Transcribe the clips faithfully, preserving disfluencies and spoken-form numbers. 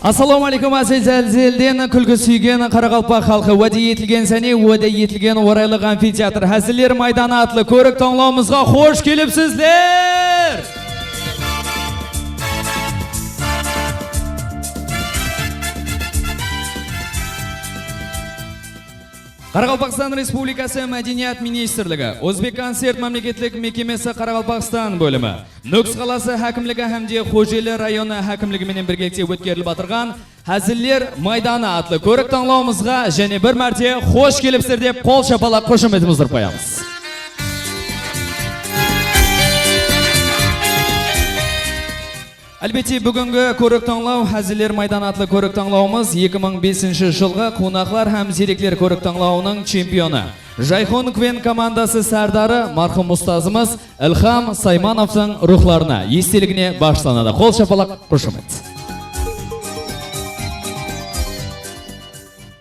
Assalawma áleykum, áziz Házilden kúlki súygen qaraqalpaq xalqı. Wáde etilgen sáne, wáde etilgen oraylıq amfiteatr. Háziller maydanı atlı kórik tańlawımızǵa xosh kelipsizler! Qaraqalpaqstan Respublikası Mádeniyat ministrligi, Ózbekkoncert mámleketlik mekemesi Qaraqalpaqstan bólimi, Nókis qalası hákimligi hám de Xojeli rayonı hákimligi menen birgelikte ótkerilip atırǵan Háziller maydanı atlı kórik tańlawımızǵa jáne bir márte xosh kelipsizler dep qol shapalaq, xoshametimiz urıp qoyamız. Álbette, búgingi kórik tańlaw, Háziller maydanı atlı kórik tańlawımız eki mıń besinshi jılǵı Quwnaqlar hám ziyrekler kórik tańlawınıń chempionı, Jayxun Kven komandası sárdarı, marhum ustazımız Ilham Saymanovtıń ruwxlarına, esteligine baǵıshlanadı. Qol shapalaq, xoshamet.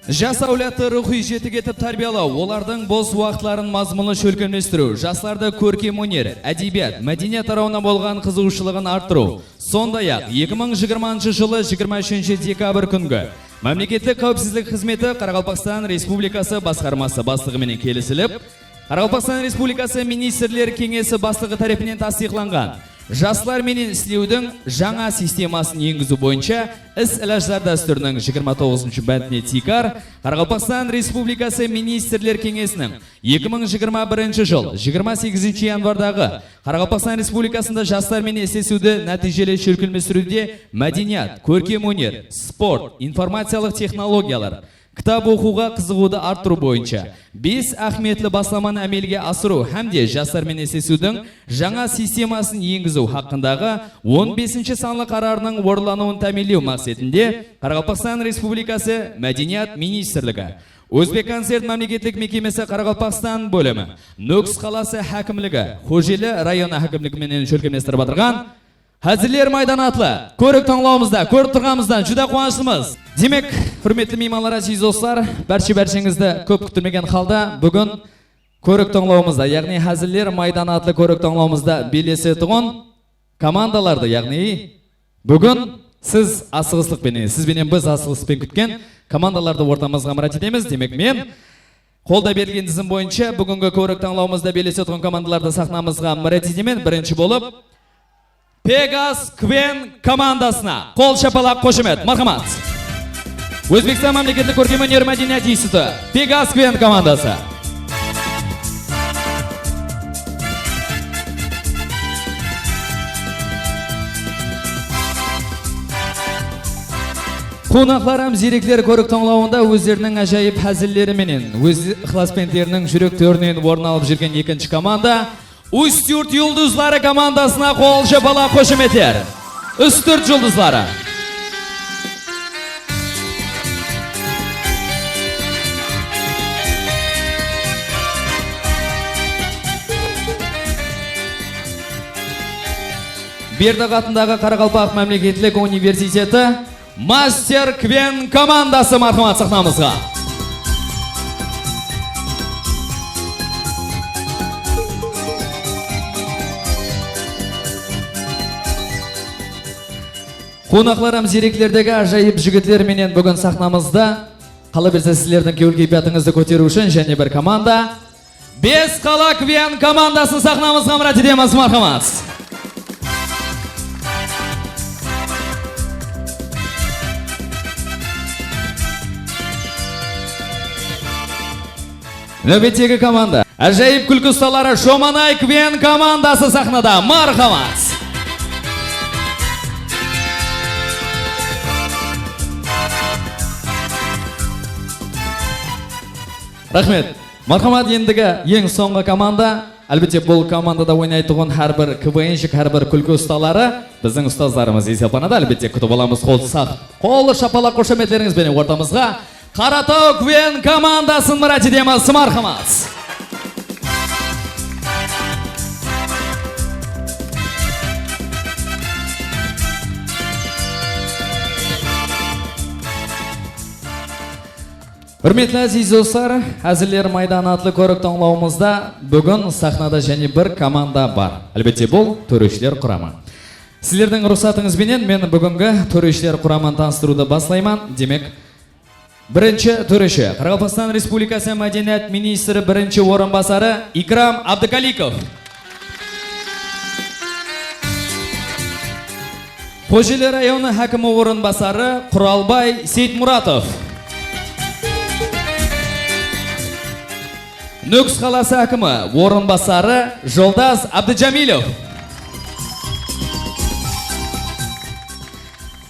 Jas áwladtı ruwxıy jetik etip tárbiyalaw, olardıń bos waqıtların mazmunlı shólkemlestiriw, jaslardı kórkem óner, ádebiyat, mádeniyat tarawına bolǵan qızıǵıwshılıǵın arttırıw, sonday-aq, eki mıń jigirmanshı jılı jigirma úshinshi dekabr kúngi Mámleketlik qáwipsizlik xızmeti Qaraqalpaqstan Respublikası Basqarması Baslıǵı menen kelisilip, Qaraqalpaqstan Respublikası Ministrler Keńesi Baslıǵı tárepinen tastıyıqlanǵan jaslar menen islewdiń jańa sistemasın engiziw boyınsha is-ilajlar dástúriniń jigirma toǵızınshı bántine tiykar Qaraqalpaqstan Respublikası Ministrler Keńesiniń eki mıń jigirma birinshi jıl jigirma segizinshi yanvardaǵı Qaraqalpaqstan Respublikasında jaslar menen islesiwdi nátiyjeli shólkemlestiriwde mádeniyat, kórkem óner, sport, informaciyalıq texnologiyalar, kitap oqıwǵa qızıǵıwdı arttırıw boyınsha bes áhmiyetli baslamanı ámelge asırıw hám de jaslar menen islesiwdiń jańa sistemasın engiziw haqqındaǵı on besinshi sanlı qararınıń orınlanıwın támiyinlew maqsetinde Qaraqalpaqstan Respublikası Mádeniyat ministrligi, Ózbekkoncert mámleketlik mekemesi Qaraqalpaqstan bólimi, Nókis qalası hákimligi, Xojeli rayonı hákimligi menen shólkemlestirip atırǵan Háziller maydanı atlı kórik tańlawımızda kórip turǵanımızdan júdá quwanıshlımız. Demek, húrmetli miymanlar, áziz doslar, bárshe-bársheńizdi kóp kúttirmegen halda búgin kórik tańlawımızda, yaǵnıy Háziller maydanı atlı kórik tańlawımızda bellesetuǵın komandalardı, yaǵnıy búgin siz asıǵıslıq penen, siz benen biz asıǵıslıq penen kútken komandalardı ortamızǵa mirát etemiz. Demek, men qolda berilgen dizim boyınsha búgingi kórik tańlawımızda bellesetuǵın komandalardı saxnamızǵa mirát etemen. Birinshi bolıp, Pegas Kven komandasına qol shapalaq, xoshamet, marhamat. Ózbekstan mámleketlik kórkem óner mádeniyat institutı, Pegas Kven komandası. Quwnaqlar hám ziyrekler kórik tańlawında ózleriniń ájayıp házilleri menen, óz ıqlasbentleriniń júrek tórinen orın alıp júrgen ekinshi komanda, Ustyurt Yulduzları komandasına qol shapalaq, xoshametler. Ustyurt Yulduzları. Berdaq atındaǵı Qaraqalpaq mámleketlik universiteti Master Kven komandası, marhamat, saxnamızǵa. Quwnaqlar hám ziyreklerdegi ájayıp jigitler menen búgin saxnamızda, qalaberse, sizlerdiń kewil keypiyatıńızdı kóteriw ushın jáne bir komanda. Bes qala Kven komandasın saxnamızǵa mirát etemiz, marhamat. Náwbettegi komanda. Ájayıp kúlki ustaları Shomanay Kven komandası saxnada. Marhamat. Raxmet. Marhamat, endigi eń sońǵı komanda. Álbette, bul komandada oynaytuǵın hár bir K V N shik, hár bir kúlki ustaları biziń ustazlarımız esaplanadı. Álbette, kútip alamız qol saq, qol shapalaq, xoshametlerińiz benen ortamızǵa Qarataw Kven komandasın mirát etemiz. Marhamat. Húrmetli áziz doslar, Háziller maydanı atlı kórik tańlawımızda búgin saxnada jáne bir komanda bar. Álbette, bul tóreshiler quramı. Sizlerdiń ruxsatıńız benen men búgingi tóreshiler quramın tanıstırıwdı baslayman. Demek, birinshi tóreshi, Qaraqalpaqstan Respublikası Mádeniyat ministri birinshi orınbasarı Ikram Abdıkalikov. Xojeli rayonı hákimi orınbasarı Quralbay Seytmuratov. Nókis qalası hákimi orınbasarı Joldas Abdıjamilov.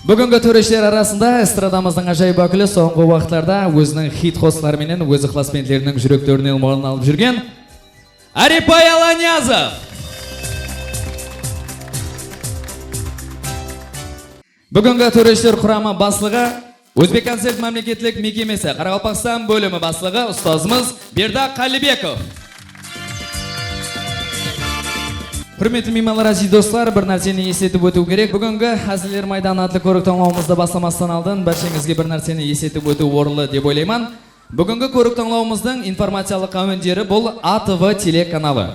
Búgingi tóreshiler arasında estradamızdıń ájayıp wákili, sońǵı waqıtlarda óziniń xit qosıqları menen óz ıqlasbentleriniń júreklerinen orın alıp júrgen Áripbay Alanyazov. Búgingi tóreshiler quramı baslıǵı, Ózbekkoncert mámleketlik mekemesi Qaraqalpaqstan bólimi baslıǵı ustazımız Berdaq Qállibekov. Húrmetli miymanlar, áziz doslar, bir nárseni esletip ótiw kerek. Búgingi Háziller maydanı atlı kórik tańlawımızdı baslamastan aldın bársheńizge bir nárseni esletip ótiw orınlı dep oylayman. Búgingi kórik tańlawımızdıń informaciyalıq áwenderi bul A T V telekanalı.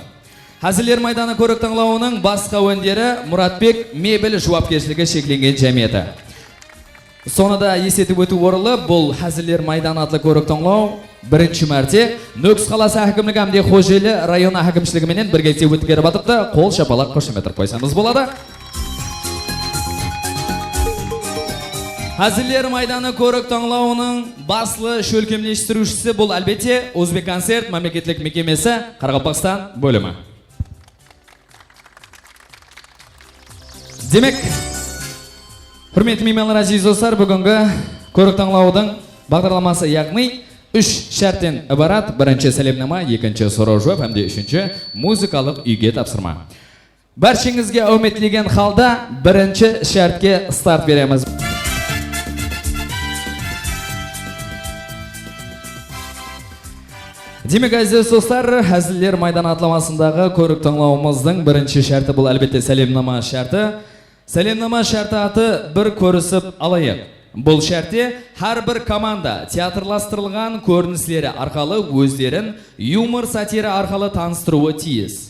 Háziller maydanı kórik tańlawınıń basqı áwenderi Muratbek mebel juwapkershiligi sheklengen jámiyeti. Sonı da esletip ótiw orınlı, bul Háziller maydanı atlı kórik tańlaw birinshi márte Nókis qalası hákimligi hám de Xojeli rayonı hákimshiligi menen birgelikte ótkerip atırıptı. Qol shapalaq, xoshamet urıp qoysańız boladı. Háziller maydanı kórik tańlawınıń baslı shólkemlestiriwshisi bul, álbette, Ózbekkoncert mámleketlik mekemesi Qaraqalpaqstan bólimi. Demek, húrmetli miymanlar, áziz doslar, búgingi kórik tańlawdıń baǵdarlaması, yaǵnıy úsh shártten ibarat. Birinshi sálemnama, ekinshi soraw-juwap hám de úshinshi muzıkalıq úyge tapsırma. Bársheńizge áwmet tilegen halda birinshi shártke start beremiz. Demek, áziz doslar, Háziller maydanı atlamasındaǵı kórik tańlawımızdıń birinshi shárti bul, álbette, sálemnama shárti. Sálemnama shárti atı bir kórisip alayıq. Bul shártte hár bir komanda teatrlastırılǵan kórinisleri arqalı ózlerin yumor, satira arqalı tanıstırıwı tiyis.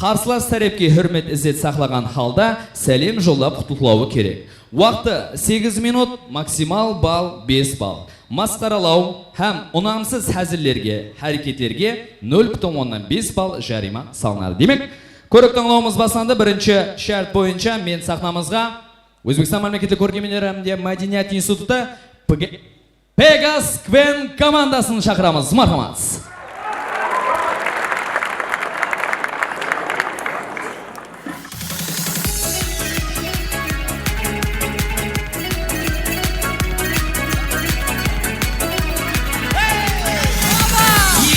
Qarsılas tárepke húrmet-izzet saqlaǵan halda sálem jollap qutlıqlawı kerek. Waqtı segiz minut, maksimal ball bes ball. Masqaralaw hám unamsız házillerge, háreketlerge nol pútin onnan bes ball jariyma salınadı. Demek, kórik tańlawımız baslandı. Birinshi shárt boyınsha men saxnamızǵa Ózbekstan mámleketlik kórkem óner hám de mádeniyat institutı P G Pegas Kven komandasın shaqıramız. Marhamat.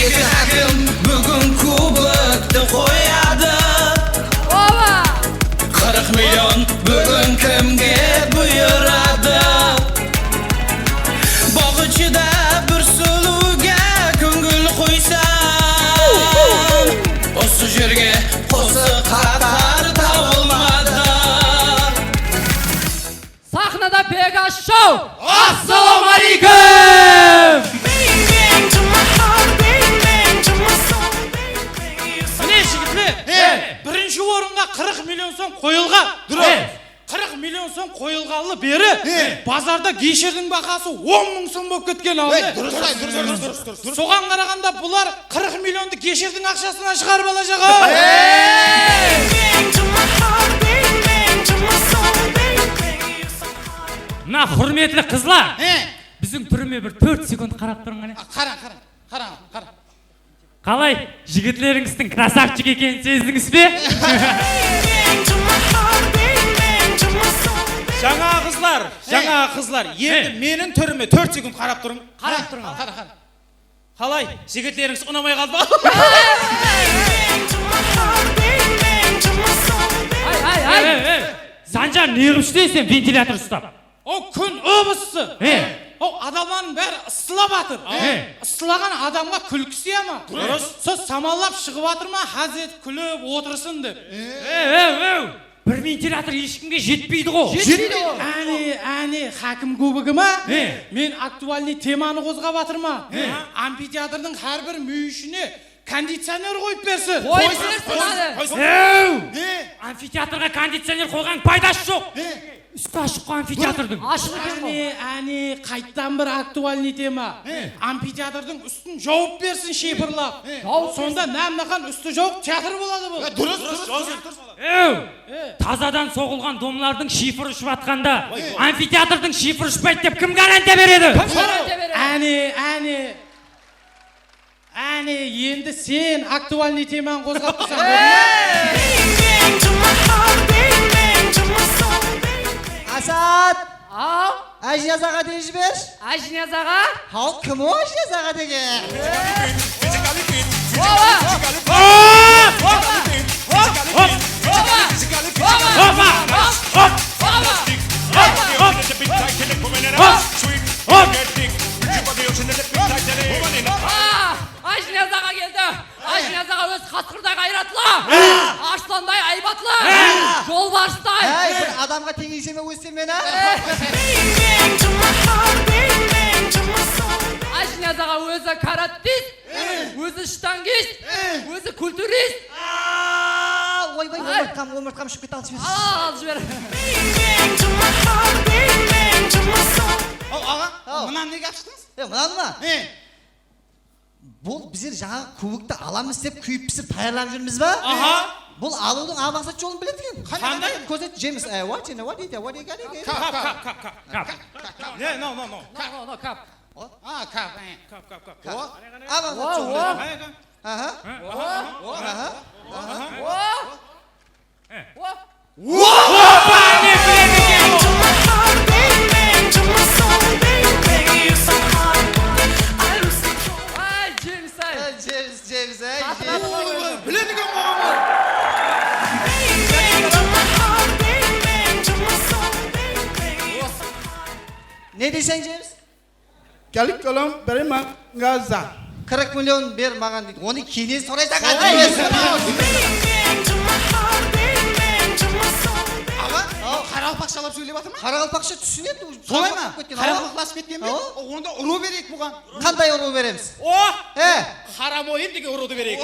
Eki hákim búgin kuboktı qoyadı. Oba! Qırq million búgin kimge buyıradı? Bogıchıda bir sulıwga kóngil qoysam, usı jerge qosıq qatar tabılmadı. Saxnada Pegas Show! Assalawma áleykum! Mine, jigitler, birinshi orınǵa qırq million som qoyılǵan. Durıs. Qırq million som qoyılǵanlı beri bazarda Geysherdiń bahası on mıń som bolıp ketken, al. Durıs, durıs, durıs, durıs. Soǵan qaraǵanda bular qırq milliondı Geysherdiń aqshasınan shıǵarıp alajaq, al. Mına, húrmetli qızlar, biziń túrime bir tórt sekund qarap turıń, qáne. Qarań, qarań, qarań, qarań. Qalay, jigitlerińizdiń krasavchik ekenin sezdińiz be? Jańaǵı qızlar, jańaǵı qızlar, endi meniń túrime tórt sekund qarap turıń. Qarap turıń. Qara, qara. Qalay, jigitlerińiz unamay qaldı ma? Ay, ay, ay. Ey, ey, ey. Sanjar, ne qılıp isleysen ventilator ustap? O kún ıp-ıssı. He. O adamlardıń bári ıssılap atır. He. Isılaǵan adamǵa kúlki sıyama? Durıs. Sol samallap shıǵıp atır ma, ház etip kúlip otırsın dep. Ew, ew, ew. Bir ventilator hesh kimge jetpeydi ǵo. Jetpeydi ǵo. Áne, áne, hákim kubogı ma? He. Men aktualnıy temanı qozǵap atırman. He. Amfiteatrdıń hár bir múyeshine kondicioner qoyıp bersin. Qoyıp bersin, qoyıp bersin, hadi. Ew! Ne? Amfiteatrǵa kondicioner qoyǵanıń paydası joq. Ne? Ústi ashıq ǵoy amfiteatrdıń. Ashıq eken ǵoy. Áne, áne, qayttan bir aktualnıy tema. Ne? Amfiteatrdıń ústin jawıp bersin shıypırlap. Ne? Jawıp bersin. Sonda Mámnaxan ústi jawıq teatr boladı bul. E, durıs, durıs, durıs, durıs. Ew! E. Tazadan soǵılǵan domlardıń shıypırı ushıp atqanda, amfiteatrdıń shıypırı ushpaydı dep kim garantiya beredi? Kim garantiya beredi? Áne, áne. Áne, endi sen aktualnıy temanı qozǵap tursań. Asad! Aw! Ájiniyaz aǵa deyin jibershi. Ájiniyaz aǵa? Haw, kim o Ájiniyaz aǵa degen? Oba! Oba! Oba! Oba! Oba! Oba! Ájiniyaz aǵa keldi. Ájiniyaz aǵa ózi qasqırday ǵayratlı, arıslanday aybatlı, jolbarısday. Áy, bir adamǵa teńeyse me ózsem men, á? Ájiniyaz aǵa ózi karatist, ózi shtangist, ózi kulturist. Oybay, ombırtqam, ombırtqam ushıp kete alıp jiber. Al, al, jiber. Aw, aǵa, mınanı nege alıp shıqtıńız? E, mınanı ma? E. Bul bizler jańaǵı kuboktı alamız dep kúyip pisip tayarlanıp júrmiz ba? Aha. Bul alıwdıń a maqsat jolın biledi eken. Qanday? Kórset, Jemis, e, what, you know, what, what, what, what, what, what? Kap, kap, kap, kap, kap. Ne, no, no, no. No, no, no, kap. A, kap, e. Kap, kap, kap. Kap. A maqsat jolın biledi. Aha. Aha. Aha. Aha. Opa, ne biledi eken? Ay, Jemis, ay. Ay, Jemis, Jemis, ay, Jemis. Oy, biledi eken buǵan. Ne deyseń, Jemis? Qırq million ber maǵan deydi. Onı keyin soraysań, házir emes. Aǵa, qaraqalpaqshalap sóylep atır ma? Qaraqalpaqsha túsinedi. Solay ma? Qaraqalpaqlasıp ketken be? Onda urıw bereyik buǵan. Qanday urıw beremiz? O! He! Qaramoyın degen urıwdı bereyik.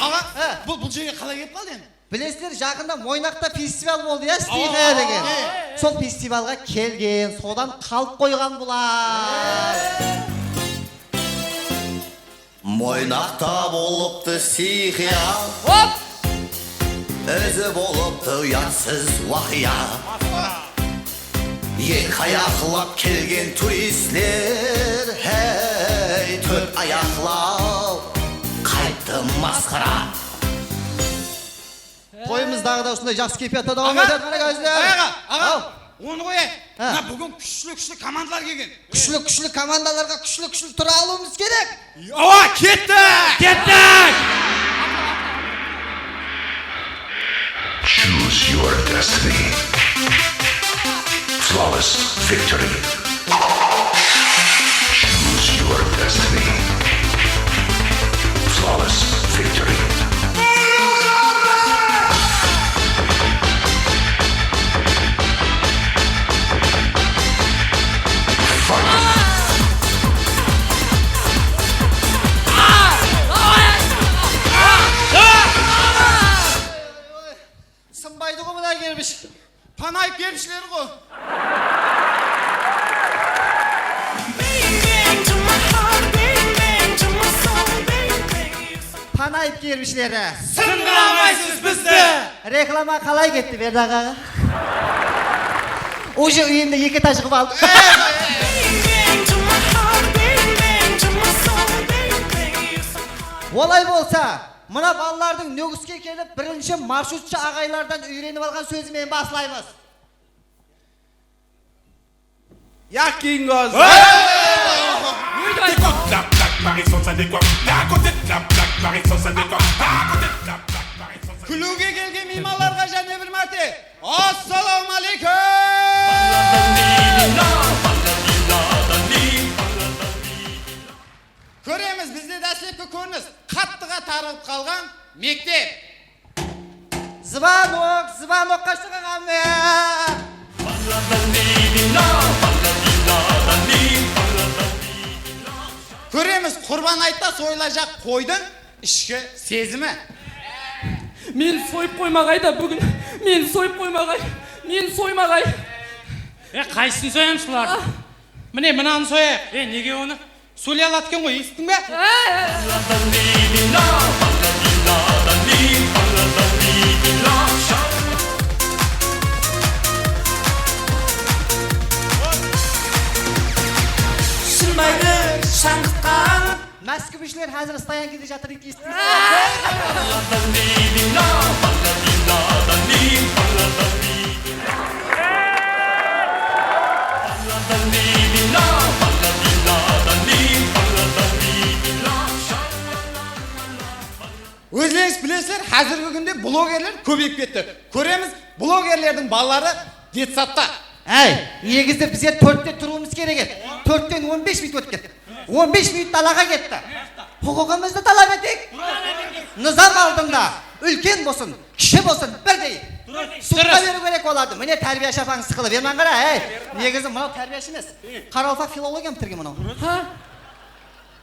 Aǵa, bul, bul jerge qalay kelip qaldı endi? Bilesizler, jaqında Moynaqta festival boldı, ya, stixiya degen. Sol festivalǵa kelgen, sodan qalıp qoyǵan bular. Moynaqta bolıptı stixiya. Hop! Ózi bolıptı uyatsız waqıya. Eki ayaqlap kelgen turistler, hey, tórt ayaqlap qayttı masqara. Toyımız daǵı da usınday jaqsı keypiyatta dawam etedi, qara gózler. Aǵa, aǵa, onı qoyayıq. Mına búgin kúshli-kúshli komandalar kelgen. Kúshli-kúshli komandalarǵa kúshli-kúshli tura alıwımız kerek. Awa, kettik! Kettik! Choose your destiny. Flawless victory. Choose your destiny. Flawless victory. Fight. Sınbaydı ǵo mına Gerbish. Panayıp Gerbishleri ǵo. Panayıp Gerbishleri. Sındıra almaysız bizdi. Reklama qalay ketti, Berdi aǵa? Uje úyimdi eki etaj qılıp aldım. Olay bolsa, mına balalardıń Nókiske kelip, birinshi marshrutshı aǵaylardan úyrenip alǵan sózi menen baslaymız. Yaq keyin góz. Kúliwge kelgen miymanlarǵa jáne bir márte assalawma aleykum! Kóremiz, bizde dáslepki kórinis, qattıǵa tarıǵıp qalǵan mektep. Zvanok, zvanoqqa shıǵaman men. Kóremiz, Qurban aytta soyılajaq qoydıń ishki sezimi. Meni soyıp qoymaǵay da búgin. Meni soyıp qoymaǵay. Meni soymaǵay. E, qaysısın soyamız bulardıń? Ah. Mine, mınanı soyayıq. E, nege onı? Sóyley aladı eken ǵoy, esittiń be? Shılmaydı shańqıtqan. Máskibishler házir stoyankada jatır, esittińiz be? Ózlerińiz bilesizler, házirgi kúnde blogerler kóbeyip ketti. Kóremiz, blogerlerdiń balaları detsadta. Áy, negizi bizler tórtte turıwımız kerek edi. Tórtten on bes minut ótip ketti. On bes minut dalaǵa ketti. Huqıqımızdı talap eteyik. Nızam aldında úlken bolsın, kishi bolsın, birdey. Sudqa beriw kerek boladı. Mine, tárbiyashı apań sıqılıp, eman qara, áy. Negizi mınaw tárbiyashı emes. Qaraqalpaq filologiyanı pitirgen mınaw. Ha?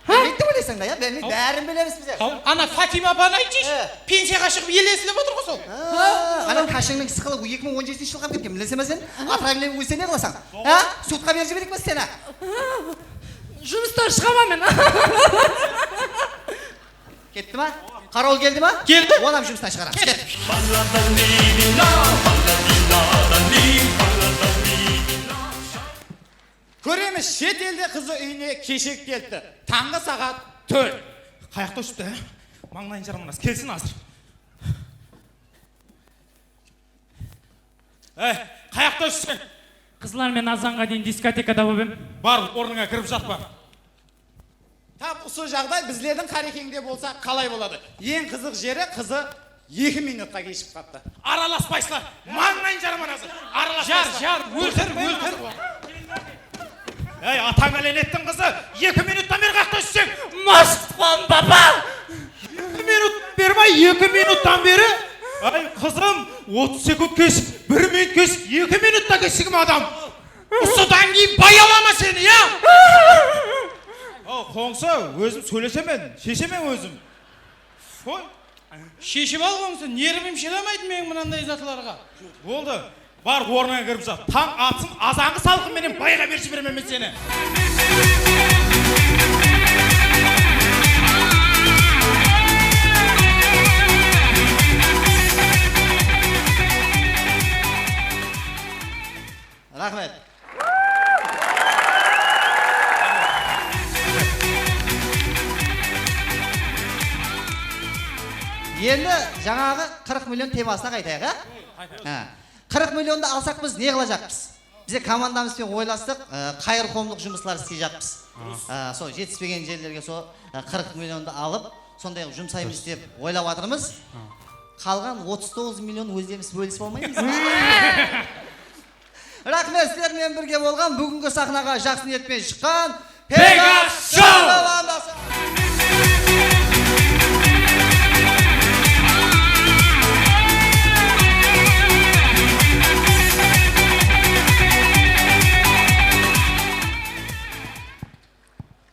Ha? Bilmeydi dep oylaysań da, ya? Bilmeydi. Bárin bilemiz bizler. Ana Fatima apanı aytshı. E. Pensiyaǵa shıǵıp, ele islep otır ǵoy sol. Ha, ana kashıńnıń sıqılıp, eki mıń on jetinshi jılǵa ketken, bileseń be sen? Otravleniy ólse ne qılasań? Ha? Sudqa berip jibereyik pe seni? Jumıstan shıǵaman men. Ketti ma? Qarawıl keldi ma? Keldi. Onı hám jumıstan shıǵaramız. Ket. Ket. Kóremiz, shet elde qızı úyine keshigip kelipti. Tańǵı saǵat tórt. Qayaqta ushıptı, á? Mańlayın jarmanas. Kelsin házir. Áy, qayaqta júrseń? Qızlar, men azanǵa deyin diskotekada bolıp em. Bar, ornıńa kirip jat, bar. Tap usı jaǵday bizlerdiń Qarekeńde bolsa qalay boladı? Eń qızıq jeri, qızı eki minutqa keshigip qaptı. Aralaspaysızlar, mańlayın jarman házir. Jar, jar, óltir, óltir. Ey, atań álenettiń qızı, eki minuttan beri qayaqta júrseń? Mashqıtpan, papa! Eki minut beri ma, eki minuttan beri? Ay, qızım, otız sekund kesh, bir minut kesh, eki minutta keshigim adam. Usıdan keyin bay ala ma seni, ya? Aw, qońsı, ózim sóylesemen, sheshemen ózim. Qoy. Sheship al, qońsı, nervim shıdamaydı meniń mınanday zatlarǵa. Boldı. Bar, ornıńa kirip jat. Tań atsın, azanǵı salqın menen bayǵa berip jiberemen men seni. Raxmet. Endi jańaǵı qırq million temasına qaytayıq, á? Ha. Qırq milliondı alsaq biz ne qılajaqpız? Bize komandamız benen oylastıq, ı, qayırqomlıq jumıslar isleyjaqpız. Aa, sol jetispegen jerlerge sol, ı, qırq milliondı alıp, sonday qılıp jumsaymız dep oylap atırmız. Qalǵan otız toǵız million ózlerimiz bólisip almaymız ba? Raxmet, sizler menen birge bolǵan, búgingi saxnaǵa jaqsı niyet penen shıqqan Pegas Show komandası.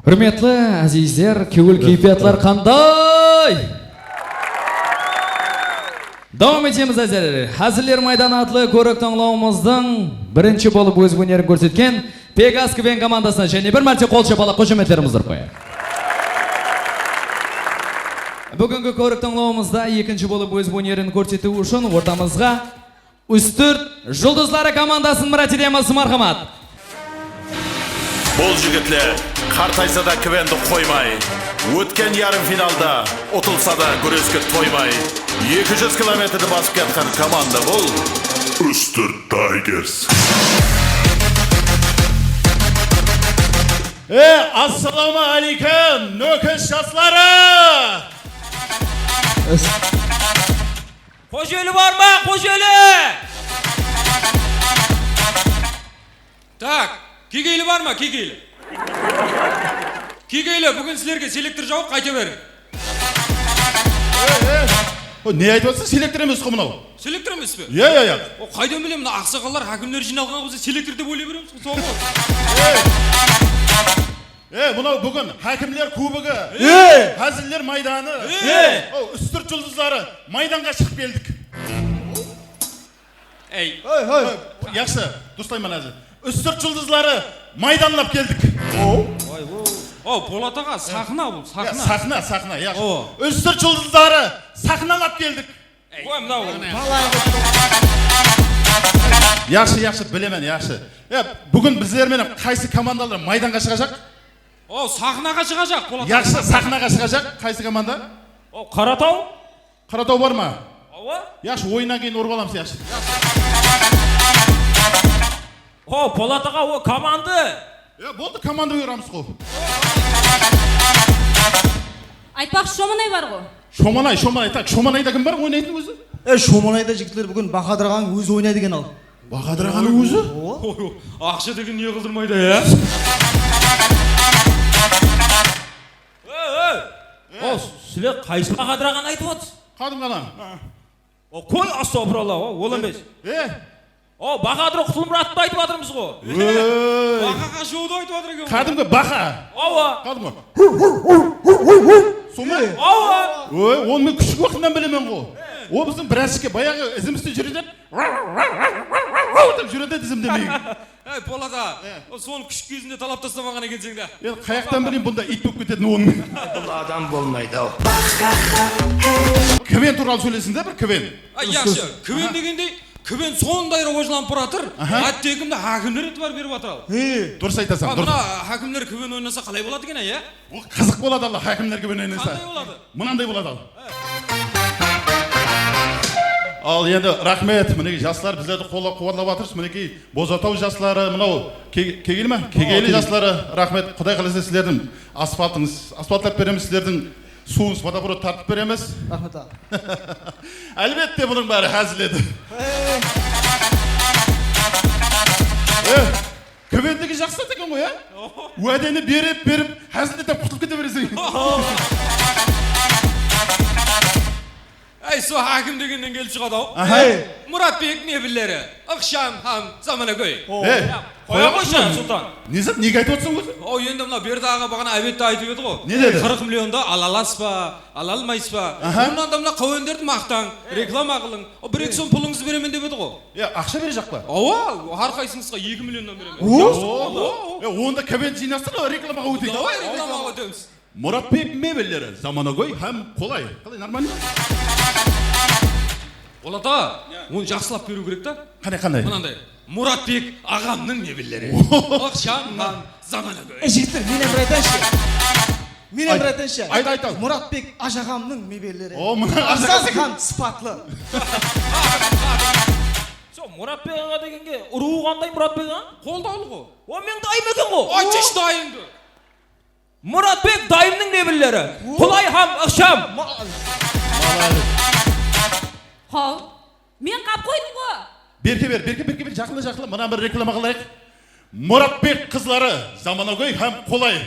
Húrmetli ázizler, kewil keypiyatlar qanday? Dawam etemiz, ázizler. Háziller maydanı atlı kórik tańlawımızdıń birinshi bolıp óz ónerin kórsetken Pegas K V N komandasına jáne bir márte qol shapalaq, xoshametlerimizdi urıp qoyayıq. Búgingi kórik tańlawımızda ekinshi bolıp óz ónerin kórsetiw ushın ortamızǵa Ústirt juldızları komandasın mirát etemiz, marhamat. Bul jigitler qartaysa da kvndi qoymay, ótken yarim finalda utılsa da gúreske toymay, eki júz kilometrdi basıp kiyatqan komanda bul. Ústirt Tigers. E, assalawma áleykum, Nókis jasları! Xojeli bar ma, Xojeli? Tak, Kegeyli bar ma, Kegeyli? Kegeyli, búgin sizlerge selektor jawıq, qayta beriń. O, ne aytıp atırsań, selektor emes ǵo mınaw. Selektor emes pe? Iya, iya, iya. O, qaydan bilem, mına aqsaqallar, hákimler jıynalǵan bolsa, selektor dep oylay beremiz ǵo, sol ǵo. E, mınaw búgin hákimler kubogı. E! Háziller maydanı. E! O, Ústirt juldızları maydanǵa shıǵıp keldik. Ey. Hey, hey. Yaqshı, durıslayman házir. Ústirt juldızları maydanlap keldik. O, Polat aǵa, saxna bul, saxna. Ya, saxna, saxna, yaqshı. O. Ústirt juldızları saxnalap keldik. Ey. Qoy, mınaw. Yaqshı, yaqshı, bilemen, yaqshı. Ya, búgin bizler menen qaysı komandalar maydanǵa shıǵajaq? O, saxnaǵa shıǵajaq, Polat aǵa. Yaqshı, saxnaǵa shıǵajaq. Qaysı komanda? O, Qarataw. Qarataw bar ma? Awa. Yaqshı, oyınnan keyin urıp alamız, yaqshı. O, Polat aǵa, o, komandı. Ya, boldı, komandı uramız ǵo. Aytpaqshı, Shomanay bar ǵo. Shomanay, Shomanay, tak, Shomanayda kim bar oynaytın ózi? E, Shomanayda jigitler búgin Bahadır aǵań ózi oynaydı eken al. Bahadır aǵanıń ózi? Owa. Oy, oy, aqsha degen ne qıldırmaydı, ya? Ey, ey! E. O, sizler qaysı Bahadır aǵanı aytıp atırsız? Qádimgi ana. O, qoy, astagfirullah, o, ol emes. E? O, Bahadır Qutılmuratovtı aytıp atırmız ǵo. Ey! Bahaǵa juwıwdı aytıp atır eken ǵo. Kádimgi baha. Awa. Kádimgi. Sonday? Awa. Oy, onı men kúshik waqtımnan bilemen ǵo. O biziń birazshıkke bayaǵı izimizde júredi. Dep júredi, izimde men. Ey, Polat aǵa, sonı kúshik gezinde talap taslamaǵan ekenseń da. Endi qayaqtan bileyin bunda iyt bolıp ketetin onıń? Bul adam bolmaydı-aw. Kiven tuwralı sóylesiń de, bir kiven. Ay, yaqshı, kiven degendey, kiven sonday rawajlanıp baratır. Aha. Hátte kimdi hákimler itibar berip atır al. Durıs aytasań, durıs. Mına hákimler kiven oynasa qalay boladı eken, ya? Ol qızıq boladı, Allah, hákimler kiven oynasa. Qanday boladı? Mınanday boladı al. Al endi raxmet, minekey, jaslar bizlerdi qollap-quwatlap atırsız, minekey, Bozataw jasları, mınaw, Ke-, Kegeyli ma? Kegeyli jasları, raxmet. Quday qálese sizlerdiń asfaltıńız, asfaltlap beremiz, sizlerdiń suwıńız, vodoprod tartıp beremiz. Raxmet aǵa. Álbette, bunıń bári házil edi. Eh, Kvendegi jaqsı zat eken ǵoy, ya? Wádeni berip, berip, házil etip qutılıp kete bereseń. Áy, sol hákim degennen kelip shıǵadı-aw. Aha. Muratbek mebelleri, ıqsham hám zamanagóy. Ey, qoya qoyshı, Sultan. Ne zat, nege aytıp otırsań ózi? Aw, endi mına Berdi aǵa baǵana ábette aytıp edi ǵo. Ne dedi? Qırq milliondı ala alasız ba, ala almaysız ba? Aha. Onnan da mına qáwenderdi maqtań, reklama qılıń. O, bir-eki som pılıńızdı beremen dep edi ǵo. Ya, aqsha berejaq pa? Awa, hár qaysıńızǵa eki millionnan beremen. O? Awa. Ya, onda kvend jıynastır, reklamaǵa óteyik. Davay, reklamaǵa ótemiz. Muratbek mebelleri, zamanagóy hám qolay. Qalay, normalno? Bolat aǵa, onı jaqsılap beriw kerek ta. Qanday, qanday? Mınanday. Muratbek aǵamnıń mebelleri. Iqsham hám zamanagóy. E, jigitler, men hám bir aytayınshı. Men hám bir aytayınshı. Ayt, ayt, ayt. Muratbek ajaǵamnıń mebelleri. O, mına arzan hám sıpatlı. Sol Muratbek aǵa degenge urıwı qanday Muratbek aǵa? Qoldawlı ǵo. O, meniń dayım eken ǵo. Aytshıshı dayıńdı. Muratbek dayımnıń mebelleri. Qolay hám ıqsham. Haw, men qap qoydım ǵo. Berke ber, berke, berke ber, jaqınla, jaqınla. Mına bir reklama qılayıq. Muratbek qızları, zamanagóy hám qolay.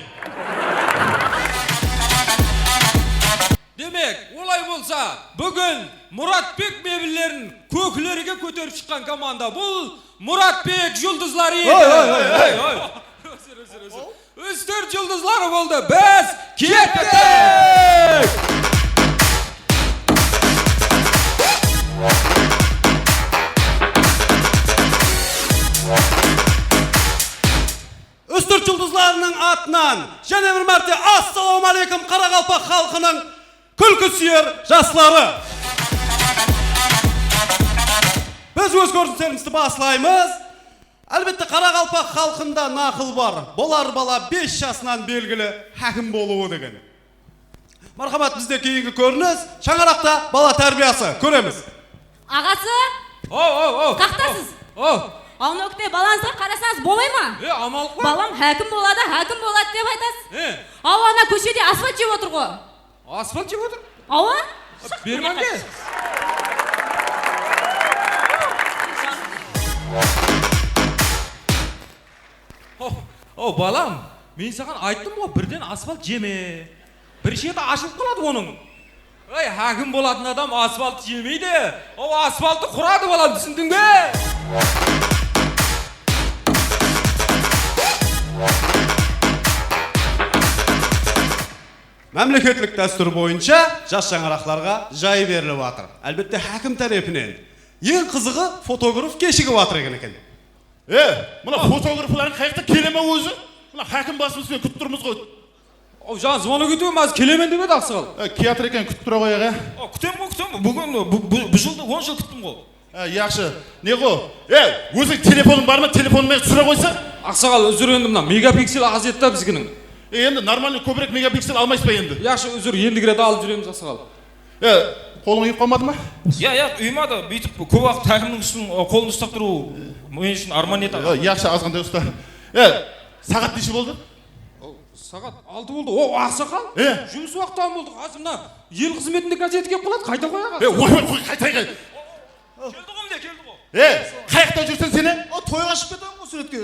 Demek, olay bolsa, búgin Muratbek mebellerin kóklerge kóterip shıqqan komanda bul Muratbek juldızları edi. Ózir, ózir, ózir. Ústirt juldızları boldı. Biz kettik! Ústirt juldızlarınıń atınan jáne bir márte assalawma áleykum, qaraqalpaq xalqınıń kúlki súyer jasları! Biz óz kórinislerimizdi baslaymız. Álbette, qaraqalpaq xalqında naqıl bar. Bolar bala bes jasınan belgili hákim bolıwı degen. Marhamat, bizde keyingi kórinis, shańaraqta bala tárbiyası. Kóremiz. Aǵası! O, o, o. Qaqtasız? O. Aw, nókte, balańızǵa qarasańız bolay ma? E, amanlıq pa? Balam hákim boladı, hákim boladı dep aytasız. E. Aw, ana kóshede asfalt jep otır ǵo. Asfalt jep otır? Awa. Berman be? O, o, balam, men saǵan ayttım ǵo, birden asfalt jeme. Bir jeri ashılıp qaladı onıń. Ey, hákim bolatın adam asfalt jemeydi. O asfalttı quradı, balam, túsindiń be? Mámleketlik dástúr boyınsha jas shańaraqlarǵa jay berilip atır. Álbette, hákim tárepinen. Eń qızıǵı, fotograf keshigip atır eken eken. E, mına fotograflarıń qayaqta, kele me ózi? Mına hákim basımız benen kútip turmız ǵoy. Aw, jańa zvonok etip edim, házir kelemen dep edi, aqsaǵal. E, kiyatır eken, kútip tura ǵoyaq, e. Aw, kútem ǵoy, kútem. Búgin, bu, bu, bu jıldı on jıl kúttim ǵoy. E, yaqshı. Ne ǵo? E, óziń telefonıń bar ma? Telefonıń menen túsire ǵoysa? Aqsaǵal, úzir, endi mına megapiksel az edi da bizginiń. E, endi normalnıy kóbirek megapiksel almaysız ba endi? Yaqshı, úzir, endigiredi alıp júremiz, aqsaǵal. E, qolıń úyip qalmadı ma? Ya, ya, úymadı. Búytip kóp waqıt hákimniń ústin, qolın ustap turıw men ushın arman edi, aǵa. E, yaqshı, azǵantay usta. E, saǵat neshe boldı? O, saǵat altı boldı. O, aqsaqal. E? Jumıs waqtı tamam boldı. Házir mına el xızmetinde gazeti kelip qaladı, qayta qoy, aǵa. E, oy, oy, qoy, qaytay, qaytay. Keldi ǵo, mine, keldi ǵo. E, qayaqta júrseń sen, e? O, toyǵa shıǵıp ketemen ǵo súwretke.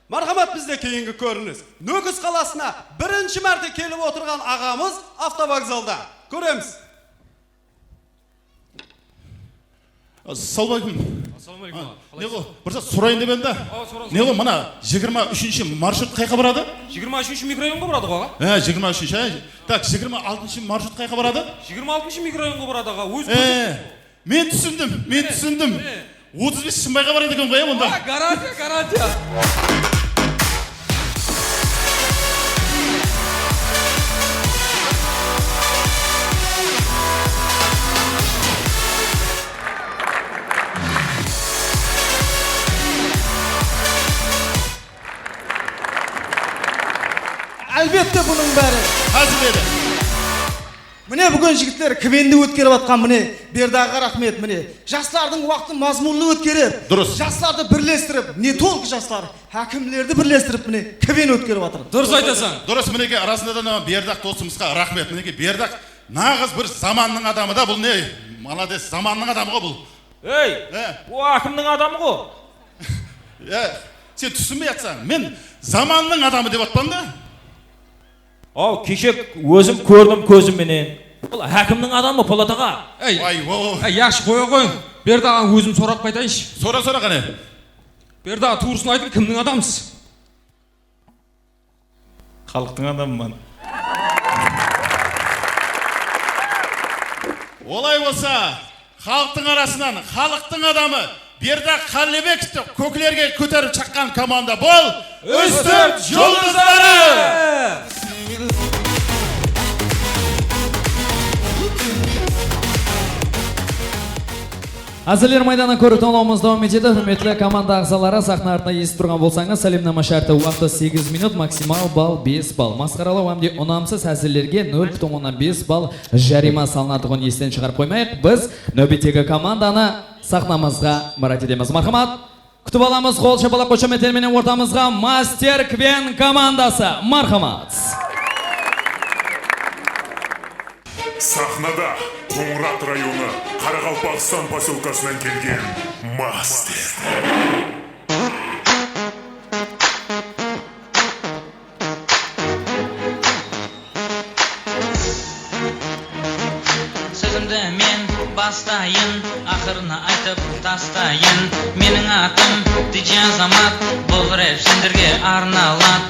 Marhamat, bizde keyingi kórinis. Nókis qalasına birinshi márte kelip otırǵan aǵamız avtovokzalda. Kóremiz. Assalawma aleykum. Assalawma aleykum, aǵa. Ne ǵo, bir zat sorayın dep edim da. Awa, sorań. Ne ǵo, mına jigirma úshinshi marshrut qayaqqa baradı? Jigirma úshinshi mikrorayonǵa baradı ǵo, aǵa. He, jigirma úshinshi, he. Tak, jigirma altınshı marshrut qayaqqa baradı? Jigirma altınshı mikrorayonǵa baradı, aǵa. Ózi kórsetti. Men túsindim, men túsindim. Otız bes Shımbayǵa baradı eken ǵoy, ya, onda. A, garantiya, garantiya. Álbette, bunıń bári házil edi. Mine, búgin jigitler kvendi ótkerip atqan, mine, Berdi aǵa raxmet, mine. Jaslardıń waqtın mazmunlı ótkerip, durıs, jaslardı birlestirip, ne tolqı jaslar, hákimlerdi birlestirip, mine, kven ótkerip atır. Durıs aytasań. Durıs, minekey, arasında da mına Berdaq dosımızǵa raxmet. Minekey, Berdaq naǵız bir zamannıń adamı da, bul ne? Molodec, zamannıń adamı ǵo bul. Ey, e, bul hákimniń adamı ǵo. E, sen túsinbey atsań. Men zamannıń adamı dep atpan da. Aw, keshek ózim kórdim kózim menen. Bul hákimniń adamı, Polat aǵa. Ey, ay, o, ey, yaqshı, qoya qoyıń. Berdi aǵadan ózim sorap qaytayınshı. Sora, sora qáne. Berdi aǵa, tuwrısın aytıń, kimniń adamısız? Xalıqtıń adamıman. Olay bolsa, xalıqtıń arasınan xalıqtıń adamı Berdaq Qallebekovtı kóklerge kóterip shaqqan komanda bul Ústirt juldızları! Házirler maydanı kórip tamamlawımız dawam etedi. Húrmetli komanda aǵzaları, saxna artında esitip turǵan bolsańız, sálemnama shárti waqtı segiz minut, maksimal ball bes ball. Masqaralaw hám de unamsız házillerge nol pútin onnan bes ball járiyma salınatuǵının esten shıǵarıp qoymayıq. Biz náwbettegi komandanı saxnamızǵa mirát etemiz. Marhamat! Kútip alamız qol shapalaq, xoshametler menen ortamızǵa Master Kven komandası. Marhamat! Saxnada Qońırat rayonı Qaraqalpaqstan posyolkasınan kelgen Master. Sózimdi men bastayın, aqırına aytıp tastayın. Meniń atım DJ Azamat, bul rep senlerge arnalad.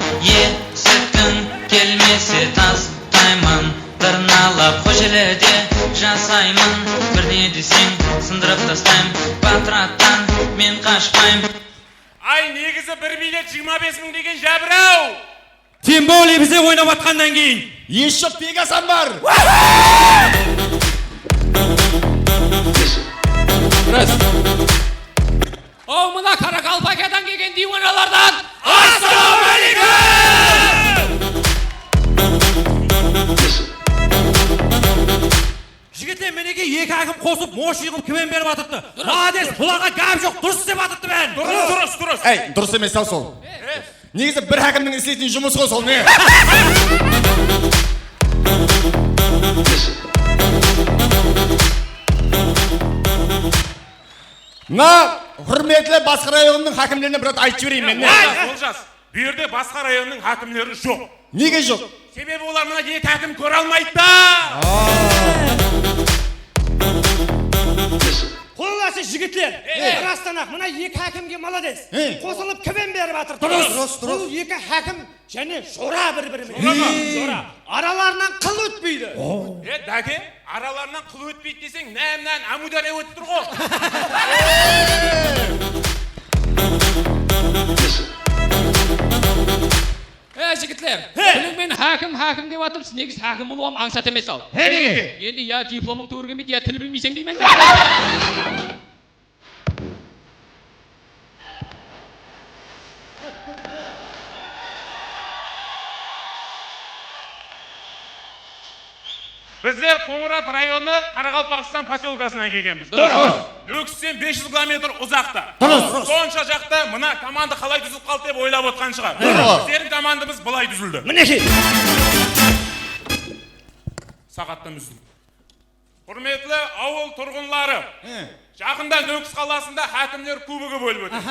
Esitkiń kelmese tas tayman. Tırnalap, xóshelede jasayman. Bir ne deseń, sındırıp tastaym. Batrattan men qashpaym. Ay, negizi bir biylet jigirma bes mıń degen jábir-aw! Тем более bize oynap atqannan keyin. Ещё Pegasan bar! Ras. Aw, mına Karakalpakiyadan kelgen diywanalardan assalawma aleykum! Jigitler, minekey, eki hákim qosıp, moshniy qılıp kven berip atırıptı. Durıs. Molodec, bul aǵa gáp joq, durıs islep atırıptı bárin. Durıs, durıs, durıs. Ey, durıs emes-aw sol. Durıs. Negizi bir hákimniń isleytin jumısı ǵo sol, ne? Mına húrmetli basqa rayonnıń hákimlerine bir zat aytıp jibereyin men, ne? Oljas, Oljas, bu jerde basqa rayonnıń hákimleri joq. Nege joq? Sebebi olar mına eki hákim kóre almaydı da. Aa. Qullası, jigitler, rastan-aq, mına eki hákimge malades. Qosılıp, kibin berip atır. Durıs, durıs. Bul eki hákim jáne jora bir-birine. Jora ma? Jora. Aralarınan qıl ótpeydi. E, dáke, aralarınan qıl ótpeydi deseń, nán-nán ámiwdárya ótip tur ǵo. E, jigitler, biliń, men hákim, hákim dep atırıp, siz negiz hákim bolıwǵa ańsat emes-aw. He, nege? Endi ya diplomıń tuwrı kelmeydi, ya til bilmeyseń deymen da. Bizler Qońırat rayonı Qaraqalpaqstan posyolkasınan kelgenbiz. Durıs. Nókisten bes júz kilometr uzaqta. Durıs. Sonsha jaqta mına komanda qalay dúzilip qaldı dep oylap otqan shıǵar. Durıs. Bizlerdiń komandamız bılay dúzildi. Minekey. Saǵattan úzdim. Húrmetli awıl turǵınları, jaqında Nókis qalasında Hákimler kubogi bolıp ótedi.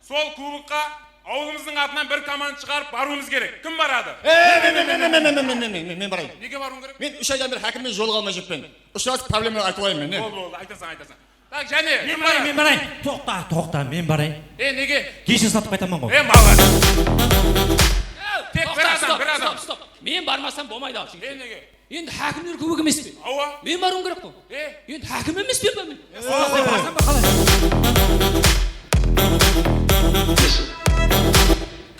Sol kubokqa awılımızdıń atınan bir komanda shıǵarıp barıwımız kerek. Kim baradı? E, men, men, men, men, men barayın. Nege barıwım kerek? Men úsh aydan beri hákimmen jolıǵa almay júrmen. Ushırasıp, problemalar aytıp alayın men, ne? Boldı, boldı, aytasań, aytasań. Tak, jáne, kim baradı? Men barayın, men barayın. Toqta, toqta, men barayın. E, nege? Giysi satıp qaytaman ǵoy. E, maǵan. Tek bir adam, bir adam. Stop, stop, stop. Men barmasam bolmaydı, al, jigit. E, nege? Endi hákimler kóbek emes pe? Awa. Men barıwım kerek ǵoy. E? Endi hákim emes pe men? Sen barsań ba qalay?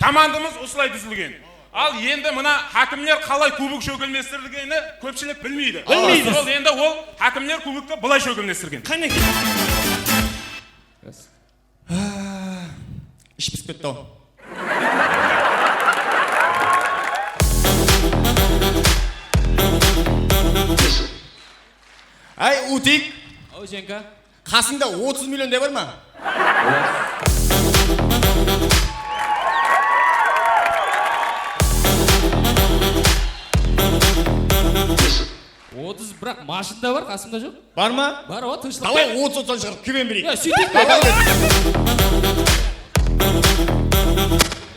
Komandamız usılay dúzilgen. Al, endi mına hákimler qalay kubok shókilmestirgeni kópshilik bilmeydi. Bilmeydi. Sol endi ol hákimler kubokti bılay shókilmestirgen. Qánekey. Ish pisip ketti-aw. Áy, Utik. Aw, Jenka. Qasıńda otız million de bar ma? Otız, biraq mashın da bar, qasımda joq. Bar ma? Bar, awa, tınıshlıq. Davay, otız, otızdan shıǵarıp, keben bereyik. Ya, sóyteyik. Davay.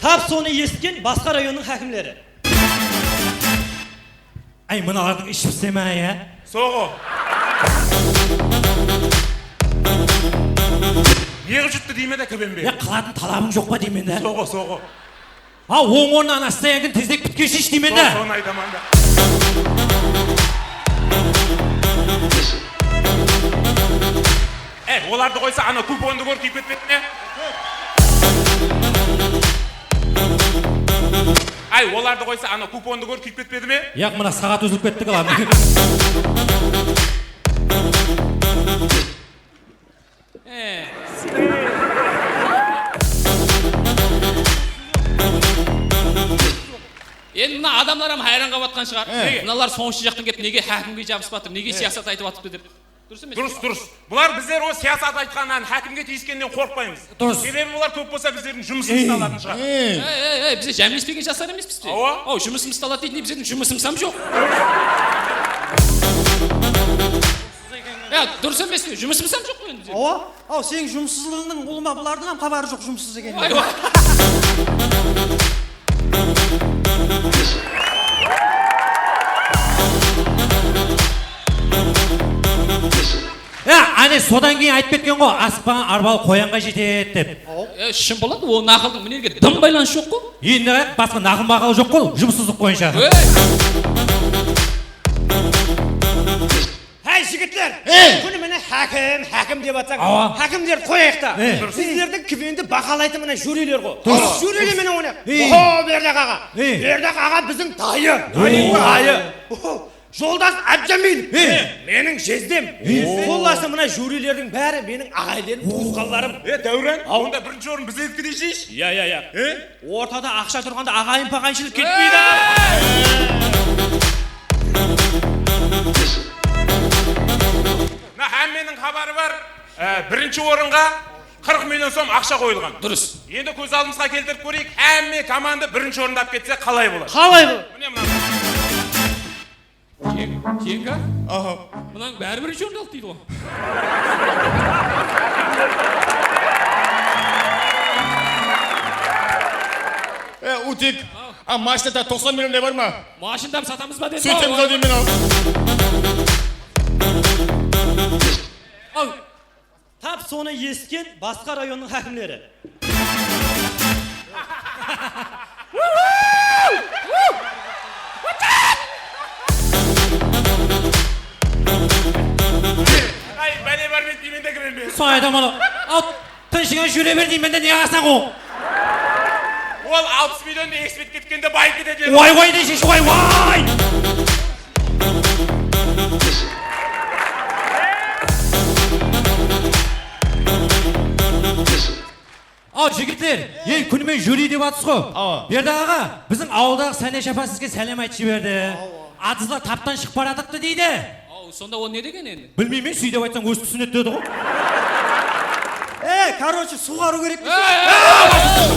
Tap sonı esitken basqa rayonnıń hákimleri. Ay, mınalardıń ishi pise ma, ya? Soǵo. Ne qılıp júripti deymen de, keben bereyik. Ya, qılatın talabıń joq pa deymen de. Soǵo, soǵo. Ha, oń ornına ana stoyankini tezirek pitke shıy deymen da. Sonı aytaman da. E, olardı qoysa, ana kupondı kórip kiyip ketpedi me? Ay, olardı qoysa, ana kupondı kórip kiyip ketpedi me? Yaq, mına saǵat úzilip ketti ǵo. E. Endi mına adamlar hám hayran qalıp atqan shıǵar. E. Mınalar sońshı jaqtan kelip, nege hákimge jabısıp atır, nege siyasat aytıp atıptı dep. Durıs emes pe? Durıs, durıs. Bular bizler o siyasat aytqannan, hákimge tiyiskennen qorqpaymız. Durıs. Sebebi bular kóp bolsa bizlerdiń jumısımızdı alatın shıǵar. Ey, ey, ey, bizler jámlespegen jaslar emespiz be? Awa. Aw, jumısımızdı aladı deydi, ne bizlerdiń jumısımız hám joq. Ya, durıs emes pe? Jumısımız hám joq ǵoy endi bizlerdiń. Awa, aw, seniń jumıssızlıǵıńnan ulıwma bulardıń hám xabarı joq jumıssız ekeninen. Aywa. Ya, áne, sodan keyin aytıp ketken ǵo, asıqpaǵan arbalı qoyanǵa jetedi dep. E, shın boladı, ol naqıldıń mınerge dım baylanısı joq ǵo. Endi basqa naqıl-maqal joq ǵo, jumıssızlıq boyınsha. Ey! Háy, jigitler! Ey! Kúni mine hákim, hákim dep atsań, awa, hákimlerdi qoyayıq ta. Ey! Bizlerdiń kibendi bahalaytın mine júriler ǵo. Durıs. Júriler menen oynayıq. Ey! Oho, Berdaq aǵa! Ey! Berdaq aǵa biziń dayı! Ey! Dayı! Oho! Joldas Ábjamil! Ey! Meniń jezdem! Ey! Qullası mına júrilerdiń bári meniń aǵayinlerim, tuwısqanlarım. E, Dáwran, onda birinshi orın bizlerdiki deseyshi. Ya, ya, ya. E? Ortada aqsha turǵanda aǵayin-paǵaynshılıq ketpeydi. Mına hámmeniń xabarı bar. E, birinshi orınǵa qırq million som aqsha qoyılǵan. Durıs. Endi kóz aldımızǵa keltirip kóreyik, hámme komanda birinshi orındı alıp ketse qalay boladı? Qalay boladı? Mine mına. Jenka? Aha. Mınań bári birinshi orındı aldı deydi ǵo. E, Utik. A, mashinada toqsan million de bar ma? Mashinada satamız ba dedim. Sóytemiz-aw deymen-aw. Al. Sonı esitken basqa rayonnıń hákimleri. Ay, bále bármen, piymende kiren be? Sonı aytaman. Al, tınıshıńa júre ber deymen de, ne qılasań ǵo? Ol alpıs milliondı esip ketkende bayıp ketedi. Way, way, desheshi, way, way! Al, jigitler, ey, kúnime júri dep atırsız ǵo. Awa. Berdi aǵa, biziń awıldaǵı Sáne shapa sizge sálem aytıp jiberdi. Awa. Atızlar taptan shıǵıp baratırıptı deydi. Aw, sonda ol ne degen endi? Bilmeymen, súy dep aytsań ózi túsinedi dedi ǵo. E, koroche, suwǵarıw kerek. Ey, ey, ey!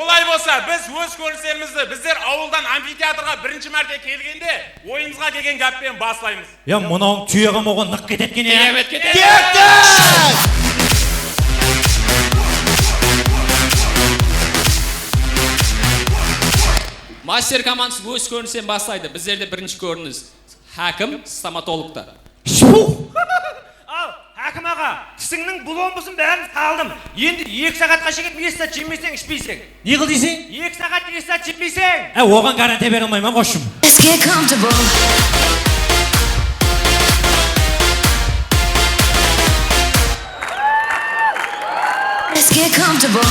Olay bolsa, biz óz kórinislerimizdi, bizler awıldan amfiteatrǵa birinshi márte kelgende, oyımızǵa kelgen gáppen baslaymız. Ya, mınawıń túyaqam oǵan nıq ketedi eken, ya. Ketedi, ketedi. Ketti! Master komandası óz kórinisin baslaydı. Bizlerde birinshi kórinis. Hákim stomatologta. Shuh! Al, hákim aǵa, tisińniń bul-ombızın bárin saldım. Endi eki saatqa shekem ne zat jemeyseń, ishpeyseń. Ne qıl deyseń? Eki saat ne zat jemeyseń. Á, oǵan garantiya bere almayman, qoshım. Let's get comfortable. Let's get comfortable.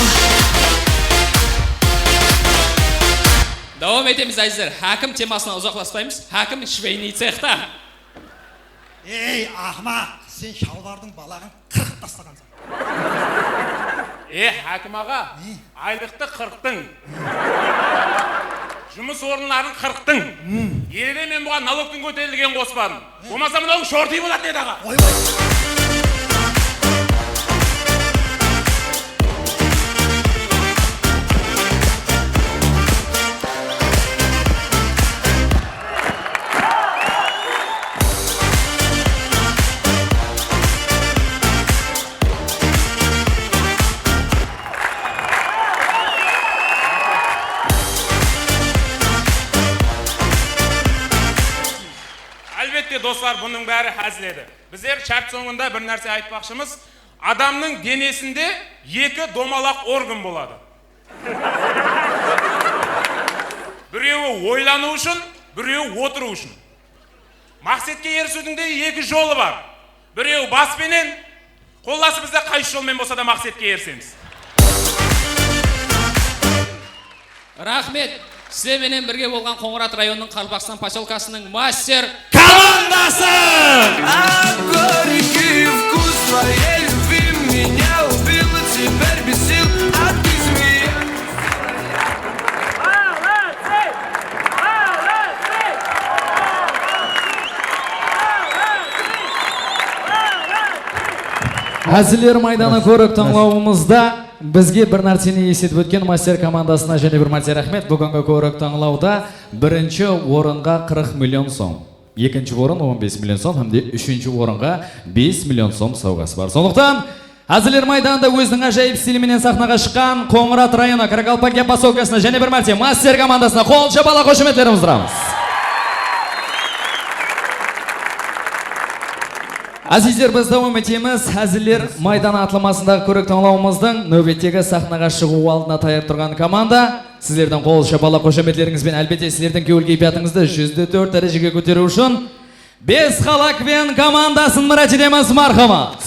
Dawam etemiz, ázizler. Hákim temasınan uzaqlaspaymız. Hákim shveyniy cexta. Ey, aqmaq, sen shalbardıń balaǵın qırqıp taslaǵansań. E, hákim aǵa, ne? Aylıqtı qırqtıń. Jumıs orınların qırqtıń. Hmm. Ele de men buǵan nalogtıń kóterilgenin qospadım. Bolmasa mınawıń shortıy boladı edi, aǵa. Oy, oy. Álbette, doslar, bunıń bári házil edi. Bizler shárt sońında bir nárse aytpaqshımız. Adamnıń denesinde eki domalaq organ boladı. Birewi oylanıw ushın, birewi otırıw ushın. Maqsetke erisiwdiń de eki jolı bar. Birewi bas penen, qollası bizde qaysı jol menen bolsa da maqsetke erisemiz. Raxmet. Sizler menen birge bolǵan Qońırat rayonınıń Qaraqalpaqstan posyolkasınıń master komandası! Ах, горький вкус твоей любви меня убил, теперь без сил от безумия. Háziller maydanı kórik tańlawımızda bizge bir nárseni esletip ótken master komandasına jáne bir márte raxmet. Búgingi kórik tańlawda birinshi orınǵa qırq million som, ekinshi orın on bes million som hám de úshinshi orınǵa bes million som sawǵası bar. Sonlıqtan, háziller maydanında óziniń ájayıp stili menen saxnaǵa shıqqan Qońırat rayonı Qaraqalpaqya posyolkasına jáne bir márte master komandasına qol shapalaq, xoshametlerimizdi uramız. Ázizler, biz dawam etemiz. Háziller maydanı atlamasındaǵı kórik tańlawımızdıń náwbettegi saxnaǵa shıǵıwı aldına tayarıp turǵan komanda. Sizlerden qol shapalaq, xoshametlerińiz benen, álbette, sizlerdiń kewil keypiyatıńızdı júz de tórt dárejege kóteriw ushın Bes Qalakven komandasın mirát etemiz, marhamat.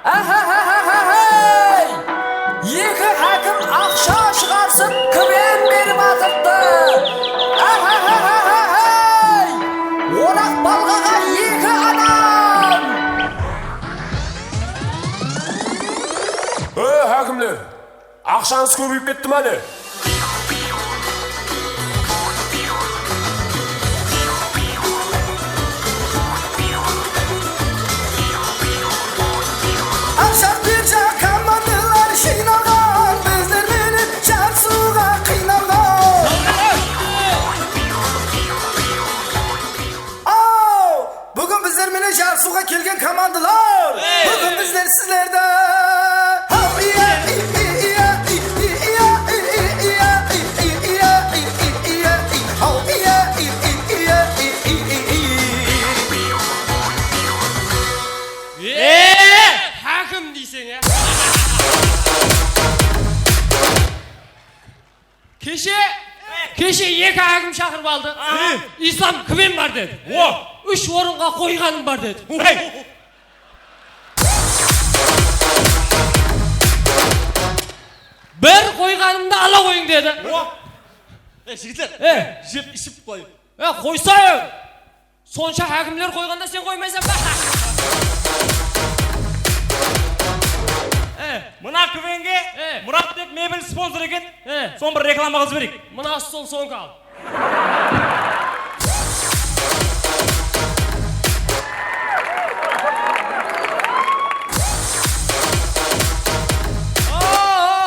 Áhá-há-há-há-hey! Eki hákim aqsha shıǵarsıp, kimen berip atırıptı. Áhá-há-há-há-hey! Oraq balǵaǵa eki adam! Ey, hákimler! Aqshańız kóbeyip ketti me ále? Aqsha birja komandalar jıynalǵan, bizler menen jarısıwǵa qıynal. Keshe eki hákim shaqırıp aldı. Aha. Islam kimen bar dedi. O! Úsh orınǵa qoyǵanım bar dedi. Hey! Bir qoyǵanımdı ala qoyıń dedi. O! Ey, jigitler, e, jep iship qoyıń. E, qoysayıq. Sonsha hákimler qoyǵanda sen qoymaysań ba? E. Mına kivenge, e, Muratbek mebel sponsor eken. E. Soń bir reklama qılıp jibereyik. Mına stol sońka al. Ho,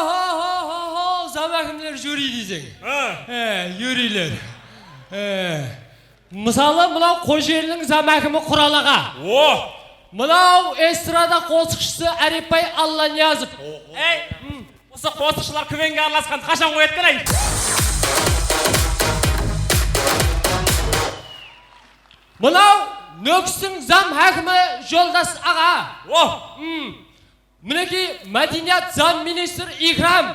ho, ho, ho, ho, zam hákimler júriy deyseń. Ha. E, júriyler. E. Mısalı, mınaw Xojeliniń zam hákimi Qural aǵa. O! Mınaw estrada qosıqshısı Árepbay Allaniyazov. Ey, usı qosıqshılar kivenge aralasqandı qashan qoyadı eken, ay? Mınaw Nókistiń zam hákimi Joldas aǵa. O! Minekey, mádeniyat zam ministri Ikram.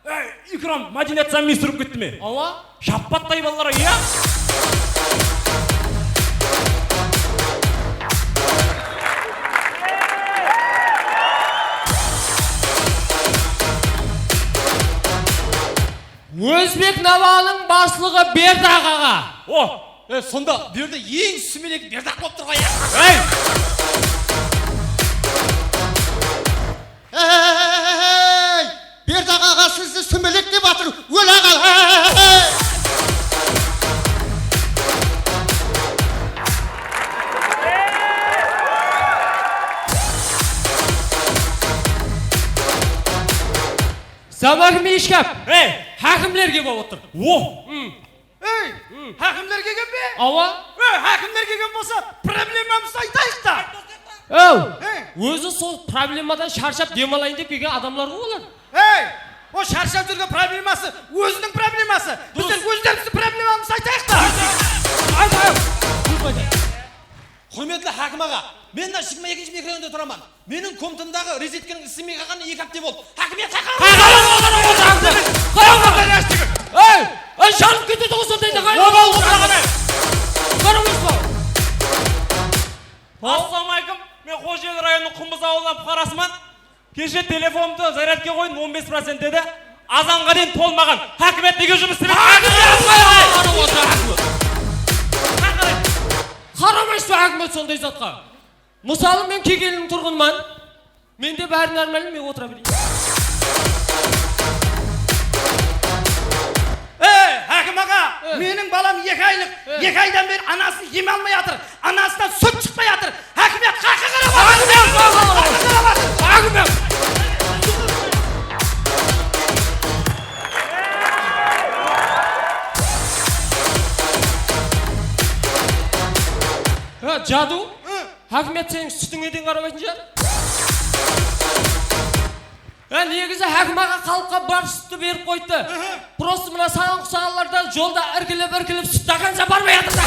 Ey, Ikram, mádeniyat zam ministri bolıp ketti me? Awa. Shappattay balalar, iya? Ózbek Nawanıń baslıǵı Berdaq aǵa. O! E, sonda bu jerde eń súmelek Berdaq bolıp tur ǵoy, ya. Ey! Ey! Berdaq aǵa sizni súmelek dep atır, óle qal! Ey! Zam hákimi Eshkáp. Ey! Hákimlerge bolıp otır. O! Ey, hákimler kelgen be? Awa. Ey, hákimler kelgen bolsa, problemamızdı aytayıq ta. Ow, ózi sol problemadan sharshap dem alayın dep kelgen adamlar ǵoy olar. Ey, o sharshap júrgen probleması, óziniń probleması. Bizler ózlerimizdiń problemamızdı aytayıq ta. Aytayıq. Durıs aytayıq. Húrmetli hákim aǵa, men mına jigirma ekinshi mikroyonda turaman. Meniń komnatamdaǵı rozetkaniń isi miyge qalǵanına eki hápte boldı. Hákimiyet qayqarıp otır! Qayqarıp otır! Ey, ey, janıp ketedi ǵoy sonday da. Qaramay sol. Assalamu aleykum. Men Xojeli rayonınıń Qumbız awılınıń puqarasıman. Keshe telefonımdı zaryadka qoydım, on bes procent dedi. Azanǵa deyin tolmaǵan. Hákimiyet nege jumıs islemeydi? Hákimiyet qayqarıp otır! Qaramay sol hákimiyet sonday zatqa. Mısalı, men Kegeliniń turǵınıman. Mende bári normalno, men otıra bereyin. Ey, hákim aǵa, meniń balam eki aylıq, eki aydan beri anasın em almay atır, anasınan sút shıqpay atır. Hákimiyet qayqa qarap atır? Hákimiyet qayqa qarap atır? Hákimiyet! Ha, Jadu? Hákimiyet seniń sútińe deyin qaramaytın shıǵar. Há, negizi hákim aǵa xalıqqa bar sútti berip qoyıptı. Prosto mına saǵan qusaǵanlarda jolda irkilip-irkilip sút stakansa barmay atır da.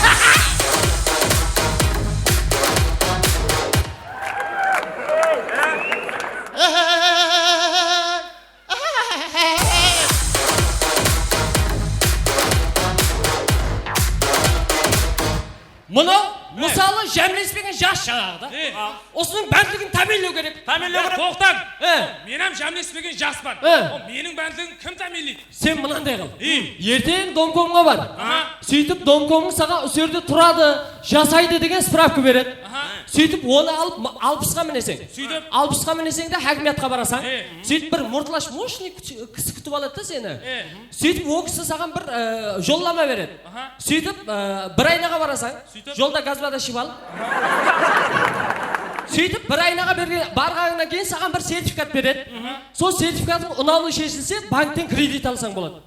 Mınaw, mısalı, jámlespegen jas jańaǵı da. Usınıń bántligin támiyinlew kerek. Támiyinlew kerek. Toqtań. Men hám jámlespegen jaspan. O, meniń bántligim kim támiyinleydi? Sen mınanday qıl. Erteń domkomǵa bar. Sóytip domkomıń saǵan usı jerde turadı, jasaydı degen spravka beredi. Sóytip onı alıp alpısqa mineseń. Sóytip? Alpısqa mineseń de hákimiyatqa barasań. Sóytip bir murtlash moshniy kisi kútip aladı da seni. Sóytip, ol kisi saǵan bir, e, jollama beredi. Sóytip, e, bir aynaǵa barasań, jolda gazvoda iship al. Sóytip, bir aynaǵa bergen, barǵanıńnan keyin saǵan bir sertifikat beredi. Sol sertifikatıń unamlı sheshilse, bankten kredit alsań boladı.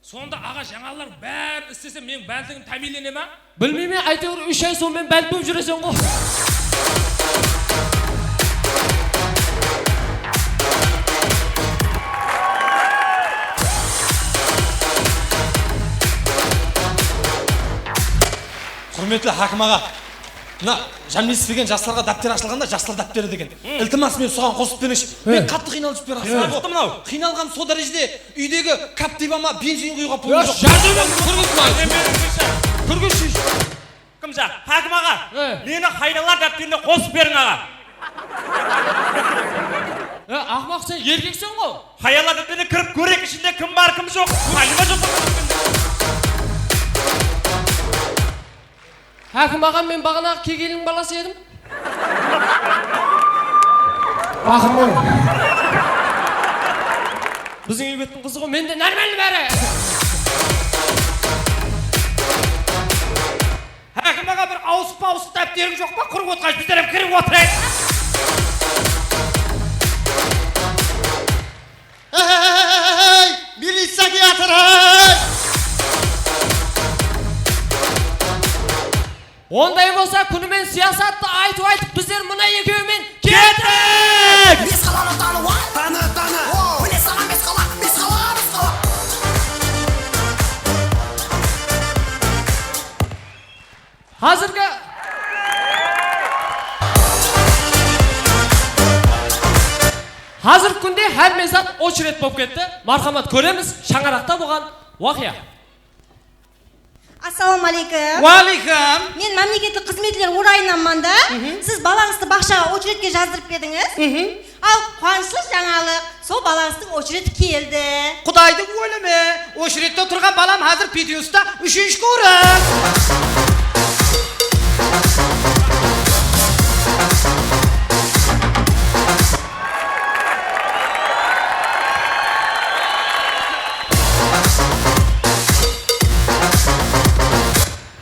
Sonda, aǵa, jańalar bárin islesem, meniń bántligim támiyinlene ma? Bilmeymen, áytewir, úsh ay sonıń menen bánt bolıp júreseń ǵo. Húrmetli hákim aǵa, Mına, jámlesiz degen jaslarǵa dápter ashılǵanda, jaslar dápteri degen. Iltimas, men soǵan qosıp berińshi. Men qattı qıynalıp júrip bergen. Qıynalıp atır mınaw. Qıynalǵanım sol dárejede, úydegi Captivama benzin quyıwǵa pulım joq. Járdem beriń, kórgizbay. Kórgizshi. Kim ja? Hákim aǵa. Meni hayallar dápterine qosıp beriń, aǵa. E, aqmaq, sen erkekseń ǵo. Hayallar dápterine kirip kóreyik, ishinde kim bar, kim joq. Payıma joq. Hákim aǵam, men baǵanaǵı kegeyliń balası edim. Baqırma. Biziń úybettiń qızı ǵo, mende normalno bári. Hákim aǵa, bir awısıp-pawısıp dápteriń joq pa? Qurıp otqanshı, bizler hám kirip otırayıq. Hey, miliciya kiyatır, hey! Onday bolsa, kúni menen siyasattı aytıp-aytıp, bizler mına ekewi menen kettik! Bes qalanı tanıw, tanı, tanı! Mine saǵan bes qala, bes qala, bes qala! Házirgi, házirgi kúnde hámme zat ocheret bolıp ketti. Marhamat, kóremiz shańaraqta bolǵan waqıya. Assalawma aleykum. Wa aleykum. Men mámleketlik xızmetler orayınanman da. Siz balańızdı baqshaǵa ocheretke jazdırıp edińiz. Al, quwanıshlı jańalıq, sol balańızdıń ochireti keldi. Qudaydıń ólimi, ochirette turǵan balam házir Pitiusta úshinshi kuwrıs.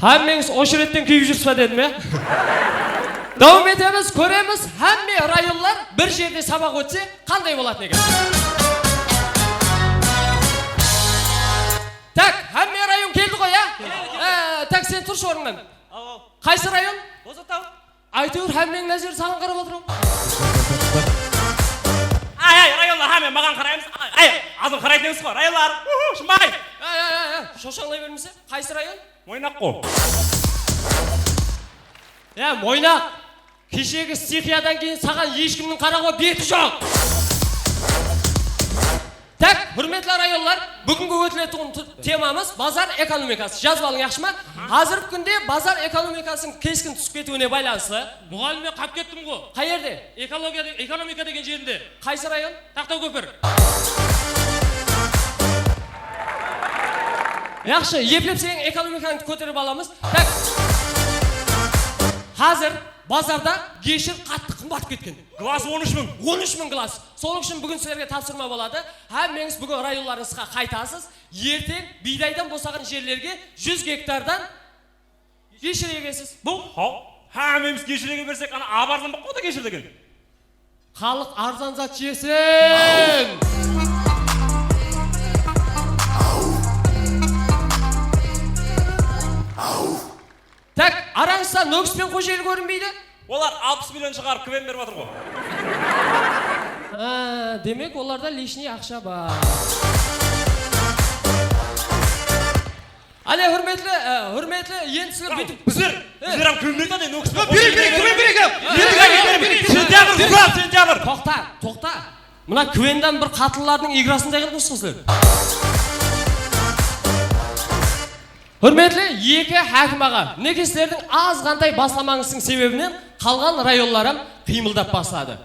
Hámmeńiz ochiretten kúyip júrsiz ba dedim, ya? Dawam etemiz, kóremiz, hámme rayonlar bir jerde sabaq ótse, qanday bolatın eken? Tak, hámme rayon keldi ǵoy, ya? Á, tak, sen turshı ornıńnan. Al, al. Qaysı rayon? Bozataw. Áytewir, hámmeniń názeri saǵan qarap atır. Ay, ay, rayonlar, hámme maǵan qaraymız. Ay, ay, azın qaraytın emes ǵoy, rayonlar. Uhu, shımbay. Ay, ay, ay, ay, shoshańlay bermese, qaysı rayon? Moynaq ǵo. Ya, Moynaq, keshegi stixiyadan keyin saǵan hesh kimniń qaraǵıwa beti joq. Tak, húrmetli rayonlar, búgingi ótiletuǵın t-, temamız bazar ekonomikası. Jazıp alıń, yaqshı ma? Házirgi kúnde bazar ekonomikasınıń keskin túsip ketiwine baylanıslı. Muǵallim, men qap kettim ǵo. Qay jerde? Ekologiya de-, ekonomika degen jerinde. Qaysı rayon? Taxtaw kópir. Yaqshı, eplep seniń ekonomikańdı kóterip alamız. Tak. Házir bazarda geshir qattı qımbatıp ketken. Glass on úsh mıń. On úsh mıń glass. Sonıń ushın búgin sizlerge tapsırma boladı. Hámmeńiz búgin rayonlarıńızǵa qaytasız. Erteń biydaydan bosaǵan jerlerge júz gektardan geshir egesiz. Bul? Haw, hámmemiz geshir ege bersek, ana, ap arzanbaq ǵo da geshir degen. Xalıq arzan zat jesin! Tak, arańızda Nókis penen Xojeli kórinbeydi? Olar alpıs million shıǵarıp, kven berip atır ǵo. Á, demek, olarda lishniy aqsha bar. Áne, húrmetli, e, húrmetli, endi sizler búytip bizler, bizler hám kven beredi, Nókis penen Xojeli. Berek, berek, berek, berek, berek, berek, berek. Sentyabr, urar, sentyabr. Toqta, toqta. Mına kvendan bir qatınlardıń igrasınday qılıp atırmısız sizler. Húrmetli eki hákim aǵa, minekey sizlerdiń azǵantay baslamańızdıń sebebinen qalǵan rayonlar hám qıymıldap basladı.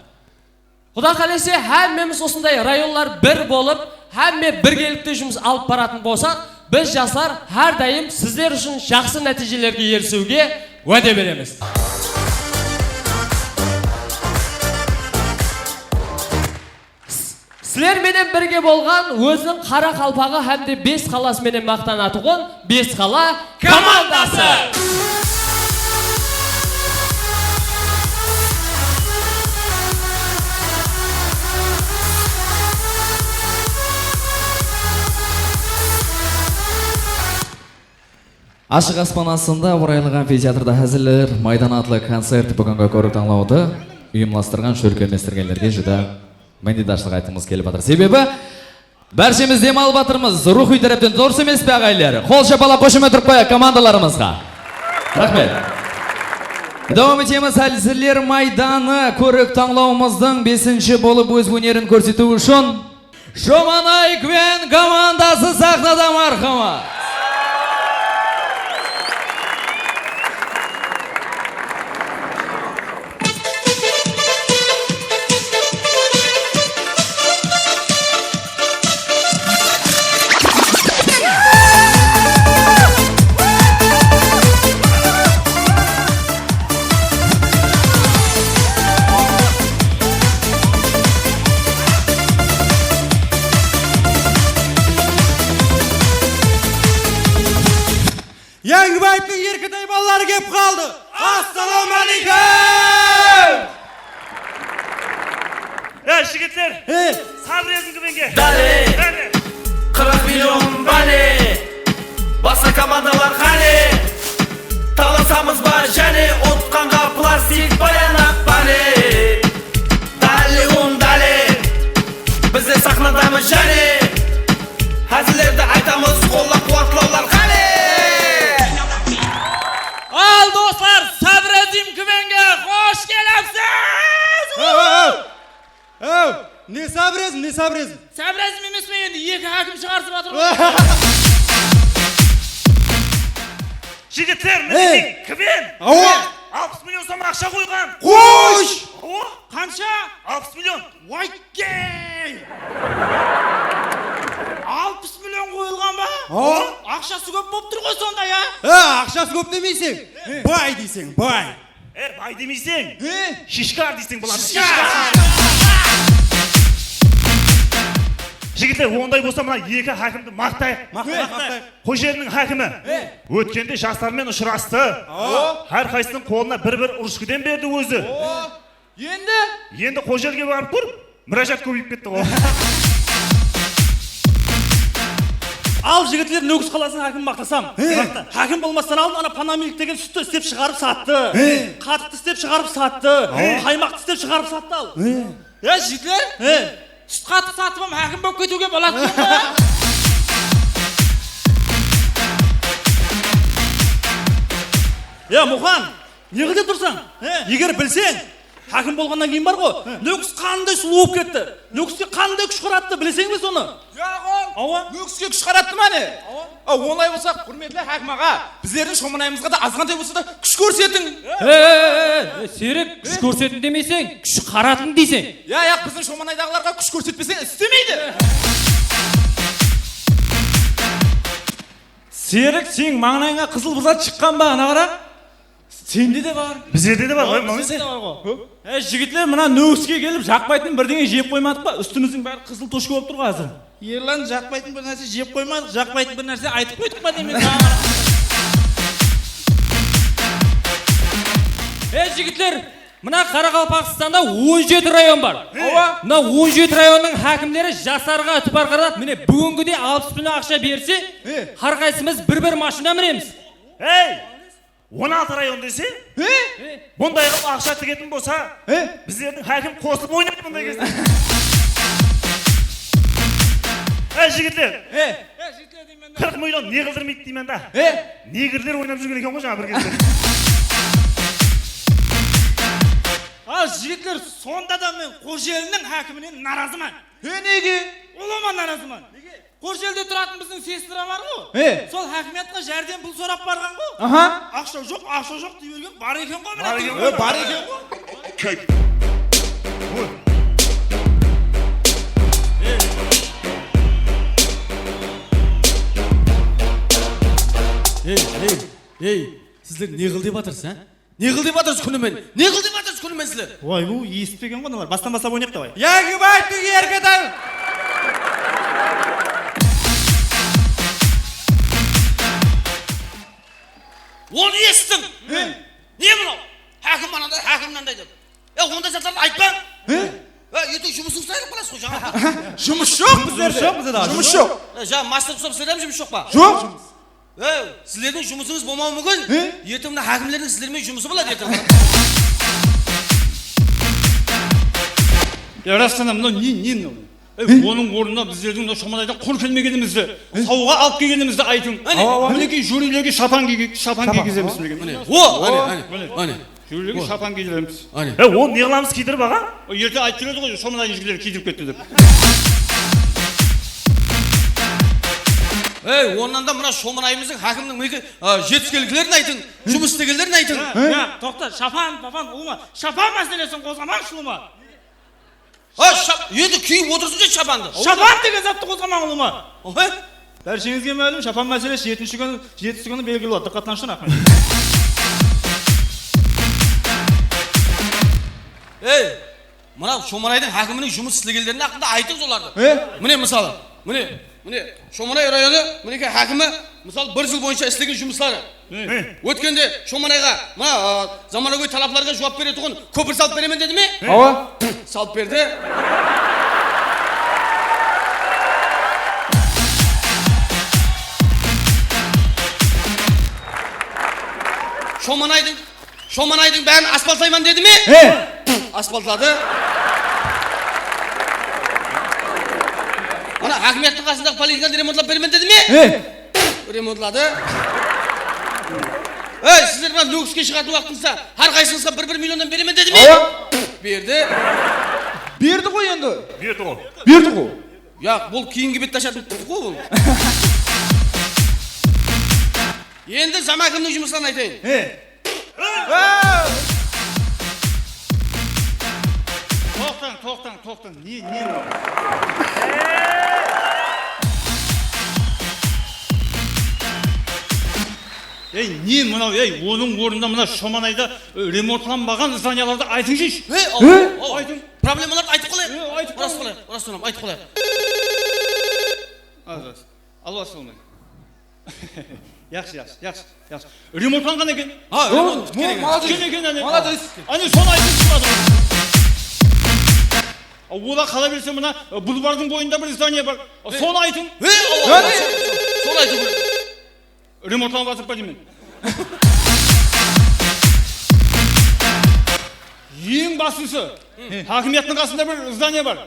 Quda qálese, hámmemiz usınday rayonlar bir bolıp, hámme birgelikte jumıs alıp baratın bolsaq, biz jaslar hár dayım sizler ushın jaqsı nátiyjelerge erisiwge wáde beremiz. S-, sizler menen birge bolǵan óziniń qara qalpaǵı hám de bes qalası menen maqtanatuǵın Bes qala komandası! Ashıq aspan astında Oraylı amfiteatrda Háziller maydanı atlı koncert búgingi kórik tańlawdı uyımlastırǵan, shólkemlestirgenlerge júdá minnetdarshılıq aytqımız kelip atır. Sebebi bárshemiz dem alıp atırmız, ruwxıy tárepten, durıs emes pe, aǵayinler? Qol shapalaq, xoshamet urıp qoyayıq komandalarımızǵa. Raxmet. Dawam etemiz. Házirler maydanı kórik tańlawımızdıń besinshi bolıp óz ónerin kórsetiw ushın Shomanay Kven komandası saxnada, marhamat. Yańgibayevtiń Erketay balaları kelip qaldı. Assalawma áleykum! Ey, jigitler! Ey! Sabir Azimkvenge! Dale! Qáne! Qırıq million bale! Basqa komandalar qáne? Talasamız ba jáne? Utqanǵa plastik bayanaq bale! Dale, un, dale! Bizler saxnadamız jáne! Házillerdi aytamız, qollap-quwatlawlar qáne! Al, doslar, Sabir Azimkvenge xosh kelipsiz! Aw, aw, aw! Aw, ne Sabir Azim, ne Sabir Azim? Sabir Azim emes pe endi, eki hákim shıǵarısıp atır ǵoy. Jigitler, mine, ey, Kven! Awa! Alpıs million som aqsha qoyǵan. Qosh! Awa! Qansha? Alpıs million. Oykey! Alpıs million qoyılǵan ba? Awa! Aqshası kóp bolıp tur ǵoy sonda, ya? Ha, aqshası kóp demeyseń, bay deyseń, bay. E, bay demeyseń. E? Shishka deyseń boladı. Shishka! Jigitler, onday bolsa mına eki hákimdi maqtayıq. Maqtayıq, maqtayıq. Xojeliniń hákimi. E? Ótkende jaslarmen ushırastı. Awa. Hár qaysısınıń qolına bir-bir ruchkadan berdi ózi. Awa. Endi? Endi Xojelge barıp tur. Múrájat kóbeyip ketti ǵoy. Al, jigitler, Nókis qalasınıń hákimin maqtasam. He. Maqta. Hákim bolmastan aldın ana panamilk degen sútti islep shıǵarıp sattı. He. Qatıqtı islep shıǵarıp sattı. He. Qaymaqtı islep shıǵarıp sattı al. He. Ya, jigitler? He. Sút qatıq satıp ham hákim bolıp ketiwge boladı eken ǵoy. Ya, Muxan, ne qıl dep tursań? He. Eger bilseń, hákim bolǵannan keyin bar ǵo, he, Nókis qanday sulıw bolıp ketti. Nókiske qanday kúsh qarattı, bileseń be sonı? Yaq, ol. Awa. Nókiske kúsh qarattı ma ne? Awa. A, onday bolsa, húrmetli hákim aǵa, bizlerdiń Shomanayımızǵa da azǵantay bolsa da kúsh kórsetiń. E, e, e, e, Serik, kúsh kórsetiń demeyseń, kúsh qaratıń deyseń. Ya, yaq, biziń Shomanaydaǵılarǵa kúsh kórsetpeseń, islemeydi. Serik, seniń mańlayıńa qızıl bir zat shıqqan ba, ana qara. Sende de bar. Bizlerde de bar ǵoy, bizlerde de bar ǵoy. Ey, jigitler, mına Nókiske kelip, jaqpaytın birdeńe jep qoymadıq pa? Ústimizdiń bári qızıl tochka bolıp tur ǵoy házir. Erlan, jaqpaytın bir nárse jep qoymadıq, jaqpaytın bir nárse aytıp qoydıq pa deymen saǵan. Ey, jigitler, mına Qaraqalpaqstanda on jeti rayon bar. Awa. Mına on jeti rayonnıń hákimleri jaslarǵa itibar qaratap, mine, búgingidey alpıs million aqsha berse, hár qaysımız bir-bir mashina minemiz. Ey! On altı rayon dese, bunday qılıp aqsha tigetin bolsa, bizlerdiń hákim qosılıp oynaydı bunday gezde. Ey, jigitler! Qırq million ne qıldırmaydı deymen da. Negirler oynap júrgen eken ǵoy jańa bir gezde. Al, jigitler, sonda da men Xojeliniń hákiminen narazıman. He, nege? Ulıwma narazıman. Nege? Xojelide turatın biziń sestra bar ǵo. He. Sol hákimiyatqa járdem pul sorap barǵan ǵo. Aha. Aqsha joq, aqsha joq dey bergen, bar eken ǵo, mine. Bar eken ǵo. Bar eken ǵo. Ey, ey, ey, sizler ne qıl dep atırsız, há? Ne qıl dep atırsız kúnimen? Ne qıl dep atırsız kúnimen sizler? Oy, bu esitpegen ǵo mınalar. Bastan baslap oynayıq, davay. Yaǵıbayevtıń Erketay! Onı esittiń! Ne mınaw? Hákim mınanday, hákim mınanday dep. Ya, onday zatlardı aytpań! E, erteń jumısıńızdı ayırıp qalasız ǵoy, jańa. Jumıs joq bizlerde. Jumıs joq bizlerde. Jumıs joq. E, jańa mastır qusap sizlerde hám jumıs joq pa? Joq. Ey, sizlerdiń jumısıńız bolmawı múmkin. He? Erteń mına hákimlerdiń sizler menen jumısı boladı erteń. Ya, rastan da, mınaw ne, ne mınaw? Ey, onıń ornına bizlerdiń mına Shomanaydan qur kelmegenimizdi, sawǵa alıp kelgenimizdi aytıń. Áne. Awa, awa. Minekey, júrilerge shapan kiyge-, shapan kiygizemiz. Mine. O, áne, áne, áne. Júrege shapan kiydiremiz. Áne. E, onı ne qılamız kiydirip, aǵa? O erte aytıp beredi ǵoy, Shomanaydıń jigitleri kiydirip ketti dep. Ey, onnan da mına Shomanayımızdıń hákimniń minekey, a, jetiskenliklerin aytıń, jumıs islegenlerin aytıń. Ya, ya, toqta, shapan, papan, ulıwma, shapan máselesin qozǵamańshı, ulıwma. A, sha-, endi kiyip otırsın shapandı. Shapan degen zattı qozǵamań, ulıwma. Oy. Bársheńizge málim, shapan máselesi jetinshi kúni, jetisi kúni belgili boladı. Dıqqatlanıshtan, raxmet. Ey, mına Shomanaydıń hákiminiń jumıs islegenleriniń haqqında aytıń solardı. E? Mine, mısalı, mine, mine, Shomanay rayonı, minekey, hákimi, mısalı, bir jıl boyınsha islegen jumısları. Ótkende Shomanayǵa mına, a, zamanagóy talaplarǵa juwap beretuǵın kópir salıp beremen dedi me? Awa. Salıp berdi. Shomanaydıń, Shomanaydıń bárin asfaltlayman dedi me? He. Asfaltladı. Ana, hákimiyattıń qasındaǵı poliklinikani remontlap beremen dedi me? He. Remontladı. Ey, sizler mına Nókiske shıǵatın waqtıńızda hár qaysıńızǵa bir-bir millionnan beremen dedi me? Awa. Berdi. Berdi ǵoy endi. Berdi ǵoy. Berdi ǵoy. Yaq, bul keyingi bette ashatın tip ǵoy bul. Endi zam hákimniń jumısların aytayın. He. Toqtań, toqtań, toqtań. Ne, ne mınaw? Ey, ne mınaw, ey, onıń ornında mına Shomanayda, e, remontlanbaǵan zdaniyalardı aytıńshı. He, awa, awa. Aytıń. Problemalardı aytıp qalayıq. E, aytıp qalayıq. Ras qalayıq, ras qalayıq, aytıp qalayıq. Az, az. Alwasılmay. Yaqshı, yaqshı, yaqshı, yaqshı. Remontlanǵan eken. Ha, remont, kerek. Molodec. Túsken eken, áne. Molodec. Áne, sonı aytıp shıǵadı. A, olar qala berse, mına, e, bulvardıń boyında bir zdaniya bar. A, sonı aytıń. He, awa, awa, sonı, sonı aytıw kerek. Remontlanıp atır pa deymen. Eń baslısı, hákimiyattıń qasında bir zdaniya bar. E,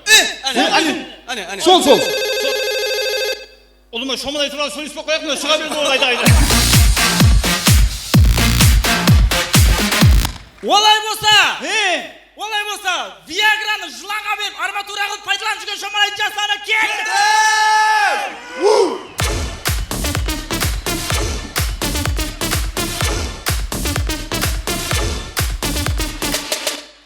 áne, áne, áne, áne. Sol, sol. Ulıwma, Shomanay tuwralı sóylespey-aq qoyayıq, mına shıǵa berdi, ol ayta, ayta. Olay bolsa! He! Olay bolsa, Viagranı jılanǵa berip, armatura qılıp paydalanıp júrgen Shomanaydıń jaslarına keldi!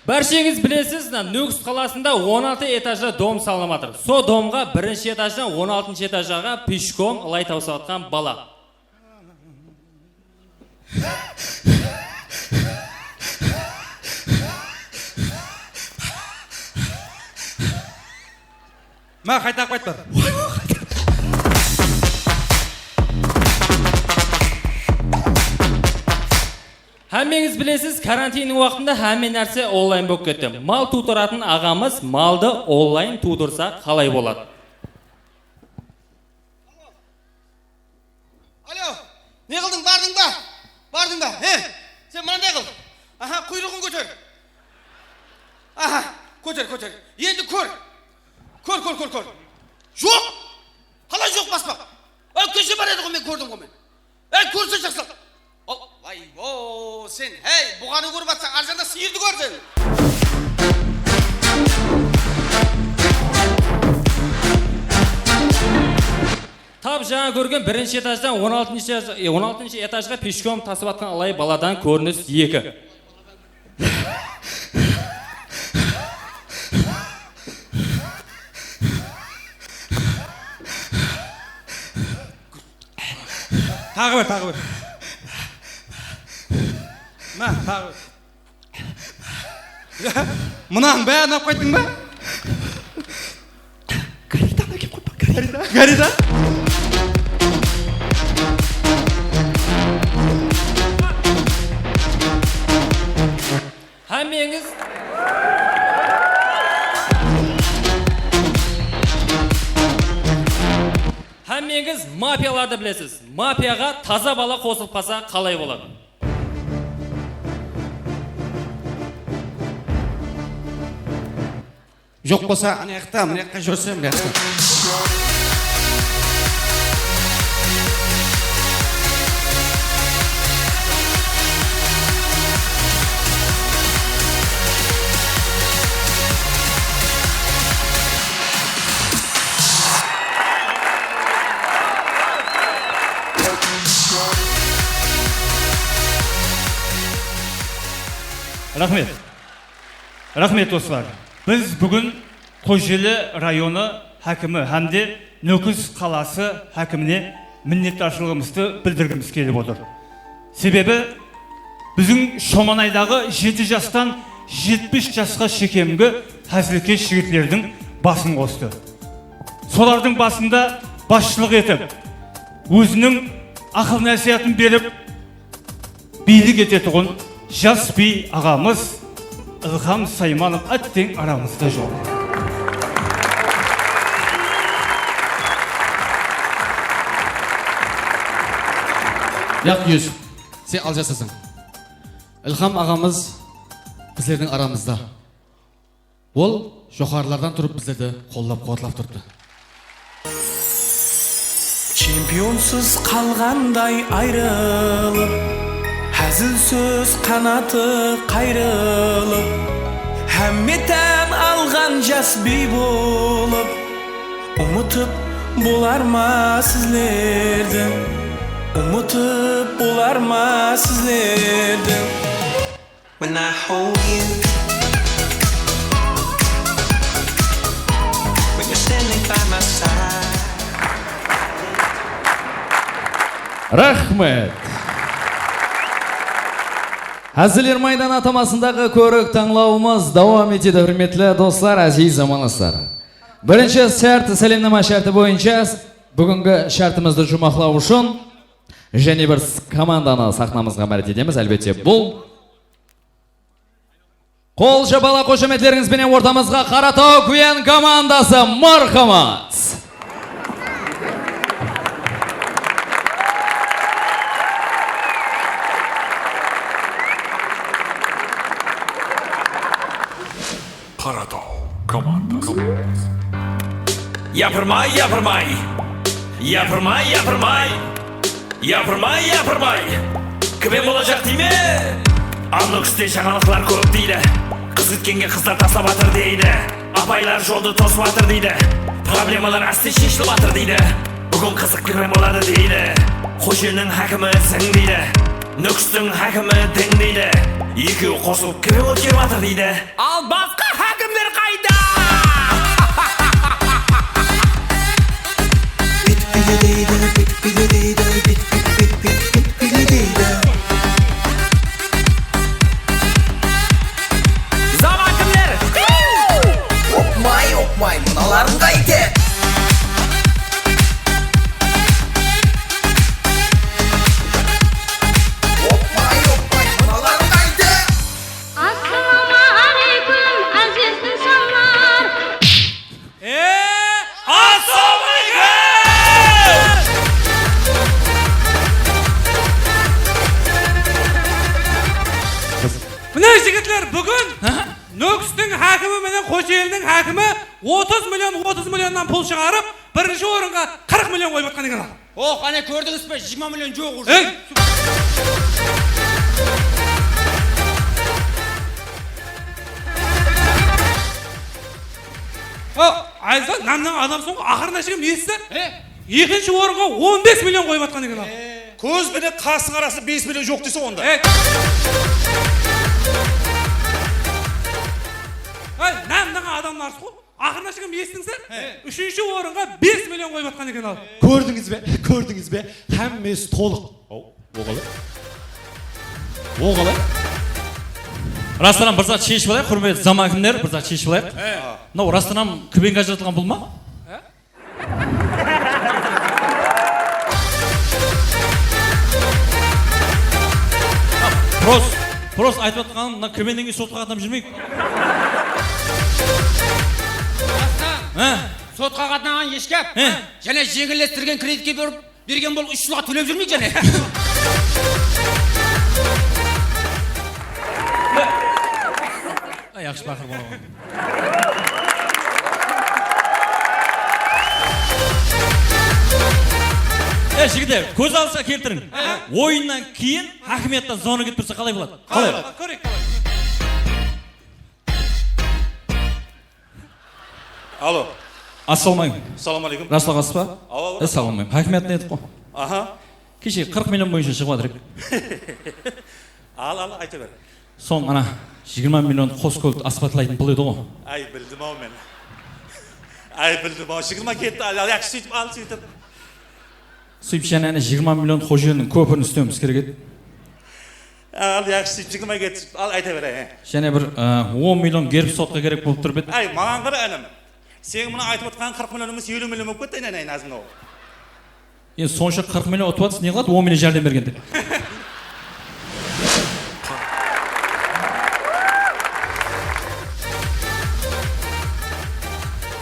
Bársheńiz bilesiz, mına Nókis qalasında on altı etajlı dom salınıp atır. Sol domǵa birinshi etajdan on altınshı etajǵa peshkom ılay tawsıp atqan bala. Má, qaytarıp qayt bar. Hámmeńiz bilesiz, karantinniń waqtında hámme nárse onlayn bolıp ketti. Mal tuwdıratın aǵamız maldı onlayn tuwdırsa qalay boladı? Alo, ne qıldıń, bardıń ba? Bardıń ba? He? Sen mınanday qıl. Aha, quyruǵın kóter. Aha, kóter, kóter. Endi kór. Kór, kór, kór, kór. Joq! Qalay joq, baspaq? Ay, keshe bar edi ǵoy, men kórdim ǵoy men. Ey, kórse jaqsılıq. Al, vay-bo, sen, hey, buǵanı kórip atsań, arjanda sıyırdı kór sen. Tap jańa kórgen birinshi etajdan on altınshı, e, on altınshı etajǵa peshkom tasıp atqan ılay baladan kórinis eki. Taǵı bir, taǵı bir. Má, taǵı bir. Mınanıń bárin alıp qayttıń ba? Goridanı kep qoyıp pa, gorida. Gorida? Hámmeńiz, hámmeńiz mafiyalardı bilesiz. Mafiyaǵa taza bala qosılıp qalsa qalay boladı? Joq bolsa, ana jaqta, mına jaqqa júrsem, mına jaqta. Raxmet. Raxmet, doslar. Biz búgin Xojeli rayonı hákimi hám de Nókis qalası hákimine minnetdarshılıǵımızdı bildirgimiz kelip otır. Sebebi, biziń Shomanaydaǵı jeti jastan jetpis jasqa shekemgi házilkesh jigitlerdiń basın qostı. Solardıń basında basshılıq etip, óziniń aqıl-násiyatın berip, biylik etetuǵın jas biy aǵamız Ilham Saymanov átteń aramızda joq. Yaq, Yusuf, sen aljasasań. Ilham aǵamız bizlerdiń aramızda. Ol joqarılardan turıp bizlerdi qollap-quwatlap turıptı. Chempionsız qalǵanday ayrılıp, házil sóz qanatı qayrılıp, hámme tán alǵan jas biy bolıp, umıtıp bolar ma sizlerdi? Umıtıp bolar ma sizlerdi? When I hold you, when you're standing by my side. Raxmet! Háziller maydanı atamasındaǵı kórik tańlawımız dawam etedi, húrmetli doslar, áziz zamanlaslar. Birinshi shárt, sálemnama shárti boyınsha búgingi shártimizdi juwmaqlaw ushın jáne bir s-, komandanı saxnamızǵa máret etemiz. Álbette, bul Qol shapalaq, xoshametlerińiz benen ortamızǵa Qarataw Kuyan komandası, marhamat! Qarataw komandası. Yapırmay, yapırmay. Yapırmay, yapırmay. Yapırmay, yapırmay. Kúbeń bolajaq deyme. Al, Nókiste jańalıqlar kóp deydi. Qız ketkenge qızlar taslap atır deydi. Apaylar joldı tosıp atır deydi. Problemalar áste sheshilip atır deydi. Búgin qızıq kúbeń boladı deydi. Xojeliniń hákimi ziń deydi. Nókistiń hákimi diń deydi. Ekewi qosılıp kúbeń ótkerip atır deydi. Al, basqa hákimler qayda? Búytip kúyledeydi, búytip kúyledeydi, búytip, búytip, búytip, búytip kúyledeydi. Zam hákimler! Opmay, opmay, mınaların qayta? Opmay, opmay, mınaların qayta? Assalawma áleykum, áziz insanlar! E, assalawma áleykum! Mine, jigitler, búgin Nókistiń hákimi menen Xojeliniń hákimi otız million, otız millionnan pul shıǵarıp, birinshi orınǵa qırq million qoyıp atqan eken. Oh, áne, kórdińiz be, jigirma million joq уже. Ey! O, Ayza, namnan adamsıń ǵoy, aqırına shekem esitse. He? Ekinshi orınǵa on bes million qoyıp atqan eken al. He. Kóz benen qastıń arasında bes million joq dese onda. Ey! Ey, namnan adamlarsız ǵoy. Aqırına shekem esitiń sen, he, úshinshi orınǵa bes million qoyıp atqan eken al. Kórdińiz be? Kórdińiz be? Hámmesi tolıq. Aw, o qalay? O qalay? Rastan hám bir zat sheship alayıq, húrmetli zam hákimler, bir zat sheship alayıq. He. Mınaw rastan hám kúbeń ajıratılǵan pul ma? He? Prost, prost aytıp atqanım, mına kúbeń degen sotqa qatnap júrmeyik. Rastan, he, sotqa qatnaǵan eshkáp. He. Jáne jeńillestirgen kreditke berip, bergen bol, úsh jılǵa tólep júrmeyik jáne. Ay, yaqshı paqır bolaman. E, jigitler, kóz alısqa keltiriń. Oyınnan keyin hákimiyattan zona ketip tursa qalay boladı? Qalay? Qalay? Kóreyik, qalay. Alo. Assalawma áleykum. Assalawma áleykum. Raslaǵansız ba? Awa, awa. Assalawma áleykum. Hákimiyat ne edik ǵoy? Aha. Keshe qırq million boyınsha shıǵıp atır edik. Al, al, ayta ber. Soń ana jigirma million qos kópti asfaltlaytın pul edi ǵo. Ay, bildim-aw men. Ay, bildim-aw, jigirma ketti, al, al, yaqshı, sóytip al, sóytip. Sóytip jáne ana jigirma million Xojelinniń kópirin islewimiz kerek edi. Al, yaqshı, sóytip jigirma ketti, al, ayta ber, e. Jáne bir, ı, on million gerb sotqa kerek bolıp tur bet. Ay, maǵan qara, inim. Seniń mına aytıp otqanıń qırq million emes, eliw million bolıp ketti, aynaneyin, azın-aw. Endi sonsha qırq million utıp atırsız, ne qıladı, on million járdem bergende?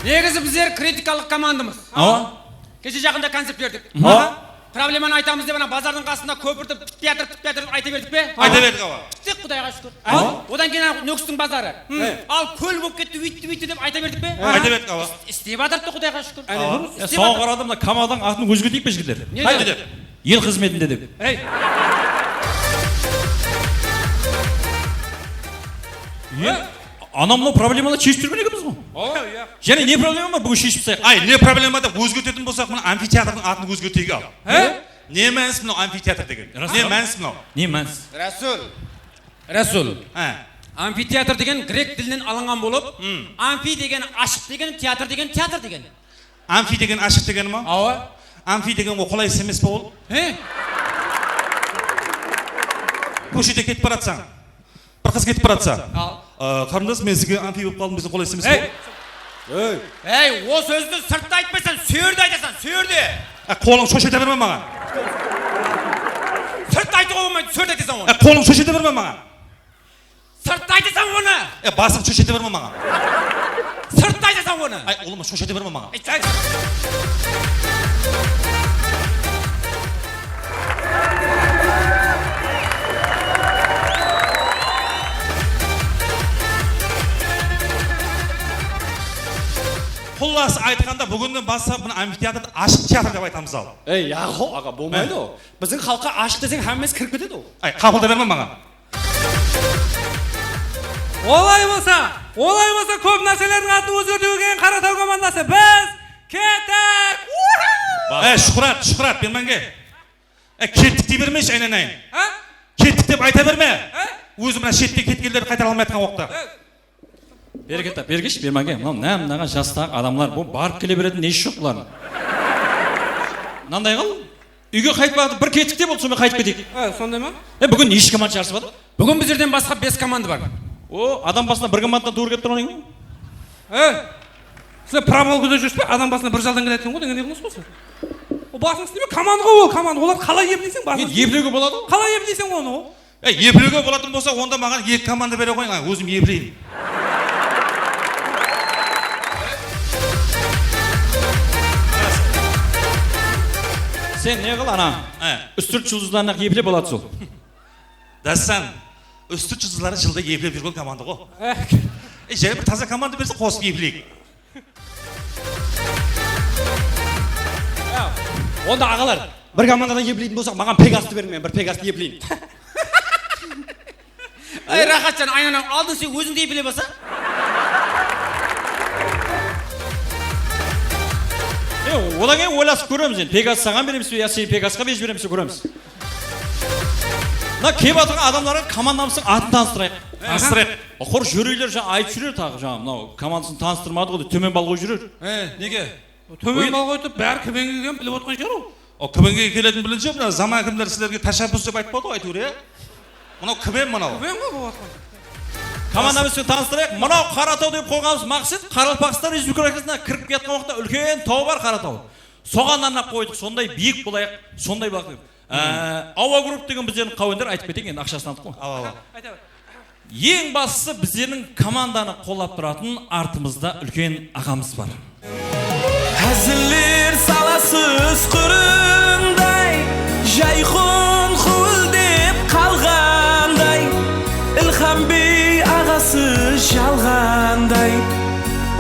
Negizi bizler kritikalıq komandamız. Awa. Keshe jaqında koncert berdik. Awa. Problemanı aytamız dep, ana bazardıń qasında kópirdi pitpey atır, pitpey atır dep ayta berdik pe? Ayta berdik, awa. Pittik, Qudayǵa shúkir. Awa. Odan keyin ana Nókistiń bazarı. Al, kól bolıp ketti, úytti, búytti dep ayta berdik pe? Ayta berdik, awa. Islep atırıptı, Qudayǵa shúkir. Áne, durıs, islep atır. Soǵan qaradım, mına komandadań atın ózgerteyik pe, jigitler? Ne? Qayt, dep. El xızmetinde dep. Ey! Anam mınaw problemalardı sheship júrgen ekenbiz ǵo. Jáne ne problema bar, búgin sheship taslayıq. Ay, ne problema dep ózgertetin bolsaq, mına amfiteatrdıń atın ózgerteyik al. He? Ne mánis mınaw amfiteatr degen? Ne mánis mınaw? Ne mánis? Rasul. Rasul. He. Amfiteatr degen grek tilinen alınǵan bolıp, amfi degen ashıq degen, teatr degen, teatr degen. Amfi degen ashıq degeni ma? Awa. Amfi degen ol qolaysız emes pe ol? He? Kóshede ketip baratsań. Bir qız ketip baratsa. Al. Aa, qarindas, men sizge amfi bolıp qaldım deseń, qolaysız emes pe? Ey! Ey, o sózdi sırtta aytpaysań, sóyerde aytasań, sóyerde! Á, qolıńdı shosh ete berme maǵan. Sırtta aytıwǵa bolmaydı, sóyerde aytasań onı. Á, qolıńdı shosh ete berme maǵan. Sırtta aytasań onı! E, basıńdı shosh ete berme maǵan. Sırtta aytasań onı! Ay, ulıwma, shosh ete berme maǵan. Ay, ay. Qullası aytqanda, búginnen baslap mına amfiteatrdı ashıq teatr dep aytamız al. Ey, yaqo, aǵa, bolmaydı o. Biziń xalıqqa ashıq deseń, hámmesi kirip ketedi o. Ay, qapılda berme maǵan. Olay bolsa, olay bolsa, kóp nárselerdiń atın ózgertiwge kelgen Qarataw komandası. Biz kettik! Ey, Shuhrat, Shuhrat, bermenge. Ey, kettik dey bermeyshi, aynanayın. Ha? Kettik dep ayta berme. Ha? Ózi mına shette ketkenlerdi qaytara almay atırǵan waqıtta. Ha? Bereket, bergesh, bermenge. Mınaw, mına, mınaǵan jastaǵı adamlar, bul barıp kele beredi, ne ishi joq bulardıń? Mınanday qıl, úyge qaytpay atır, bir kettik de boldı, sonıń menen qaytıp keteyik. Ha, sonday ma? E, búgin neshe komanda jarıs bar? Búgin bizlerden basqa bes komanda bar. O, adam basına bir komandadan tuwrı kelip turǵan eken. E, sizler provolkada júrsiz be? Adam basına bir jaldan keledi eken ǵoy, degen ne qılıńız ǵoy sizler? O basıń isleme, komanda ǵoy ol, komanda. Olardı qalay epleyseń basıń? Endi eplewge boladı ǵoy. Qalay epleyseń onı ǵoy? E, eplewge bolatuǵın bolsa, onda maǵan eki komanda bere qoyıń, a, ózim epleyin. Sen ne qıl, ana, e, Ústirt juldızların-aq eple, boladı sol. Dássan, Ústirt juldızları jılda eplep júrgen komanda ǵo. E, jáne bir taza komanda berse, qosıp epleyik. Ya, onda, aǵalar, bir komandadan epleytin bolsaq, maǵan Pegastı beriń, men bir Pegastı epleyin. Ay, Raxatjan, aynanań, aldın sen ózińdi eplep alsa. E, odan keyin oylasıp kóremiz endi. Pegastı saǵan beremiz be, ya sen Pegastqa berip jiberemiz be, kóremiz. Mına kelip atırǵan adamlarǵa komandamızdıń atın tanıstırayıq. Tanıstırayıq. Qur júreyler, jańa aytıp júrer taǵı, jańa mınaw komandasın tanıstırmadı ǵoy dep, tómen bal qoyıp júrer. E, nege? Tómen bal qoyıp, bári K V N-ge kelgen bilip otırǵan shıǵar ol. O, K V N-ge keletin bilinshi, mına zaman kimler sizlerge tashabbus dep aytpadı ǵoy, áytewir, e? Mınaw K V N mınaw. K V N ǵoy bolıp atırǵan. Komandamız benen tanıstırayıq. Mınaw Qarataw dep qoyǵanımız maqset, Qaraqalpaqstan Respublikasına kirip kiyatqan waqıtta úlken taw bar Qarataw. Soǵan arnap qoydıq, sonday biyik bolayıq, sonday bolayıq dep. Á, Awa Group degen bizlerdiń qáwender, aytıp keteyin, endi aqshasın aldıq ǵoy. Awa, awa. Ayta ber. Eń baslısı, bizlerdiń komandanı qollap turatın artımızda úlken aǵamız bar. Háziller salasız qurınday, jayqon quwildep qalǵanday, Ilhambey aǵası jalǵanday.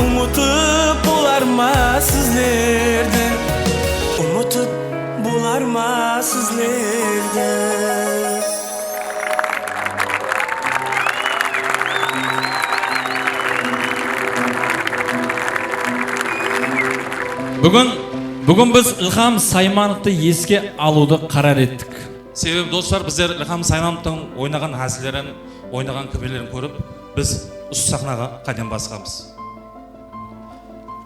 Umıtıp bolar ma sizlerdi? Umıtıp bolar ma sizlerdi? Búgin, búgin biz Ilham Saymanovtı eske alıwdı qarar ettik. Sebebi, doslar, bizler Ilham Saymanovtıń oynaǵan házillerin, oynaǵan kiprlerin kórip, biz usı saxnaǵa qádem basqanbız.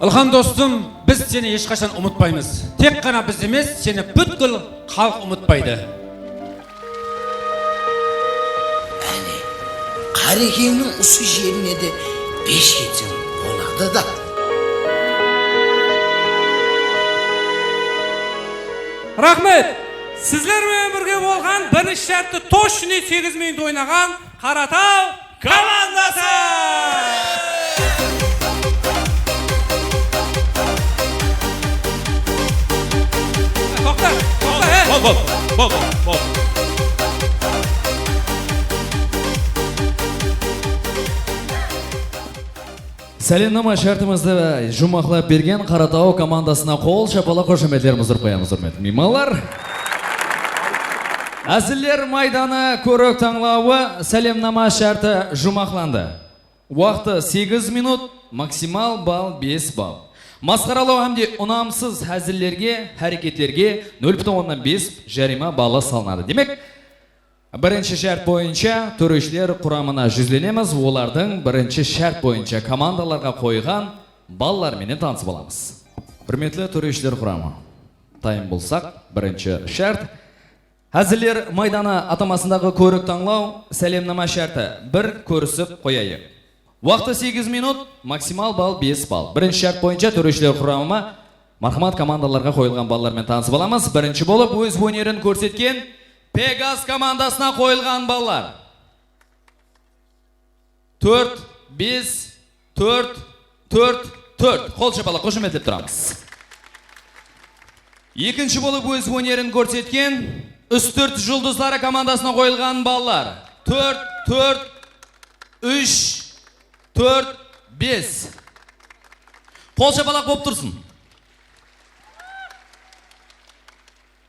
Ilham dostım, biz seni hesh qashan umıtpaymız. Tek ǵana biz emes, seni pútkil xalıq umıtpaydı. Áne, Qarekengniń usı jerine de besh ketseń bonadı da. Raxmet! Sizler menen birge bolǵan birinshi shártti toshnıy segiz minut oynaǵan Qarataw komandası! Toqta, toqta, he! Bol, bol, bol, bol, bol. Sálemnama shártimizdi juwmaqlap bergen Qarataw komandasına qol shapalaq, xoshametlerimiz urıp qoyamız, húrmetli miymanlar. Háziller maydanı kórik tańlawı sálemnama shárti juwmaqlandı. Waqtı segiz minut, maksimal ball bes ball. Masqaralaw hám de unamsız házillerge, háreketlerge nol pútin onnan bes járiyma bally salınadı. Demek, birinshi shárt boyınsha tóreshiler quramına júzlenemiz, olardıń birinshi shárt boyınsha komandalarǵa qoyǵan balları menen tanısıp alamız. Húrmetli tóreshiler quramı, tayın bolsaq, birinshi shárt. Háziller maydanı atamasındaǵı kórik tańlaw, sálemnama shárti, bir kórisip qoyayıq. Waqtı segiz minut, maksimal ball bes ball. Birinshi shárt boyınsha tóreshiler quramı, marhamat, komandalarǵa qoyılǵan ballar menen tanısıp alamız. Birinshi bolıp óz ónerin kórsetken Pegas komandasına qoyılǵan ballar. Tórt, bes, tórt, tórt, tórt. Qol shapalaq, xoshametlep turamız. Ekinshi bolıp óz ónerin kórsetken Ústirt juldızları komandasına qoyılǵan ballar. Tórt, tórt, úsh, tórt, bes. Qol shapalaq bolıp tursın.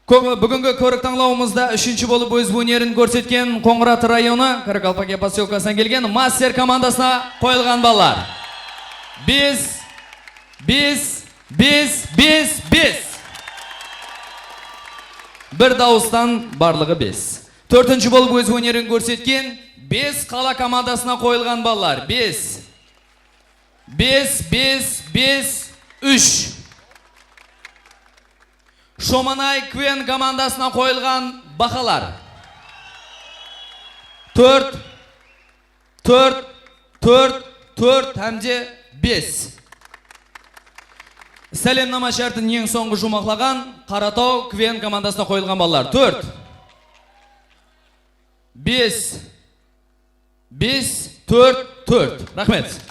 Kó-, búgingi kórik tańlawımızda úshinshi bolıp óz ónerin kórsetken Qońırat rayonı Karakalpakiya posyolkasınan kelgen Master komandasına qoyılǵan ballar. Bes, bes, bes, bes, bes. Bir dawıstan barlıǵı bes. Tórtinshi bolıp óz ónerin kórsetken Bes qala komandasına qoyılǵan ballar. Bes, bes, bes, bes, úsh. Shomanay Kven komandasına qoyılǵan bahalar. Tórt, tórt, tórt, tórt hám de bes. Sálemnama shártin eń sońǵı juwmaqlaǵan Qarataw Kven komandasına qoyılǵan ballar. Tórt, bes, bes, tórt, tórt. Raxmet.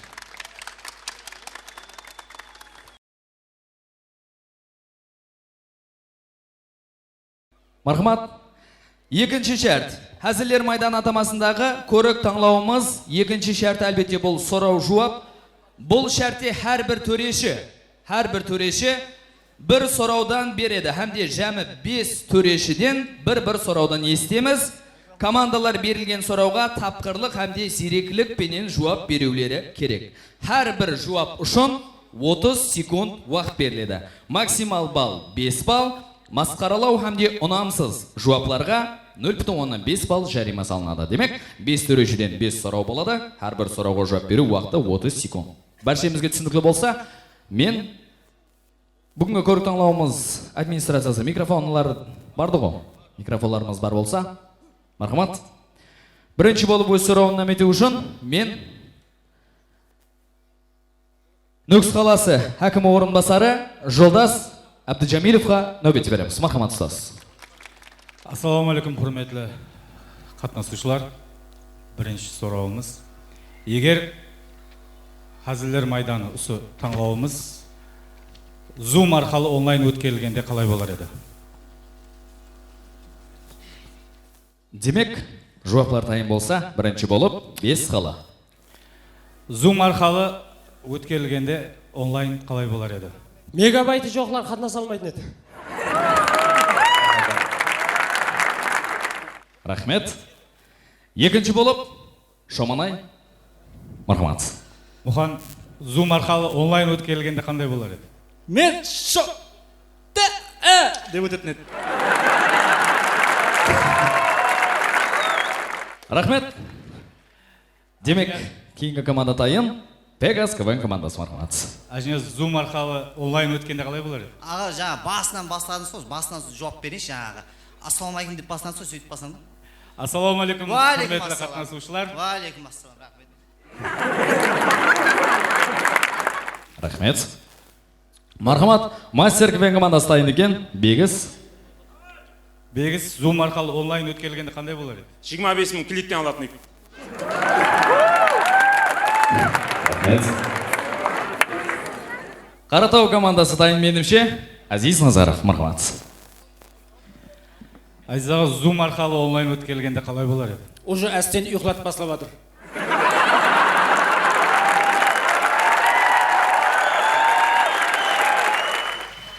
Marhamat. Ekinshi shárt. Háziller maydanı atamasındaǵı kórik tańlawımız ekinshi shárti, álbette, bul soraw-juwap. Bul shártte hár bir tóreshi, hár bir tóreshi bir sorawdan beredi hám de jámi bes tóreshiden bir-bir sorawdan esitemiz. Komandalar berilgen sorawǵa tapqırlıq hám de ziyreklik penen juwap beriwleri kerek. Hár bir juwap ushın otız sekund waqıt beriledi. Maksimal ball bes ball, masqaralaw hám de unamsız juwaplarǵa nol pútin onnan bes ball járiyma salınadı. Demek, bes tóreshiden bes soraw boladı. Hár bir sorawǵa juwap beriw waqtı otız sekund. Bárshemizge túsinikli bolsa, men Búgingi kórik tańlawımız administraciyası, mikrofonlar bardı ǵo? Mikrofonlarımız bar bolsa, marhamat. Birinshi bolıp óz sorawın námetiw ushın men Nókis qalası hákimi orınbasarı Joldas Ábdijamilovqa náwbet beremiz. Marhamat, ustaz. Assalawma áleykum, húrmetli qatnasıwshılar. Birinshi sorawımız. Eger Háziller maydanı usı tańlawımız Zoom arqalı onlayn ótkerilgende qalay bolar edi? Demek, juwaplar tayın bolsa, birinshi bolıp, bes qala. Zoom arqalı ótkerilgende onlayn qalay bolar edi? Megabaytı joqlar qatnasa almaytın edi. Raxmet. Ekinshi bolıp, Shomanay, marhamat. Muxan, Zoom arqalı onlayn ótkerilgende qanday bolar edi? Men sho-, te-, e, dep ótetin edi. Raxmet. Demek, keyingi komanda tayın Pegas K V N komandası, marhamat. Ájiniyaz, Zoom arqalı onlayn ótkende qalay bolar edi? Aǵa, jańa basınan basladıńız ǵoy, basınan juwap berińizshi jańaǵı. Assalawma aleykum dep basladınız ǵoy, sóytip baslandı. Assalawma aleykum, húrmetli qatnasıwshılar. Wa aleykum assalam, raxmet. Raxmet. Marhamat, Master K V N komandası tayın eken, Begis. Begis, Zoom arqalı onlayn ótkerilgende qanday bolar edi? Jigirma bes mıń klikten alatın edik. Raxmet. Qarataw komandası tayın, menimshe, Aziz Nazarov, marhamat. Aziz aǵa, Zoom arqalı onlayn ótkerilgende qalay bolar edi? Уже ásten uyqılatıp baslap atır.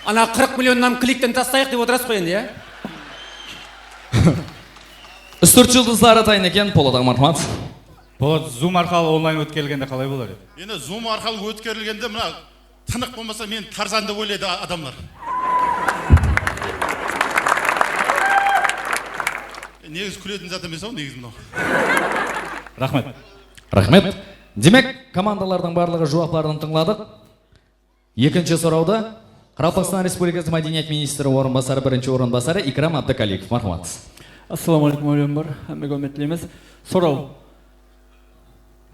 Ana qırq millionnan klikten taslayıq dep otırasız ǵoy endi, ya? Ústirt juldızları tayın eken, Polat aǵa, marhamat. Polat, Zoom arqalı onlayn ótkerilgende qalay bolar edi? Endi Zoom arqalı ótkerilgende mına tınıq bolmasa, meni Tarzan dep oylaydı a-, adamlar. Negizi kúletin zat emes-aw, negizi mınaw. Raxmet. Raxmet. Demek, komandalardıń barlıǵı juwapların tıńladıq. Ekinshi sorawdı Qaraqalpaqstan Respublikası Mádeniyat ministri orınbasarı, birinshi orınbasarı Ikram Abdukalipov, marhamat. Assalawma aleykum, Ólenbar. Hámmege húrmet tileymiz. Soraw.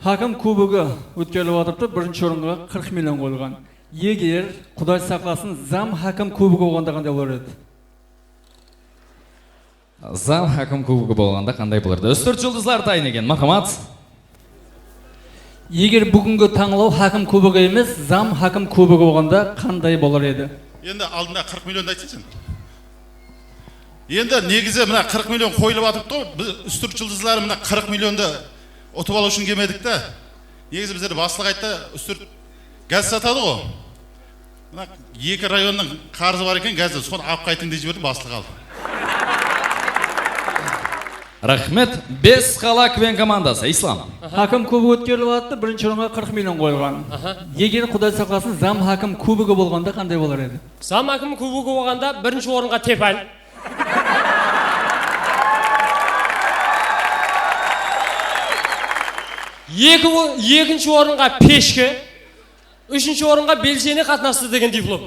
Hákim kubogi ótkerilip atırıptı, birinshi orınǵa qırq million qoyılǵan. Eger, Quday saqlasın, zam hákim kubogi bolǵanda qanday bolar edi? Zam hákim kubogi bolǵanda qanday bolar edi? Ústirt juldızlar tayın eken, marhamat. Eger búgingi tańlaw hákim kubogi emes, zam hákim kubogi bolǵanda qanday bolar edi? Endi aldında qırq milliondı aytsın sen. Endi negizi mına qırq million qoyılıp atırıptı ǵoy, biz Ústirt juldızları mına qırq milliondı utıp alıw ushın kelmedik ta. Negizi bizler baslıq ayttı, Ústirt gaz satadı ǵoy. Mına eki rayonnıń qarızı bar eken gazdi, sonı alıp qaytıń dep jiberdi, baslıq aldı. Raxmet. Bes qala K V N komandası, Islam. Hákim kubok ótkerilip atırdı, birinshi orınǵa qırq million qoyılǵan. Eger Quday saqlasın, zam hákim kubogi bolǵanda qanday bolar edi? Zam hákim kubogi bolǵanda birinshi orınǵa tepal. Eki, ekinshi orınǵa peshki, úshinshi orınǵa belsené qatnastı degen diplom.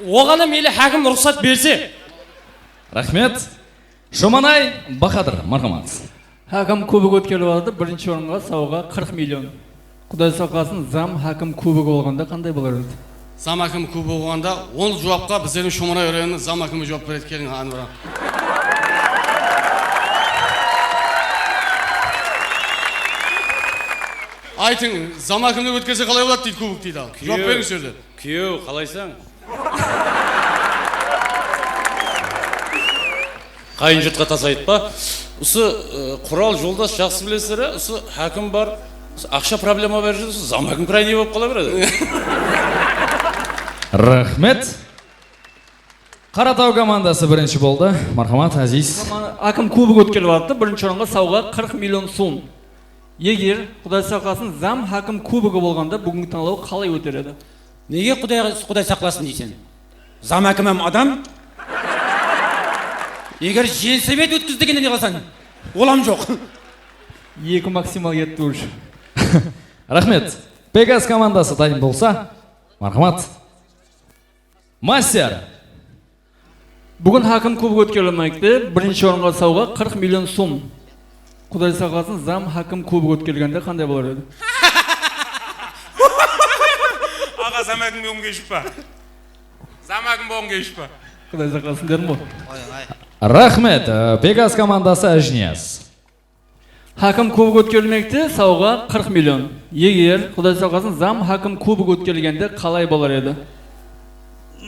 Oǵan hám ele hákim ruxsat berse. Raxmet. Shomanay Bahadır, marhamat. Hákim kubok ótkerilip atırdı, birinshi orınǵa sawǵa qırq million. Quday saqlasın, zam hákim kubogi bolǵanda qanday bolar edi? Zam hákim kubogi bolǵanda ol juwapqa bizlerdiń Shomanay rayonınıń zam hákimi juwap beredi, keliń, Ánwar aǵa. Aytıń, zam hákimlik ótkerse qalay boladı deydi, kubok deydi al. Juwap beriń usı jerde. Kúyew, qalaysań? Qayın jurtqa tas aytpa. Usı, ı, Qural, Joldas jaqsı bilesizler, á? Usı hákim bar, usı aqsha problema bar jerde, usı zam hákim krayniy bolıp qala beredi. Raxmet. Qarataw komandası birinshi boldı. Marhamat, Aziz. Hákim kubok ótkerilip atırdı. Birinshi orınǵa sawǵa qırq million sum. Eger, Quday saqlasın, zam hákim kubogi bolǵanda búgingi tańlaw qalay óter edi? Nege Quday, Quday saqlasın deysen? Zam hákim hám adam. Eger jelsemet ótkizdi degende ne qılasań? Ol hám joq. Eki maksimal ketti уже. Raxmet. Pegas komandası dayın bolsa, marhamat. Master. Búgin hákim kubok ótkerilmekte. Birinshi orınǵa sawǵa qırq million sum. Quday saqlasın, zam hákim kubok ótkerilgende qanday bolar edi? Aǵa, zam hákim boǵıń keliship pa? Zam hákim boǵıń keliship pa? Quday saqlasın dedim ǵoy. Raxmet, e, Pegas komandası, Ájiniyaz. Hákim kubok ótkerilmekte, sawǵa qırq million. Eger, Quday saqlasın, zam hákim kubok ótkerilgende qalay bolar edi?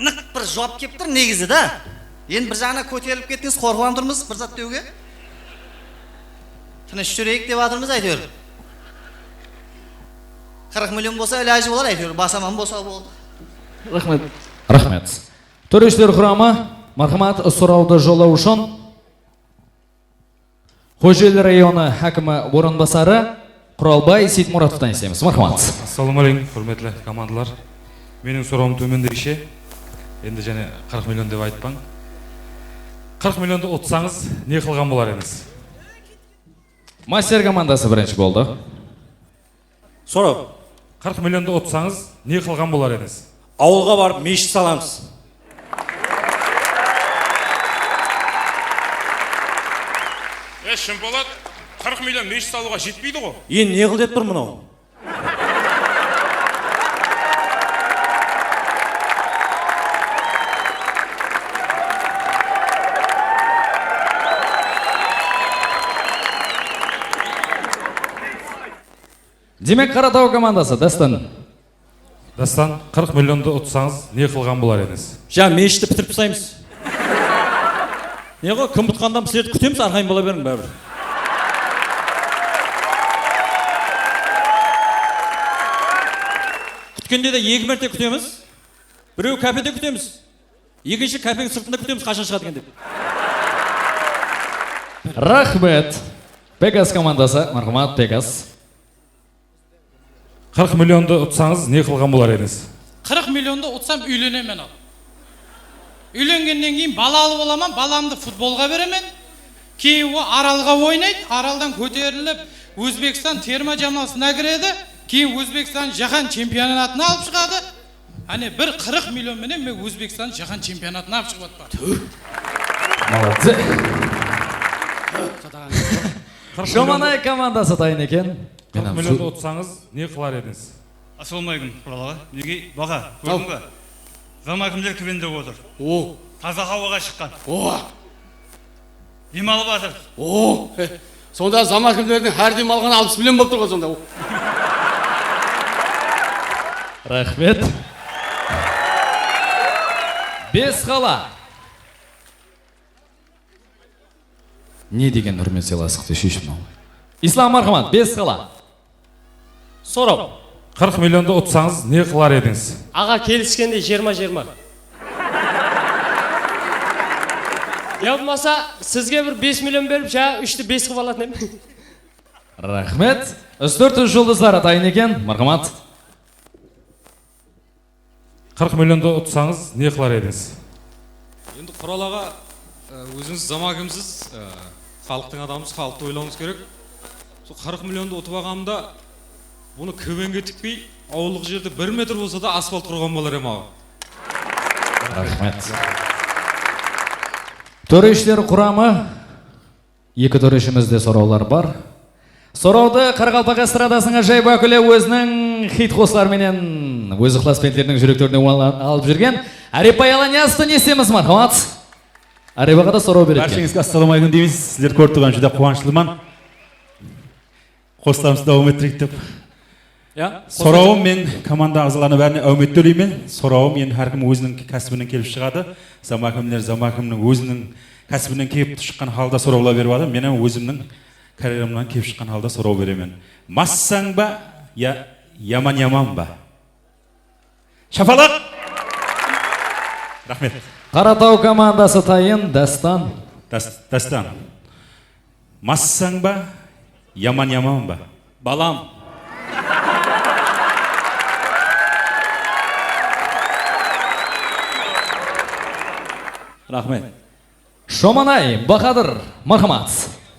Nıq bir juwap kelip tur negizi da. Endi bir jaǵınan kóterilip kettińiz, qorqıp turmız bir zat dewge. Tınısh júreyik dep atırmız, áytewir. Qırq million bolsa, ilajı bolar, áytewir, basaman bolsa boldı. Raxmet. Raxmet. Tórejiler quramı, marhamat, sorawdı jollaw ushın Xojeli rayonı hákimi orınbasarı Quralbay Seytmuratovtan isteymiz. Marhamat. Assalawma aleykum, húrmetli komandalar. Meniń sorawım tómendegishe. Endi jáne qırq million dep aytpań. Qırq milliondı utsańız, ne qılǵan bolar edińiz? Master komandası birinshi boldı. Soraw. Qırq milliondı utsańız, ne qılǵan bolar edińiz? Awılǵa barıp meshit salamız. E, Shimpolat, qırq million meshit salıwǵa jetpeydi ǵo. Endi ne qıl dep tur mınaw? Demek, Qarataw komandası, Dástan. Dástan, qırq milliondı utsańız, ne qılǵan bolar edińiz? Ja, meshiti pitirip taslaymız. Ne ǵo, kim utqandan bizlerdi kútemiz, arqayın bola beriń báribir. Kútkende de eki márte kútemiz. Birew kafede kútemiz. Ekinshi kafeńiz sırtında kútemiz, qashan shıǵadı eken dep. Raxmet. Pegas komandası, marhamat, Pegas. Qırq milliondı utsańız, ne qılǵan bolar edińiz? Qırq milliondı utsam, úylenemen al. Úylengennen keyin balalı bolaman, balamdı futbolǵa beremen. Keyin o Aralǵa oynaydı, Araldan kóterilip Ózbekstan terma jamoasına kiredi. Keyin Ózbekstan jáhán chempionatına alıp shıǵadı. Áne, bir qırq million menen men Ózbekstan jáhán chempionatına alıp shıǵıp atpan. Молодцы. Shomanay komandası tayın eken. Qırq milliondı utsańız, ne qılar edińiz? Assalawma aleykum, Qural aǵa. Nege, baqa, kórdiń ba? Zamakimler kibende otır. O. Taza hawaǵa shıqqan. O. Dem alıp atır. O. Sonda zamakimlerdiń hár dem alǵanı alpıs million bolıp tur ǵoy sonda. Raxmet. Bes qala. Ne degen húrmet sıylaslıqtı sheship al. Islam, marhamat, bes qala. Soraw. Qırq milliondı utsańız, ne qılar edińiz? Aǵa, keliskende jigirma jigirma. Ya bolmasa, sizge bir bes million berip, jańa úshti bes qılıp alatın edim. Raxmet. Ústirt juldızları tayın eken, marhamat. Qırq milliondı utsańız, ne qılar edińiz? Endi, Qural aǵa, e, ózińiz zamakimsiz, e, xalıqtıń adamısız, xalıqtı oylawımız kerek. Sol qırq milliondı utıp alǵanımda, bunı kibenge tikpey, awıllıq jerde bir metr bolsa da asfalt qurǵan bolar edim, aǵa. Raxmet. Tóreshiler quramı. Eki tóreshimizde sorawlar bar. Sorawdı qaraqalpaq estradasınıń ájayıp wákili óziniń xit qosları menen óz ıqlasbentleriniń júreklerine alıp júrgen Árepbay Alanyazovtı ne isteymiz, marhamat? Árep aǵa da soraw beredi. Bársheńizge assalawma aleykum deymiz. Sizlerdi kórip turǵan júdá quwanıshlıman. Qosıqlarımızdı dawam ettireyik dep. Ya, sorawım men komanda aǵzalarına bárine áwmet tóleymen. Sorawım endi hár kim óziniń kásibinen kelip shıǵadı. Zamakimler, zamakimniń óziniń kásibinen kelip shıqqan halda sorawlar berip atır. Men hám ózimniń karyeramnan kelip shıqqan halda soraw beremen. Massań ba, ya, yaman yaman ba? Shapalaq! Raxmet. Qarataw komandası tayın, Dástan. Dás-, Dástan. Massań ba, yaman yaman ba? Balam. Raxmet. Shomanay, Bahadır, marhamat.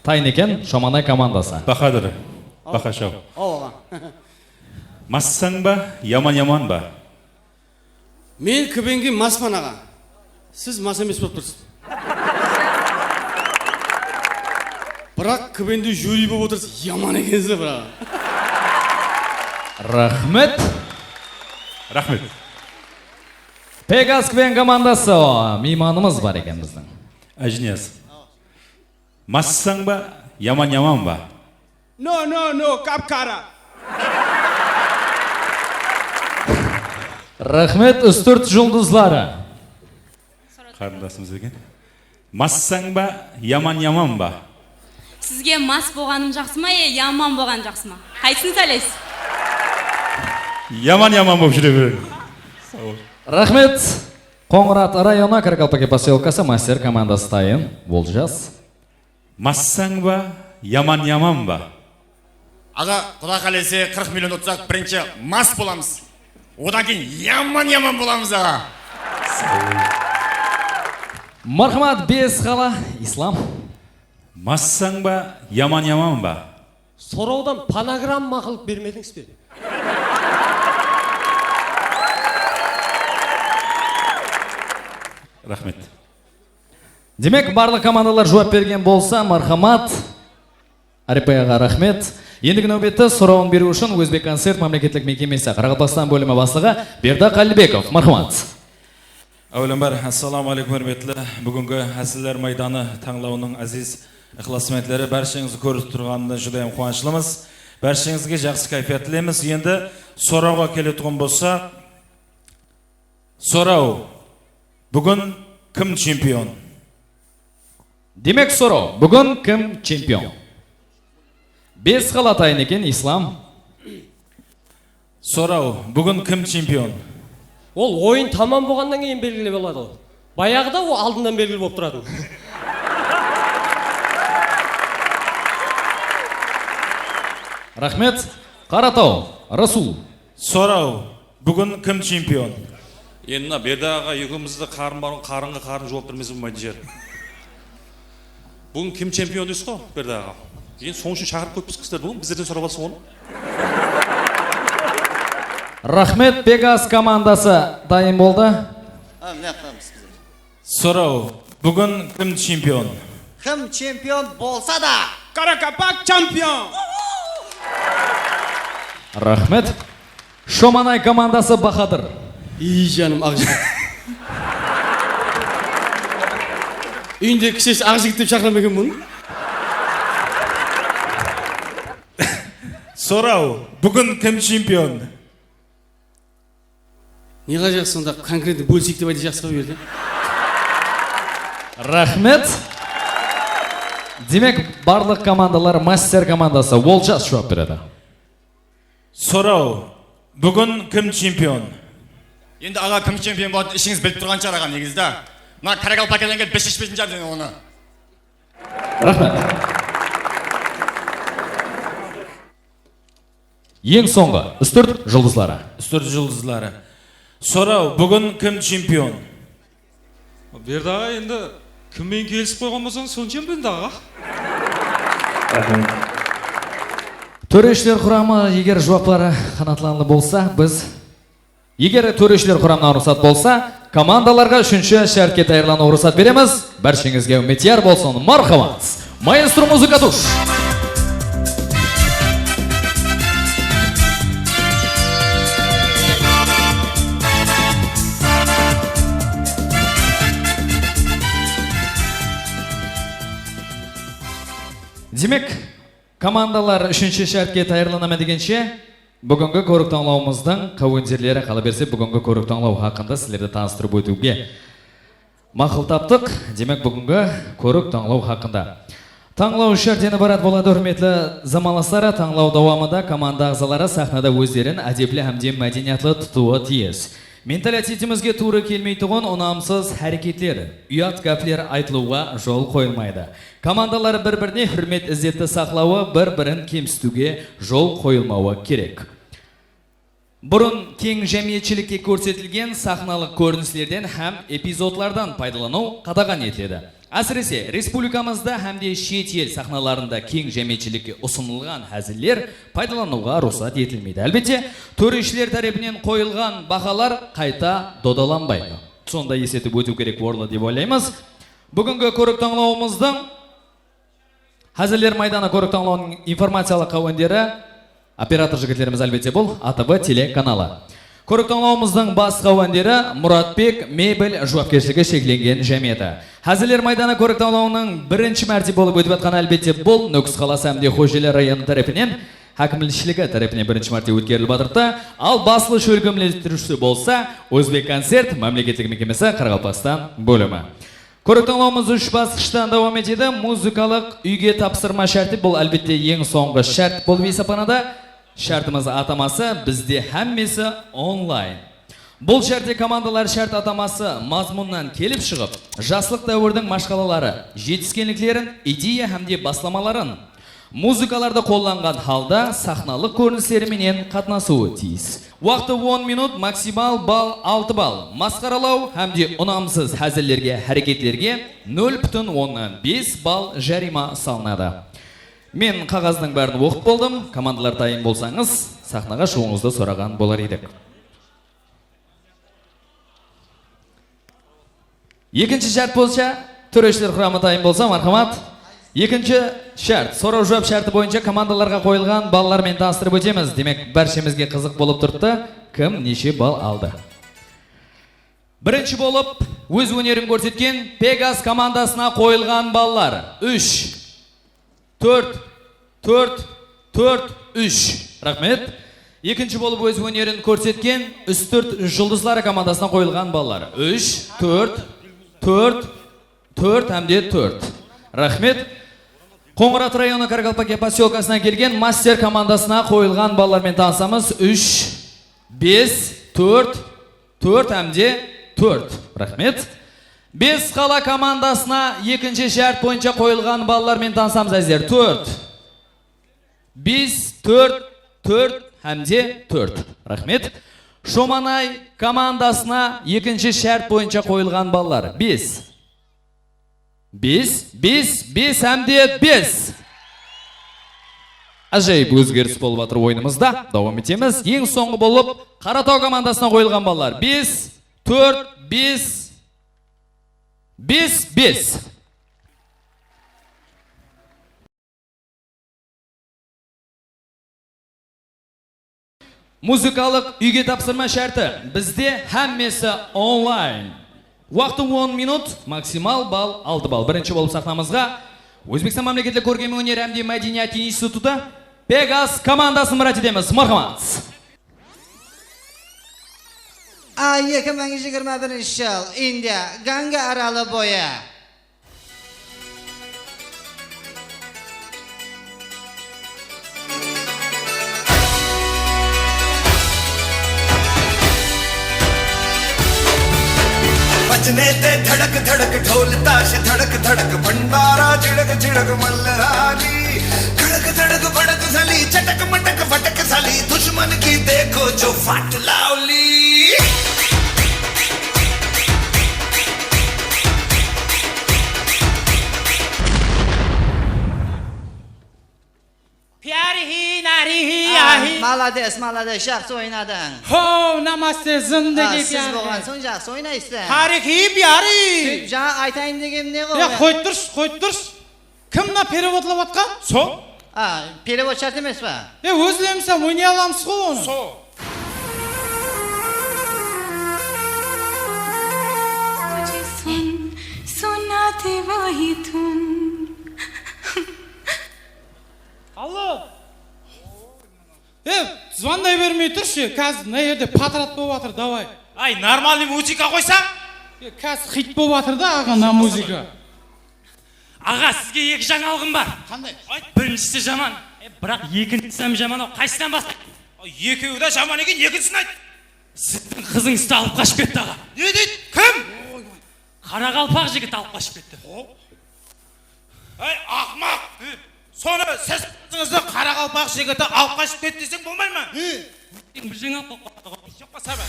Tayın eken, Shomanay komandası. Bahadır, Baqashaw. Awa. Massań ba, yaman yaman ba? Men kibenge maspan, aǵa. Siz mas emes bolıp tursız. Biraq kibende jyuri bolıp otırsız. Yaman ekensiz, biraq. Raxmet. Raxmet. Pegas kiben komandası, miymanımız bar eken biziń. Ájiniyaz. Massań ba, yaman yaman ba? No, no, no, qap-qara. Raxmet, Ústirt juldızları. Qarındasımız eken. Massań ba, yaman yaman ba? Sizge mas bolǵanım jaqsı ma, e, yaman bolǵanım jaqsı ma? Qaysın sayleysiz? Yaman yaman bolıp júre beriń. Saw bol. Raxmet. Qońırat rayonı, Karkalpake posyolkası, Master komandası tayın. Oljas. Massań ba, yaman yaman ba? Aǵa, Quda qálese, qırq million utsaq, birinshi mas bolamız. Odan keyin yaman-yaman bolamız, aǵa. Marhamat, bes qala, Islam. Massań ba, yaman-yaman ba? Sorawdan fonogramma qılıp bermedińiz be? Raxmet. Demek, barlıq komandalar juwap bergen bolsa, marhamat. Áripbay aǵa, raxmet. Endigi náwbette sorawın beriw ushın Ózbekkoncert mámleketlik mekemesi Qaraqalpaqstan bólimi baslıǵı Berdaq Qállibekov, marhamat. Áwelembir, assalamu aleykum, húrmetli. Búgingi Háziller maydanı tańlawınıń áziz ıqlasbentleri, bársheńizdi kórip turǵanımnan júdayam quwanıshlımız. Bársheńizge jaqsı káyfiyat tileymiz. Endi sorawǵa keletuǵın bolsaq, soraw, búgin kim chempion? Demek, soraw, búgin kim chempion? Bes qala atayın eken, Islam. Soraw, búgin kim chempion? Ol oyın tamam bolǵannan keyin belgili boladı ǵoy. Bayaǵıda ol aldınnan belgili bolıp turatın. Raxmet. Qarataw, Rasul. Soraw, búgin kim chempion? Endi mına Berdaq aǵa ekewimizdi qarın bar, qarınǵa qarın juwap bermese bolmaytın shıǵar. Búgin kim chempion deysiz ǵo, Berdaq aǵa? Endi sonıń ushın shaqırıp qoyıppız qızlar búgin, bizlerden sorap alsın onı. Raxmet, Pegas komandası dayın boldı. Ha, mine, qılamız bizler. Soraw, búgin kim chempion? Kim chempion bolsa da. Qaraqalpaq chempion! Raxmet. Shomanay komandası Bahadır. Iy, janım, aq jigit. Úyinde kishisi aq jigit dep shaqıra ma eken bunı? Soraw, búgin kim chempion? Ne qılajaqsız sonda, konkretno bólseyik dep aytsa jaqsı ǵoy bu jerde. Raxmet. Demek, barlıq komandalar, master komandası, Oljas juwap beredi. Soraw, búgin kim chempion? Endi aǵa kim chempion boladı, ishińiz bilip turǵan shıǵar aǵa, negizida. Mına Qaraqalpaqstannan kelip biz sheshpesin shıǵarmız endi onı. Raxmet. Eń sońǵı, Ústirt juldızları. Ústirt juldızları. Soraw, búgin kim chempion? Berdi aǵa, endi kim menen kelisip qoyǵan bolsańız, sonı chempion da aǵa. Raxmet. Tóreshiler quramı, eger juwapları qanaatlanılı bolsa, biz Eger tóreshiler quramınan ruxsat bolsa, komandalarǵa úshinshi shártke tayarlanıwǵa ruxsat beremiz. Bársheńizge úmidiyar bolsın. Marhamat! Maestro muzıka tush! Demek, komandalar úshinshi shártke tayarlana ma degenshe, búgingi kórik-tańlawımızdıń qáwenderleri, qalaberse, búgingi kórik-tańlaw haqqında sizlerdi tanıstırıp ótiwge maqul taptıq. Demek, búgingi kórik-tańlaw haqqında. Tańlaw úsh shártten ibarat boladı, húrmetli zamanlaslar. Tańlaw dawamında komanda aǵzaları saxnada ózlerin ádepli hám de mádeniyatlı tutıwı tiyis. Mentalitetimizge tuwrı kelmeytuǵın unamsız háreketler, uyat gápler aytılıwǵa jol qoyılmaydı. Komandalar bir-birine húrmet-izzetti saqlawı, bir-birin kemsitiwge jol qoyılmawı kerek. Burın keń jámiyetshilikke kórsetilgen saxnalıq kórinislerden hám epizodlardan paydalanıw qadaǵan etiledi. Ásirese, respublikamızda hám de shet el saxnalarında keń jámiyetshilikke usınılǵan háziller paydalanıwǵa ruxsat etilmeydi. Álbette, tóreshiler tárepinen qoyılǵan bahalar qayta dodalanbaydı. Sonı da esletip ótiw kerek orınlı dep oylaymız. Búgingi kórik-tańlawımızdıń Háziller maydanı kórik-tańlawınıń informaciyalıq qáwenderi operator jigitlerimiz, álbette, bul A T V telekanalı. Kórik-tańlawımızdıń bas qáwenderi Muratbek mebel juwapkershiligi sheklengen jámiyeti. Háziller maydanı kórik-tańlawınıń birinshi márte bolıp ótip atqanı, álbette, bul Nókis qalası hám de Xojeli rayonı tárepinen, hákimshiligi tárepinen birinshi márte ótkerilip atırıptı. Al, baslı shólkemlestiriwshisi bolsa Ózbekkoncert mámleketlik mekemesi Qaraqalpaqstan bólimi. Kórik-tańlawımız úsh basqıshtan dawam etedi. Muzıkalıq úyge tapsırma shárti, bul, álbette, eń sońǵı shárt bolıp esaplanadı. Shártimiz ataması bizde hámmesi onlayn. Bul shártte komandalar shárt ataması mazmunnan kelip shıǵıp, jaslıq dáwirdiń mashqalaları, jetiskenliklerin, ideya hám de baslamaların, muzıkalardı qollanǵan halda saxnalıq kórinisleri menen qatnasıwı tiyis. Waqtı on minut, maksimal ball altı ball. Masqaralaw hám de unamsız házillerge, háreketlerge nol pútin onnan bes ball járiyma salınadı. Men qaǵazdıń bárin oqıp boldım. Komandalar tayın bolsańız, saxnaǵa shıǵıwıńızdı soraǵan bolar edik. Ekinshi shárt boyınsha, tóreshiler quramı tayın bolsa, marhamat. Ekinshi shárt, soraw-juwap shárti boyınsha komandalarǵa qoyılǵan ballar menen tanıstırıp ótemiz. Demek, bárshemizge qızıq bolıp turıptı, kim neshe ball aldı. Birinshi bolıp óz ónerin kórsetken Pegas komandasına qoyılǵan ballar úsh, tórt, tórt, tórt, úsh. Raxmet. Ekinshi bolıp óz ónerin kórsetken Ústirt juldızları komandasına qoyılǵan ballar úsh, tórt, tórt, tórt hám de tórt. Raxmet. Qońırat rayonı Karakalpakiya posyolkasınan kelgen Master komandasına qoyılǵan ballar menen tanısamız. Úsh, bes, tórt, tórt hám de tórt. Raxmet. Bes qala komandasına ekinshi shárt boyınsha qoyılǵan ballar menen tanısamız, ázizler. Tórt, bes, tórt, tórt hám de tórt. Raxmet. Shomanay komandasına ekinshi shárt boyınsha qoyılǵan ballar bes. Bes, bes, bes hám de bes. Ájayıp ózgeris bolıp atır oyınımızda. Dawam etemiz. Eń sońǵı bolıp Qarataw komandasına qoyılǵan ballar. Bes, tórt, bes, bes, bes. Muzıkalıq úyge tapsırma shárti. Bizde hámmesi onlayn. Waqtı on minut, maksimal ball altı ball. Birinshi bolıp saxnamızǵa Ózbekstan mámleketlik kórkem óner hám de mádeniyat institutı Pegas komandasın mirát etemiz. Marhamat. A, eki mıń jigirma birinshi jıl, Indiya, Ganga aralı boyı. बजने दे धड़क धड़क ढोल ताश धड़क धड़क भंडारा झिड़क झिड़क मल्हारी। खड़क दड़क भड़क झाली चटक मटक फटक झाली दुश्मन की देखो जो फाट लावली। Pyari hi, nari hi, A, ahi. Malades, malades, jaqsı oynadıń. Ho, namaste, zindagi pyari. A, siz bolǵan soń jaqsı oynaysız. Hari hi, pyari. Sóytip, jańa aytayın degenim ne ǵoy? Ya, qoyıp turshı, qoyıp turshı. Kim mına perevodlap atqan? Sol. A, perevod shárt emes pa? E, ózlerimiz hám oynay alamız ǵo onı. Sol. Sun, sunate vahi tun. Allo. E, zvanday bermey turshı, kázir mına jerde potrat bolıp atır, davay. Ay, normalnıy muzıka qoysań. E, kázir xit bolıp atır da, aǵa, mına muzıka. Aǵa, sizge eki jańalıǵım bar. Qanday? Ay, birinshisi jaman, e, biraq ekinshisi hám jaman-aw. Qaysısınan baslayıq? Ay, ekewi de jaman eken, ekinshin ayt. Sizdiń qızıńızdı alıp qashıp ketti, aǵa. Ne deydi? Kim? Qaraqalpaq jigiti alıp qashıp ketti. Ay, aqmaq! Sonı siz qızıńızdı qaraqalpaq jigiti alıp qashıp ketti deseń bolmay ma? Bir jańalıq bolıp qaladı ǵoy. Joq pa, sabar.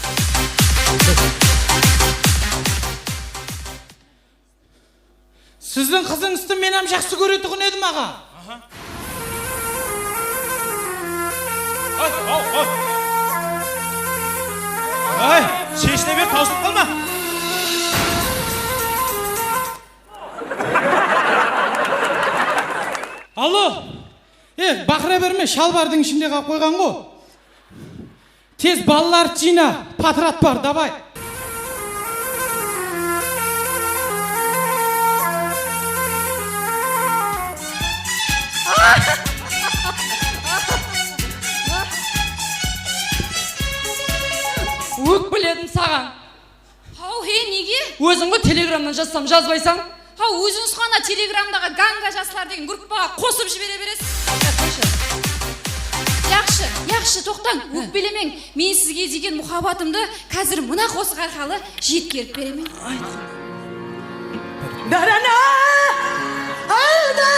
Sizdiń qızıńızdı men hám jaqsı kóretuǵın edim, aǵa. Aha. Ay, aw, aw. Ay, sheshine ber, tawsılıp qalma. Allo. E, baqıra berme, shalbardıń ishinde qalıp qoyǵan ǵo. Tez ballardı jıyna, potrat bar, davay. Ókpeledim saǵan. Haw, he, nege? Óziń ǵoy telegramnan jazsam jazbaysań. Haw, ózińiz ǵana telegramdaǵı Ganga jaslar degen gruppaǵa qosıp jibere beresiz. Yaqshı, yaqshı, toqtań, ókpelemeń. Men sizge degen muhabbatımdı házir mına qosıq arqalı jetkerip beremen. Darana! Alda!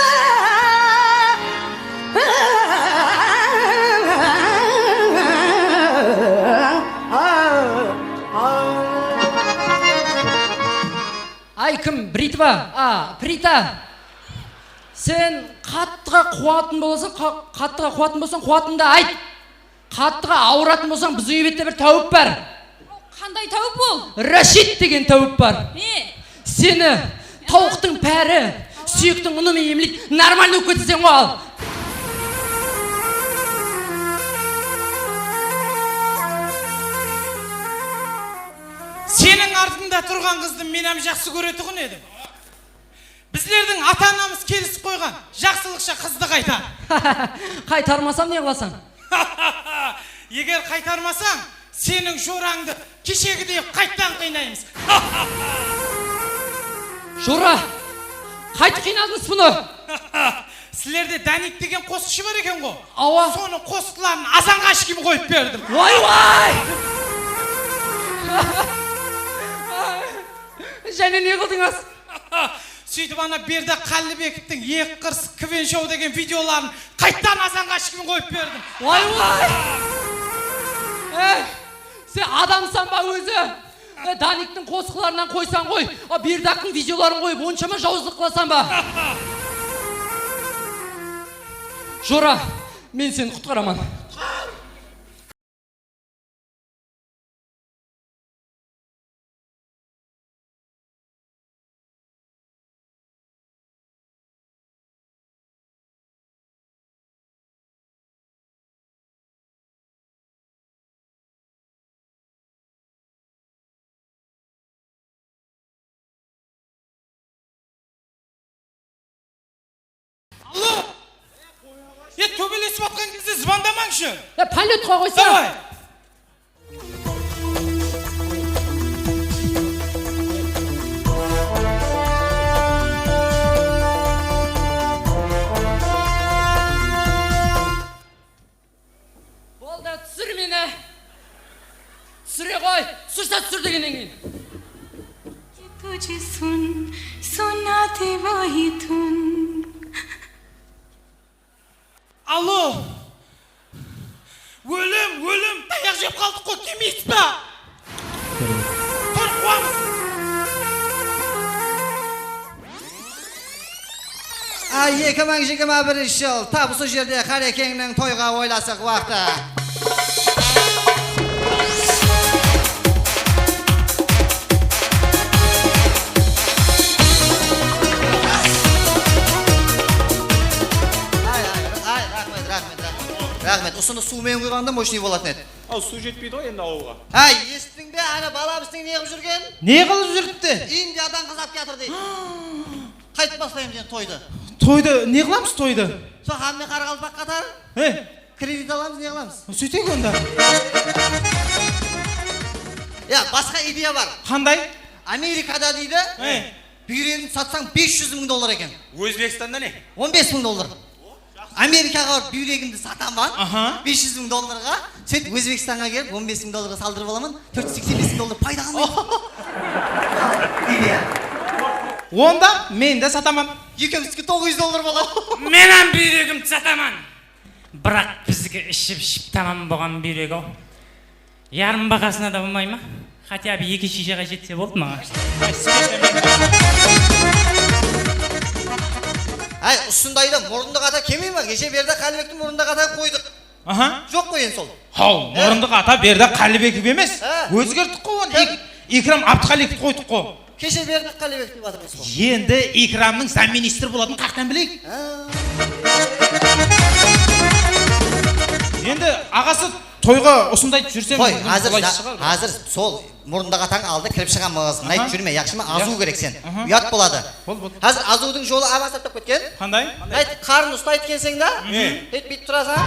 Ay, kim? Britva? A, Prita. Sen qattıǵa quwatın bolasań, qa-, qattıǵa quwatın bolsań, quwatıńdı ayt. Qattıǵa awıratın bolsań, biz úy bette bir táwip bar. Qanday táwip ol? Rashid degen táwip bar. Ne? Seni tawıqtıń pári, súyektiń unı menen emleydi. Normalno kórsetseń ǵo al. Seniń artıńda turǵan qızdı men hám jaqsı kóretuǵın edim. Bizlerdiń ata-anamız kelisip qoyǵan, jaqsılıqsha qızdı qaytar. Qaytarmasam ne qılasań? Eger qaytarmasań, seniń jorańdı keshegidey qayttan qıynaymız. Jora, qaytıp qıynadıńız bunı? Sizlerde Danik degen qosıqshı bar eken ǵo. Awa. Sonıń qosıqların azanǵa ishkim qoyıp berdim. Way, way! Jáne ne qıldıńız? Sóytip ana Berdaq Qállibekovtıń Eki qırsıq kven shou degen videoların qayttan azanǵa ishkim qoyıp berdim. Way, way! Ey, sen adamsań ba ózi? E, Daniktiń qosıqlarınan qoysań ǵoy, a, Berdaqtıń videoların qoyıp, onshama jawızlıq qılasań ba? Jora, men seni qutqaraman. Allo! E, tóbelesip atqan gezde zıvandamańshı. Ya, polletqa qoysa. Davay! Boldı, túsir meni. Túsire ǵoy. Túsirse túsir degennen keyin. Tujhe sun sunate wahi dhun. Allo! Ólim, ólim, tayaq jep qaldıq ǵo, kelmeysiz ba? Tur, quwamız. Ay, eki mıń jigirma birinshi jıl, tap usı jerde Qárekengniń toyǵa oylasıq waqtı. Ay, ay, ay, raxmet, raxmet, raxmet. Raxmet, usını suw menen quyǵanda moshnıy bolatın edi. Al, suw jetpeydi ǵoy endi awılǵa. Háy, esittiń be, ana balamız ne qılıp júrgen? Ne qılıp júripti? Indiyadan qız alıp kiyatır deydi. Qaytıp baslaymız endi toydı? Toydı, ne qılamız toydı? Sol hámme qaraqalpaq qatarı. He? Kredit alamız, ne qılamız? Sóyteyik onda. Ya, basqa ideya bar. Qanday? Amerikada deydi. He. Búyregimdi satsań bes júz mıń dollar eken. Ózbekstanda ne? On bes mıń dollar. Amerikaǵa barıp búyregimdi sataman. Aha. Bes júz mıń dollarǵa. Sóytip Ózbekstanǵa kelip on bes mıń dollarǵa saldırıp alaman. Tórt júz seksen bes mıń dollar payda qalmaydı. Ideya. Onda men de sataman. Ekewimizge toǵız júz dollar boladı. Men hám búyregimdi sataman. Biraq bizdiki iship-iship tamam bolǵan búyrek-aw. Yarım bahasına da bolmay ma? Хотя бы eki shiyshaǵa jetse boldı maǵan. Áy, usındayda murındıq ata kelmey ma? Keshe Berdaq Qállibekti murındıq ata qoydıq. Aha. Joq ǵoy endi sol. Haw, murındıq ata Berdaq Qállibekov emes. Há. Ózgerttik ǵo onı. Kim? Ek-, Ikram Abduqaliyekovti qoydıq ǵo. Keshe Berdaq Qállibekov dep atırmız ǵo. Endi Ikramnıń zamministri bolatın qayaqtan bileyik? Há. Endi aǵası toyǵa usınday júrsem, qoy, házir, házir sol murındıq atań aldına kirip shıǵamız. Mınayıp júrme, yaqshı ma? Azıw kerek sen. Uyat boladı. Bol, bol. Házir azıwdıń jolı aman saplap ketken. Qanday? Mınayıp qarnın uslaydı ekenseń da. Hep búytip turasań.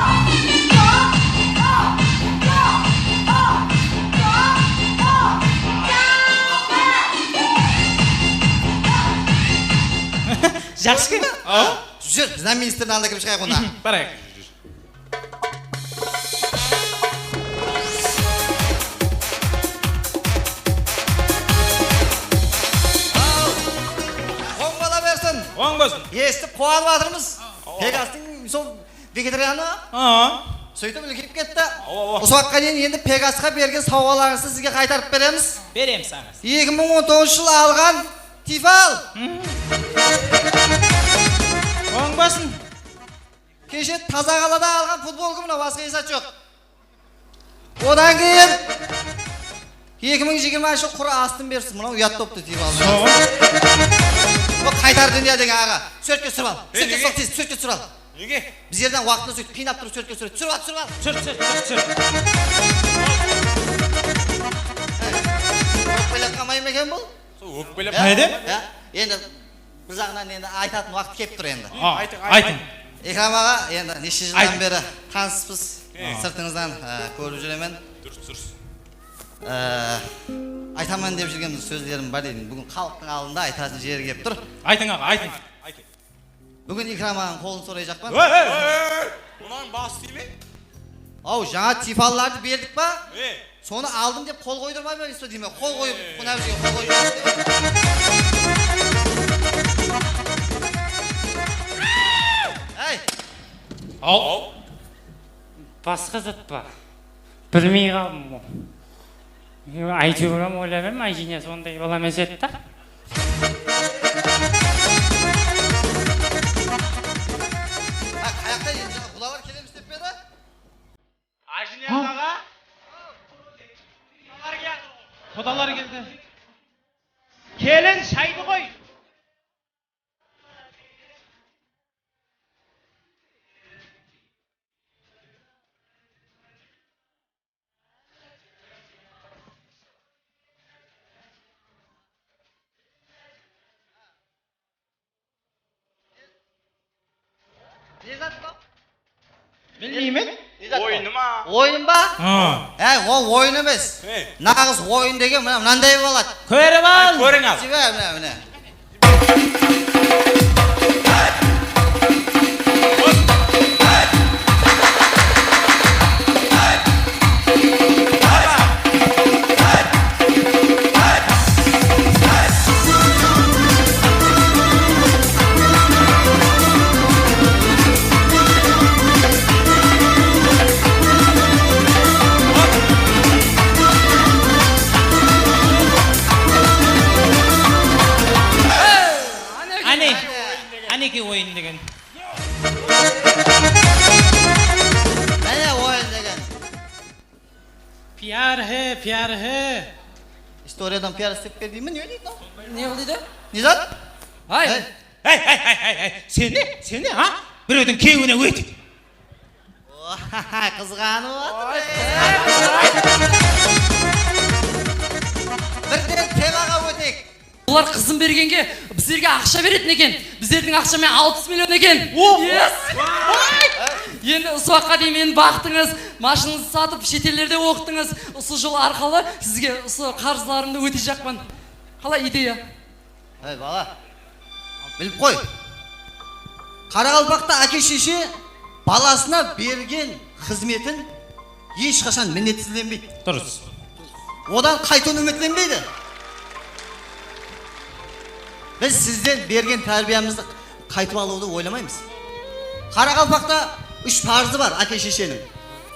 Jaqsı eken. Júr, biz ministrdiń aldına kirip shıǵayıq onda. Barayıq. Oń bola bersin. Oń bolsın. Esitip quwanıp atırmız. Pegastıń sol vegetarianı. Sóytip úlkeyip ketti. Usı waqıtqa deyin endi Pegasqa bergen sawǵalarıńızdı sizge qaytarıp beremiz. Beremiz, aǵa. Eki mıń on toǵızınshı jılı alǵan Tifal. Oń Basın. Keshe Taza qalada alǵan futbolka mınaw, basqa esat joq. Odan keyin eki mıń jigirmanshı jıl qurı astın bersin, mınaw uyat boptı, tiyip aldı. Soǵan. Bul Qaytar dúnya degen aǵa. Súwretke túsirip al. Súwretke túsirip al, tez, súwretke túsirip al. Nege? Bizlerden waqtında sóytip qıynap turıp súwretke túsir. Túsirip al, túsirip al. Túsir, túsir, túsir, túsir. Ókpelep qalmay ma eken bul? Sol ókpelep. Ya, ne dep? Ya, endi bir jaǵınan endi aytatın waqtı kelip tur endi. A, aytıń, aytıń. Ikram aǵa, endi neshe jıldan beri tanıspız. Sırtıńızdan, e, kórip júremen. Durıs, durıs. E, aytaman dep júrgen sózlerim bar edim. Búgin xalıqtıń aldında aytatın jeri kelip tur. Aytıń aǵa, aytıń. Aytıń. Búgin Ikram aǵanıń qolın sorayjaqpan. Ey, ey, ey, ey! Mınań bası tiyme. Aw, jańa tiyfalılardı berdik pa? Ey! Sonı aldım dep qol qoydırmay ma, deymen, qol qoyıp, mına bizge qol qoyıp. Ey! Aw! Basqa zat pa? Bilmey qaldım ǵoy. Áytewir hám oyladım, Ájine sonday bala emes edi da. Ha, qayaqta endi, jańa qudalar kelemiz dep pe edi? Ájine aǵa. Qudalar keldi. Kelin shaydı qoy. Ne zat pa? Bilmeymen. Oyını ma? Oyın ba? Ha. Áy, ol oyın emes. Hey. Naǵız oyın degen mına mınanday boladı. Kórip al. Ay, kóriń al. Sebe, mine, mine. Áne, ánekey oyın degen. Mine oyın degen. Pyar hai, pyar hai. Istoriyadan pyar istep ber deymen, ne deydi mınaw? Ne qıl deydi? Ne zat? Ay. Hey. Hey, hey, hey, hey, hey. Sen ne? Sen ne, ha? Birewdiń kewine ótip. Oy, qızǵanıp atır. Birden temaǵa óteyik. Olar qızın bergenge bizlerge aqsha beretin eken. Bizlerdiń aqsha menen alpıs million eken. O! Yes! Endi usı waqıtqa deyin meni baqtıńız, mashinańızdı satıp, shet ellerde oqıttıńız. Usı jol arqalı sizge usı qarızlarımdı óteyjaqpan. Qalay ideya? Hey, bala, bilip qoy. Qaraqalpaqta áke-sheshe balasına bergen xızmetin hesh qashan minnetsizlenbeydi. Durıs. Odan qaytıwın úmitlenbeydi. Biz sizden bergen tárbiyamızdı qaytıp alıwdı oylamaymız. Qaraqalpaqta úsh parızı bar áke-shesheniń.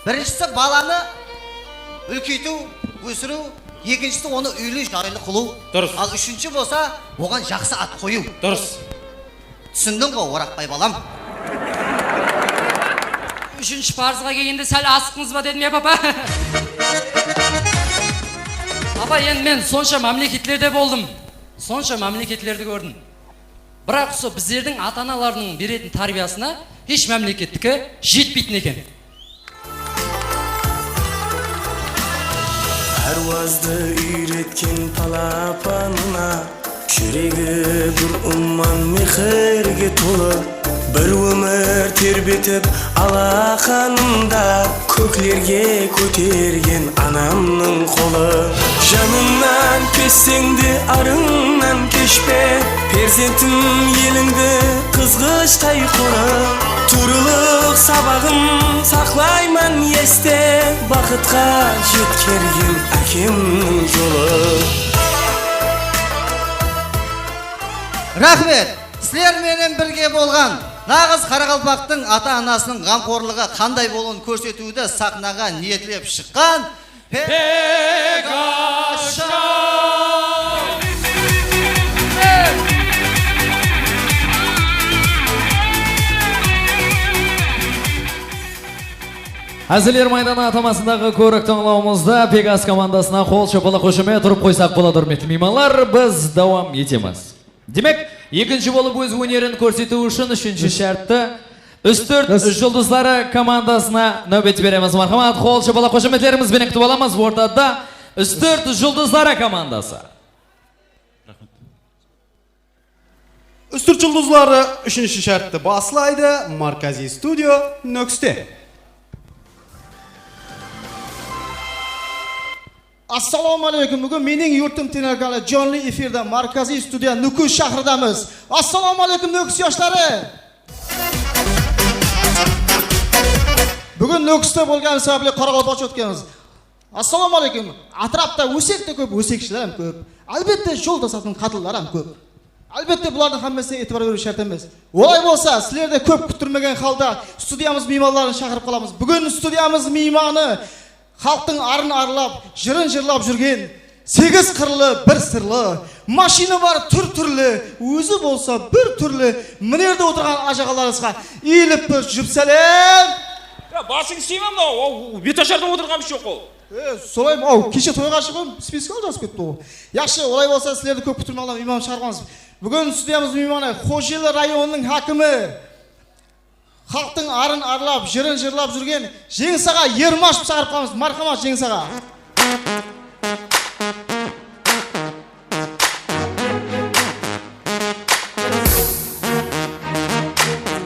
Birinshisi, balanı úlkeytiw, ósiriw, ekinshisi, onı úyli jaylı qılıw. Durıs. Al úshinshi bolsa, oǵan jaqsı at qoyıw. Durıs. Túsindiń ǵo, Oraqbay balam? Úshinshi parızǵa kelgende sál asıqtıńız ba dedim, ya, papa? Apa, endi men sonsha mámleketlerde boldım, sonsha mámleketlerdi kórdim. Biraq usı bizlerdiń ata-analardıń beretin tárbiyasına hesh mámleketniki jetpeytin eken. Párwazdı úyretken palapanına, júregi bir umman mehirge tolı. Bir ómir terbetip alaqanımda, kóklerge kótergen anamnıń qolı. Janıńnan keshseń de, arıńnan keshpe, perzentim elińdi qızǵıshtay qorıp. Tuwrılıq sabaǵın saqlayman este, baxıtqa jetkergen ákemniń jolı. Raxmet! Sizler menen birge bolǵan naǵız qaraqalpaqtıń ata-anasınıń ǵamxorlıǵı qanday bolıwın kórsetiwdi saxnaǵa niyetlep shıqqan Pegasha! Házirler maydanı atamasındaǵı kórik tańlawımızda Pegas komandasına qol shapalaq, xoshamet urıp qoysaq boladı, húrmetli miymanlar. Biz dawam etemiz. Demek, ekinshi bolıp óz ónerin kórsetiw ushın úshinshi shártti Ústirt juldızları komandasına náwbet beremiz. Marhamat, qol shapalaq, xoshametlerimiz benen kútip alamız. Ortada Ústirt juldızları komandası. Ústirt juldızları úshinshi shártti baslaydı. Markaziy studio, Nókiste. Assalawma áleykum. Búgin Meniń yurtım telekanalı jonli efirde, Markaziy studiya, Nókis shahridamız. Assalawma áleykum, Nókis yoshları. Búgin Nókiste bolǵanı sabápli qaraqalpaqsha ótkeniz. Assalawma áleykum. Átirapta ósek te kóp, ósekshiler hám kóp. Álbette, jol tosatın qatınlar hám kóp. Álbette, bulardıń hámmesine itibar beriw shárt emes. Olay bolsa, sizlerdi kóp kúttirmegen halda studiyamız miymanların shaqırıp qalamız. Búgin studiyamız miymanı xalıqtıń arın arlap, jırın jırlap júrgen, segiz qırlı, bir sırlı, mashinı bar túr-túrli, ózi bolsa bir túrli, minerde otırǵan ájaǵalarımızǵa iyilip bir jup sálem. Ya, basıńdı sıyma mınaw, o, o, betashar da otırǵanımız joq ol. E, solay ma, aw, keshe toyǵa shıǵıp, spiskal jazıp ketti ǵo. Yaqshı, olay bolsa, sizlerdi kóp kúttirmey, miyman shaqırıp qalamız. Búgin studiyamız miymanı Xojeli rayonınıń hákimi, xalıqtıń arın arlap, jırın jırlap júrgen Jeńis aǵa Ermashevti shaqırıp qalamız. Marhamat, Jeńis aǵa.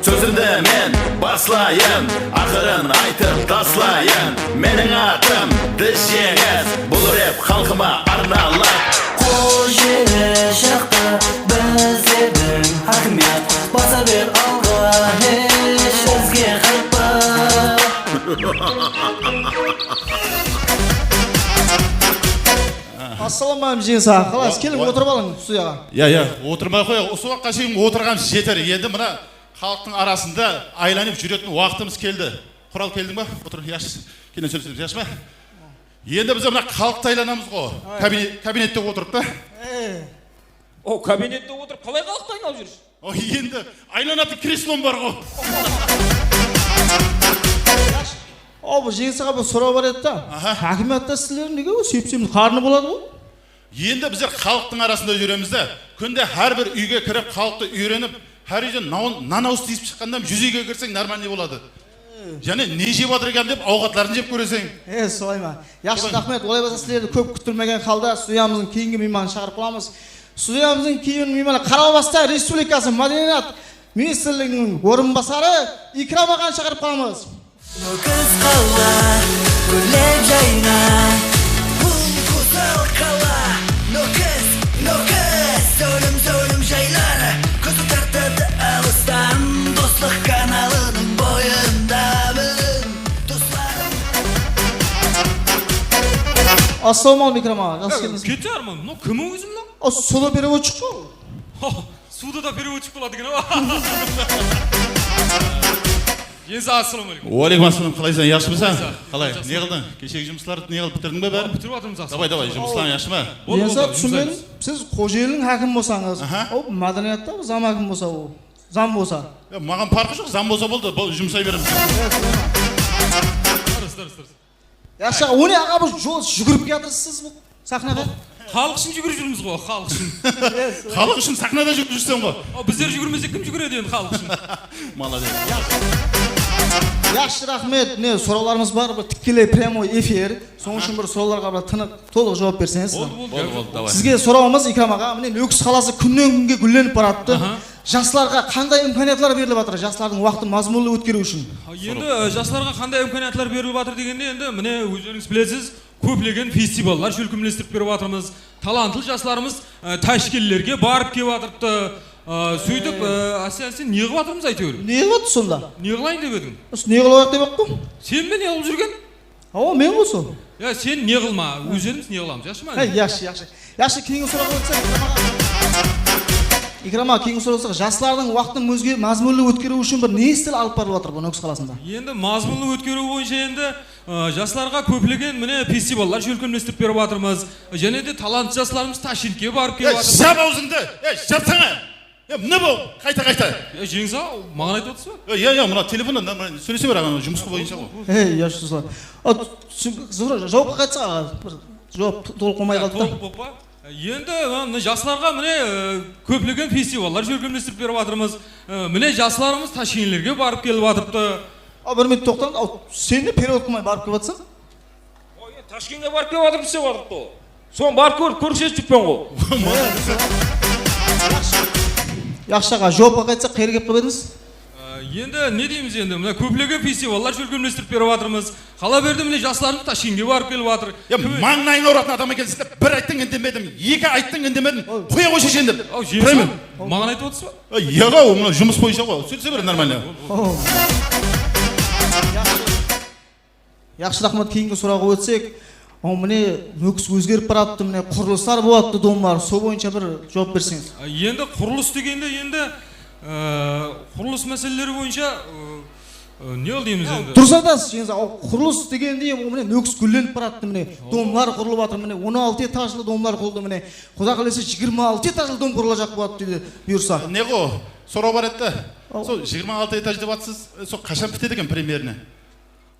Sózimdi men baslayın, aqırın aytıp taslayın. Meniń atım Dizjeńis, bul rep xalqıma arnalıq. Xojeli jaqta bizlerdiń hákimiyat, basa ber alǵa, hesh bizge qaytpa. Assalawma áleykum, Jeńis aǵa. Qalaysız? Wa-, keliń, wa- otırıp alıń studiyaǵa. Ya, ya, otırmay-aq qoyayıq. Usı waqıtqa shekem otırǵanımız jeter. Endi mına xalıqtıń arasında aylanıp júretin waqtımız keldi. Qural, keldiń ba? Otır, yaqshı. Keyin sóylesemiz, yaqshı ma? Endi biz mına xalıqtı aylanamız ǵo. Ay. Kabine-, kabinette otırıp ta. Ey. O, kabinette otırıp qalay xalıqtı aylanıp júrsiz? O, endi aylanatın kreslom bar ǵo. Aw, bul Jeńis aǵa, bir soraw bar edi da. Aha. Hákimiyatta sizler nege o sepsemiz qarnı boladı ǵo? Endi bizler xalıqtıń arasında júremiz de, kúnde hár bir úyge kirip, xalıqtı úyrenip, hár úyden naw-, nan awız tiyisip shıqqanda júz úyge kirseń, нормальный boladı. Jáne ne jep atır eken dep, awqatların jep kóreseń. E, solay ma? Yaqshı, raxmet. Olay bolsa, sizlerdi kóp kúttirmegen halda studiyamızdıń keyingi miymanın shaqırıp qalamız. Studiyamızdıń keyingi miymanı Qaraqalpaqstan Respublikası Mádeniyat ministrliginiń orınbasarı Ikram aǵanı shaqırıp qalamız. Nókis qala, gúllep jayna. Bul gózzal qala, Nókis, Nókis. Zólim, zólim jaylar, kózdi tartadı alıstan. Doslıq kanalınıń boyında bilin, doslarım. Assalawma áleykum, Ikram aǵa. Jaqsı keldińiz. Ketarman, mınaw kim ózi mınaw? A, suda perevodshik ǵo. Suda da perevodshik boladı eken, a? Jeńis aǵa, assalawma áleykum. Wa áleykum assalam, qalaysıń, yaqshımısań? Jaqsı. Qalay, ne qıldıń? Keshegi jumıslardı ne qılıp, bitirdiń be bárin? Bitirip atırmız, assalawma áleykum. Davay, davay, jumıslarıń yaqshı ma? Boldı, boldı, túsinbedim. Siz Xojeliń hákimi bolsańız, aha, o, mádeniyatta zam hákim bolsa, o, zam bolsa. Ya, maǵan parqı joq, zam bolsa boldı, bol, jumsay beremiz. Durıs, durıs, durıs. Yaqshı aǵa, o ne aǵa, bul jol júgirip kiyatırsız bul saxnaǵa? Xalıq ushın júgirip júrmiz ǵo, xalıq ushın. Xalıq ushın saxnada júgirip júrseń ǵo. O, bizler júgirmesek, kim júgiredi endi xalıq ushın? Молодец. Yaqshı, raxmet. Mine, sorawlarımız bar, bir tikkeley прямой efir. Sonıń ushın bir sorawlarǵa bir tınıq, tolıq juwap berseńiz. Boldı, boldı, boldı, davay. Sizge sorawımız, Ikram aǵa, mine, Nókis qalası kúnnen-kúnge gúllenip barattı. Aha. Jaslarǵa qanday imkaniyatlar berilip atır, jaslardıń waqtın mazmunlı ótkeriw ushın? Endi, e, jaslarǵa qanday imkaniyatlar berilip atır degende, endi, mine, ózlerińiz bilesiz, kóplegen festivallar shólkemlestirip berip atırmız. Talantlı jaslarımız, e, Tashkentlerge barıp kelip atırıptı. E, sóytip, e, áste-áste ne qılıp atırmız, áytewir? Ne qılıp atır sonda? Ne qılayın dep ediń? Usı ne qılıp atır dep atqo? Sen be ne qılıp júrgen? Awa, men ǵo sol. Ya, sen ne qılma, ózlerimiz ne qılamız, yaqshı ma? Hey, yaqshı, yaqshı. Yaqshı, keyingi sorawǵa ótsek, Ikram aǵa. Ikram aǵa, keyingi sorawǵa ótsek, jaslardıń waqtın ózge mazmunlı ótkeriwi ushın bir ne isler alıp barılıp atır bul Nókis qalasında? Endi mazmunlı ótkeriw boyınsha endi, ı, jaslarǵa kóplegen, mine, festivallar shólkemlestirip berip atırmız. Jáne de talantlı jaslarımız Tashkentke barıp kelip atır. Ey, jap awzıńdı! Ey, japsańa! Ya, mine bu, qayta, qayta. Ya, Jeńis aǵa, maǵan aytıp atırsız ba? Ya, ya, ya, mına telefonda, mına, sóylese ber, aǵa, jumıs boyınsha ǵoy. Ey, yashsızlar. A, jawapqa qaytsa, aǵa, bir jawap to-, tolıq bolmay qaldı da. Tolıq bolıp pa? Endi, mına, mına jaslarǵa, mine, e, kóplegen festivallar shólkemlestirip berip atırmız. E, mine, jaslarımız Tashkentlerge barıp kelip atırıptı. A, bir minut toqtań. Aw, sen de perevod qılmay barıp kelip atırsań. Oy, Tashkentke barıp kelip atırıp, islep atırıptı ol. Soń barıp kórip, kórip sezip júrpen ǵo. Yaqshı aǵa, juwapqa qaytsaq, qayerge kelip qap edińiz? Á, endi ne deymiz endi, mına kóplegen festivallar shólkemlestirip berip atırmız. Qala berdi, mine, jaslarımız Tashkentke barıp kelip atır. Ya, mańlayın awıratuǵın adam ekensiz de, bir ayttıń, indemedim, eki ayttıń, indemedim. Qoya ǵoy, sheshen, dep. Aw, Jeńis aǵa, maǵan aytıp atırsız ba? Ey, yaǵ-aw, mına jumıs boyınsha ǵoy, sóylese ber, нормально. Yaqshı, raxmet. Keyingi sorawǵa ótsek, aw, mine, Nókis ózgerip barattı, mine, qurılıslar bolattı, domlar, sol boyınsha bir juwap berseńiz. A, endi qurılıs degende, endi, e, qurılıs máseleleri boyınsha, e, e, ne deymiz endi? Durıs aytasız, Jeńis aǵa, qurılıs degende, mine, Nókis gúllenip barattı, mine, domlar qurılıp atır, mine, on altı etajlı domlar qurıldı, mine, Quda qálese, jigirma altı etajlı dom qurılajaq boladı, deydi, buyırsa. Ne ǵo, soraw bar edi da. Sol jigirma altı etaj dep atırsız, e, sol qashan pitedi eken primerno?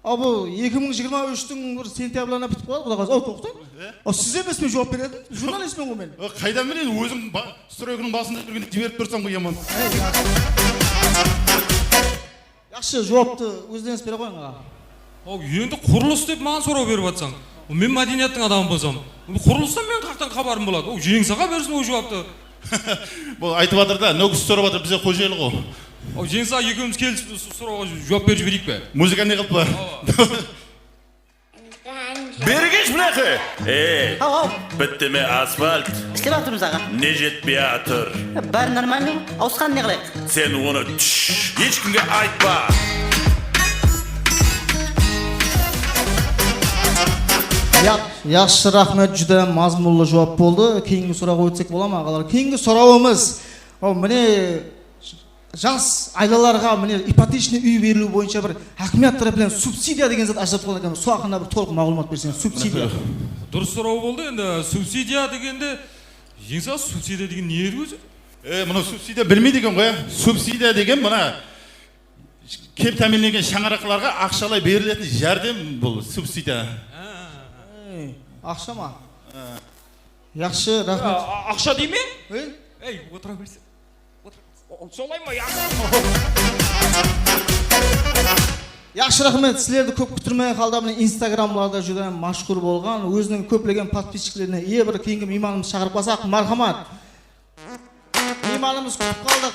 A, bul eki mıń jigirma úshtiń bir sentyabrlarına pitip qaladı, Quda qálese. Aw, toqtań. Aw, siz emes pe juwap beredi? Jurnalistpen ǵo men. Qaydan bileyin, óziń ba-, stroykiniń basında júrgen, jiberip tursań ǵo, yaman. Yaqshı, juwaptı ózlerińiz bere qoyıń, aǵa. Aw, endi qurılıs dep maǵan soraw berip atsań. Men mádeniyattıń adamı bolsam, qurılıstan men qayaqtan xabarım boladı? Aw, Jeńis aǵa bersin ol juwaptı. Bul aytıp atır da, Nókis sorap atır, bize xojaylıq ol. Aw, Jeńis aǵa, ekewimiz kelisip, usı sorawǵa juwap berip jibereyik pe? Muzıka ne qılıp pa? Awa. Bergesh, mınaqa. Ey, aw, aw. Bitti me asfalt? Islep atırmız, aǵa. Ne jetpey atır? Bári нормально. Awısqanın ne qılayıq? Sen onı, tsh, hesh kimge aytpa. Ya, yaqshı, raxmet, júdá mazmunlı juwap boldı. Keyingi sorawǵa ótsek bola ma, aǵalar? Keyingi sorawımız. Aw, mine, jas aylalarǵa, mine, ipotechnıy úy beriliw boyınsha bir hákimiyat tárepinen subsidiya degen zat ajıratıp atırǵan eken. Sol haqqında bir tolıq maǵlıwmat berseńiz, subsidiya. Durıs soraw boldı. Endi subsidiya degende, Jeńis aǵa, subsidiya degen ne edi ózi? E, mına subsidiya bilmeydi eken ǵoy, a? Subsidiya degen mına kem támiyinlengen shańaraqlarǵa aqshalay beriletin járdem, bul subsidiya. Ey, aqsha ma? Yaqshı, raxmet. A, aqsha dey me? Ey, otıra berse. Solay ma, yaqshı? Yaqshı, raxmet. Sizlerdi kóp kútirmey qaldı, mine, Instagramlarda júdá mashhur bolǵan, óziniń kóplegen podpischiklerińe iye bir keyingi miymanımızdı shaqırıp qalsaq, marhamat. Miymanımız kútip qaldıq.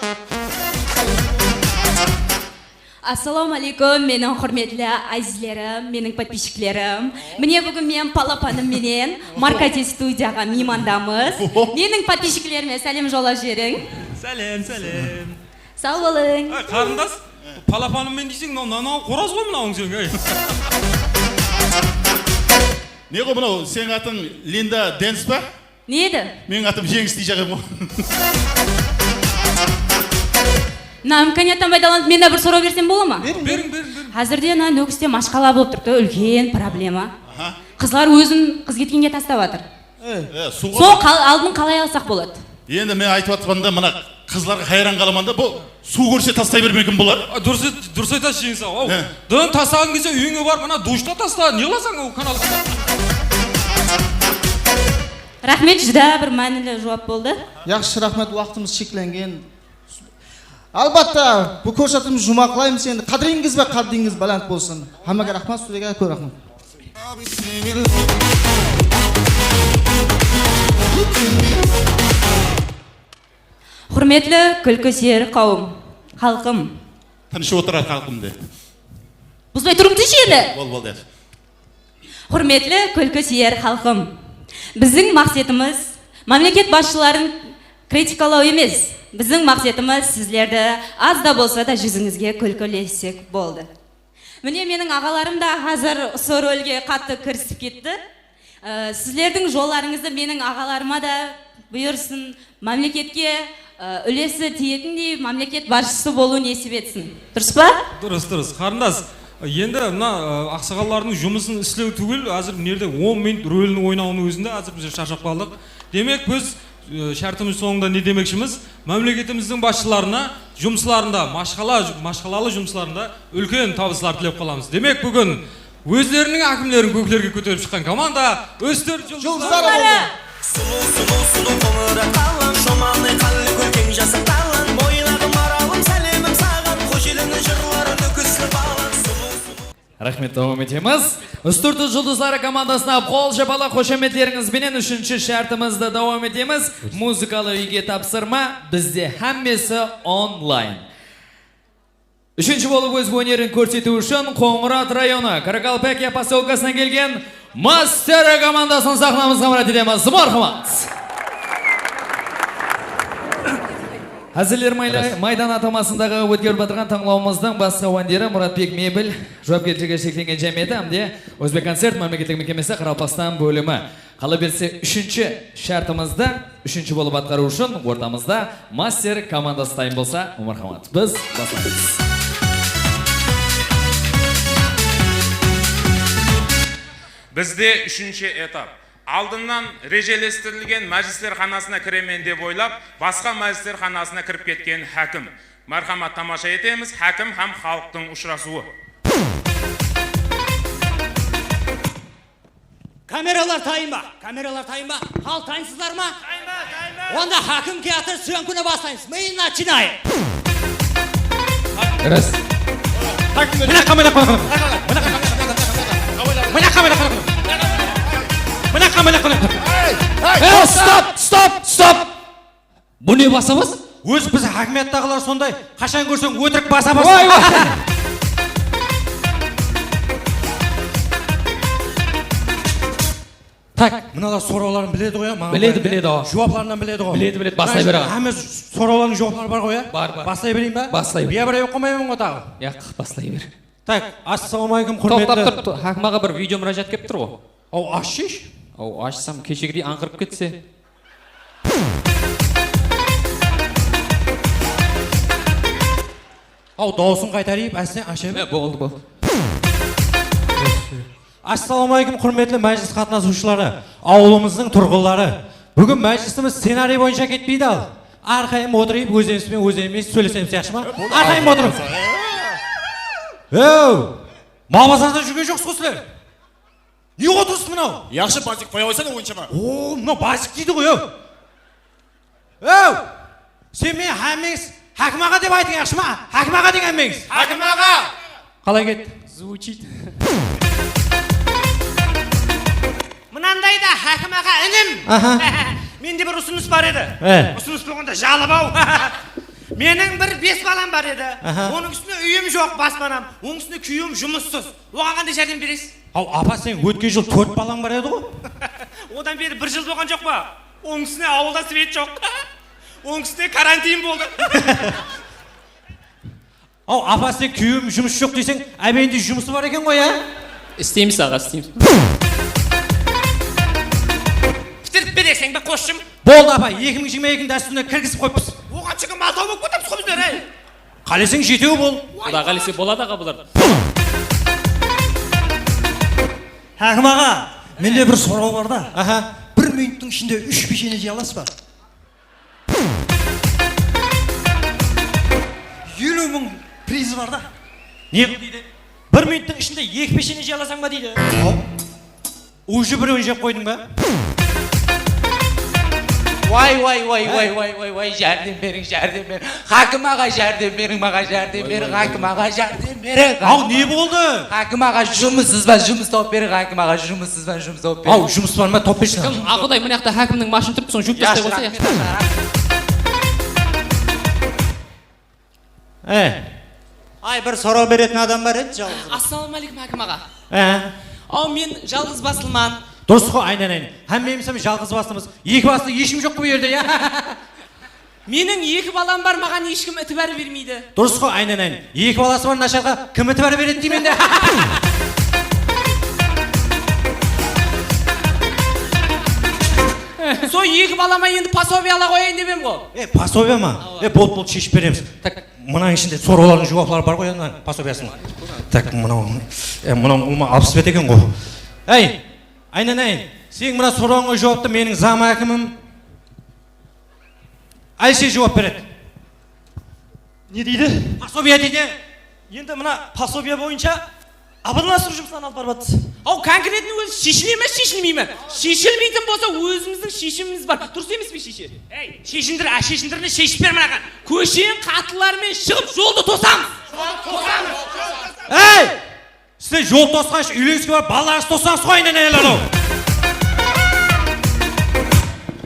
Assalawma áleykum, meniń húrmetli ázizlerim, meniń podpischiklarim. Mine, búgin men palapanım menen Markati studiyaǵa miymandamız. Meniń podpischiklarimge sálem jollap jiberiń. Sálem, sálem. Saw bolıń. Ay, qarındas, palapanım men deyseń, mınaw, mınaw qoraz ǵoy mınawıń seniń, ey. Ne ǵo mınaw, seniń atıń Linda Dens pa? Ne edi? Meniń atım Jeńis deyjaq edi ǵo. Mına imkaniyattan paydalanıp, men de bir soraw bersem bola ma? Beriń, beriń, beriń. Házirde mına Nókiste mashqala bolıp turıptı, úlken problema. Aha. Qızlar ózin qız ketkenge tastap atır. E, suwǵa. Sol qal-, aldın qalay alsaq boladı? Endi men aytıp atırman da, mına qızlarǵa hayran qalaman da, bul suw kórse taslay bermegen bolar. A, durıs, durıs aytasız, Jeńis aǵa. Aw, dıń taslaǵıń kelse, úyińe barıp, mına dushta tasla, ne qılasań ol kanalda? Raxmet, júdá bir mánili juwap boldı. Yaqshı, raxmet, waqtımız sheklengen. Albatta, bul kórsatuvimizdi juwmaqlaymız endi. Qádirińiz be qáddińiz baland bolsın. Hámmege raxmet, studiyaǵa kóp raxmet. Húrmetli kúlki súyer qawım, xalqım. Tınısh otırar xalqım de. Buzbay turıp tınısh endi. Bol, bol, yaxshi. Húrmetli kúlki súyer xalqım. Biziń maqsetimiz mámleket basshıların kritikalaw emes. Biziń maqsetimiz sizlerdi az da bolsa da júzińizge kúlki ilessek boldı. Mine, meniń aǵalarım da házir usı rolge qattı kirisip ketti. Ee, sizlerdiń jollarıńızdı meniń aǵalarıma da buyırsın, mámleketke, e, úlesi tiyetindey mámleket basshısı bolıw nesip etsin. Durıs pa? Durıs, durıs. Qarındas, endi mına, e, aqsaqallardıń jumısın islew túgil, házir mına jerde on minut rolin oynawınıń ózinde házir biz sharshap qaldıq. Demek, biz E, shártimiz sońında ne demekshimiz? Mámleketimizdiń basshılarına jumıslarında, mashqala, mashqalalı jumıslarında úlken tabıslar tilep qalamız. Demek, búgin ózleriniń hákimlerin kóklerge kóterip shıqqan komanda Ústirt juldızları boldı. Sulıw, sulıw, sulıw qońırat qalam, shomalday qálle kólkem jasıq dalan, boydaǵı maralım, sálemim saǵan, Xojeliniń jırları, Nókisli balam, sulıw, sulıw. Raxmet, dawam etemiz. Ústirti juldızları komandasına qol shapalaq, xoshametlerińiz benen úshinshi shártimizdi dawam etemiz. Muzıkalı úyge tapsırma, bizde hámmesi onlayn. Úshinshi bolıp óz ónerin kórsetiw ushın Qońırat rayonı, Karakalpakya posyolkasınan kelgen Master komandasın saxnamızǵa mirát etemiz. Marhamat! Házirler mayla-, maydan atamasındaǵı ótkerip atırǵan tańlawımızdıń bas qáwanderi Muratbek mebel juwapkershiligi sheklengen jámiyeti hám de Ózbekkoncert mámleketlik mekemesi Qaraqalpaqstan bólimi. Qalaberse, úshinshi shártimizdi úshinshi bolıp atqarıw ushın ortamızda Master komandası tayın bolsa, marhamat, biz baslaymız. Bizde úshinshi etap. Aldınnan rejelestirilgen májilisler xanasına kiremen dep oylap, basqa májilisler xanasına kirip ketken hákim. Marhamat, tamasha etemiz, hákim hám xalıqtıń ushırasıwı. Kameralar tayın ba? Kameralar tayın ba? Hal tayınsızlar ma? Tayın ba, tayın ba? Onda hákim kiyatır, syomkanı baslaymız. Мы начинаем. Ras. Mına qamına qoyın. Mına qamına qoyın. Mına qamına qoyın. Ey, stop, stop, stop. Bu ne basabas? Ózi biz hákimiyattaǵılar sonday, qashan kórseń ótirik basabas. Vay, vay. Tak, mınalar sorawların biledi ǵoy, ya, maǵan. Biledi, biledi, awa. Juwaplarınan biledi ǵoy. Biledi, biledi, baslay ber, aǵa. Hámme sorawlardıń juwapları bar ǵoy, ya? Bar, bar. Baslay bereyin ba? Baslay ber. Biya bir ayıp qılmayman ǵoy taǵı. Yaq, baslay ber. Tak, assalamu aleykum, húrmetli. Toqtap tur, tur. Hákim aǵa, bir video múrájat kelip tur ǵoy. Aw, ashshısh. Aw, ashsam, keshegidey ańqırıp ketse. Aw, dawısın qaytarayıq, áste, ashshı. Ya, boldı, boldı. Assalamu aleykum, húrmetli májilis qatnasıwshıları, awılımızdıń turǵınları. Búgin májilisimiz scenariy boyınsha ketpeydi al. Arqayın otırıp, ózimiz benen ózimiz sóylesemiz, yaqshı ma? Arqayın otırıp. Ew, mal bazarda júrgen joqsız ǵoy sizler. Ne otırsız mınaw? Yaqshı, bazik qoya qoysana onsha ma. Oo, mınaw bazik deydi ǵoy, ew. Ew! Sen meni hámmeńiz Hákim aǵa dep aytıń, yaqshı ma? Hákim aǵa deń hámmeńiz. Hákim aǵa! Qalay ketti? Звучит. Mınanday da, Hákim aǵa, inim. Aha. Mende bir usınıs bar edi. E. Usınıs bolǵanda jalıp-aw. Meniń bir bes balam bar edi. Aha. Onıń ústine úyim joq, baspanam. Onıń ústine kúyewim jumıssız. Oǵan qanday járdem beresiz? Haw, apa, sen ótken jıl tórt balań bar edi ǵoy. Odan beri bir jıl bolǵan joq pa? Onıń ústine awılda svet joq. Onıń ústine karantin boldı. Haw, apa, sen kúyewim jumıs joq deyseń, ábende jumısı bar eken ǵoy, á? Isleymiz, aǵa, isleymiz. Pitirip bereseń be, qosshım? Boldı, apa, eki mıń jigirma ekiniń dástúrine kirgizip qoyıppız. Oǵan shúkir, maltaw bolıp ketemiz ǵoy, biz, áy. Qáleseń jetew bol. Quday qálese boladı, aǵa, bular. Hákim aǵa, mende bir soraw bar da. Aha. Bir minuttıń ishinde úsh peshene jıya alasız ba? Eliw mıń prizı bar da. Ne qıl deydi? Bir minuttıń ishinde eki peshene jıya alasań ba deydi. Уже birewin jep qoydıń ba? Vay, vay, vay, vay, vay, vay, vay, járdem beriń, járdem beriń. Hákim aǵa, járdem beriń, maǵan járdem beriń, hákim aǵa, járdem beriń. Aw, ne boldı? Hákim aǵa, jumıssız ba, jumıs tawıp beriń, hákim aǵa, jumıssız ba, jumıs tawıp beriń. Aw, jumıs bar ma, tawıp bersin. Kim, Aqıday, mına jaqta hákimniń mashın turıptı, sonı juwıp taslay qoysa, yaqshı. E. Ay, bir soraw beretin adam bar edi, jalǵız. Assalamu aleykum, hákim aǵa. E. Aw, men jalǵız baslıman. Durıs ǵoy, aynanayın. Hámmemiz hám jalǵız baslımız. Eki baslı eshkim joq bu jerde, ya. Meniń eki balam bar, maǵan eshkim itibar bermeydi. Durıs ǵoy, aynanayın. Eki balası bar nasharǵa kim itibar beredi deymen de. Sol eki balama endi posobiye ala qoyayın dep em ǵo. E, posobiye ma? Awa. E, boldı, boldı, sheship beremiz. Tak, mınanıń ishinde sorawlardıń juwapları bar ǵoy, ananıń posobiyasınıń. Tak, mınaw, e, mınaw ulıwma alpıspet eken ǵo. Ey, aynanayın, seniń mına sorawıńa juwaptı meniń zam hákimim Ayshe juwap beredi. Ne deydi? Posobiya deydi. Endi mına posobiya boyınsha obadanlastırıw jumısların alıp barıp atırmız. Aw, konkretno ózi sheshile me, sheshilmey me? Sheshilmeytin bolsa, ózimizdiń sheshimimiz bar. Durıs emes pe, sheshe? Ey, sheshindir, á, sheshindir de sheship ber mınaǵan. Kósheń qatınları menen shıǵıp, joldı tosamız. Ey! Sizler jol tosqanshı úylerge barıp balalarıńızdı tossańız ǵoy, endi neler ol.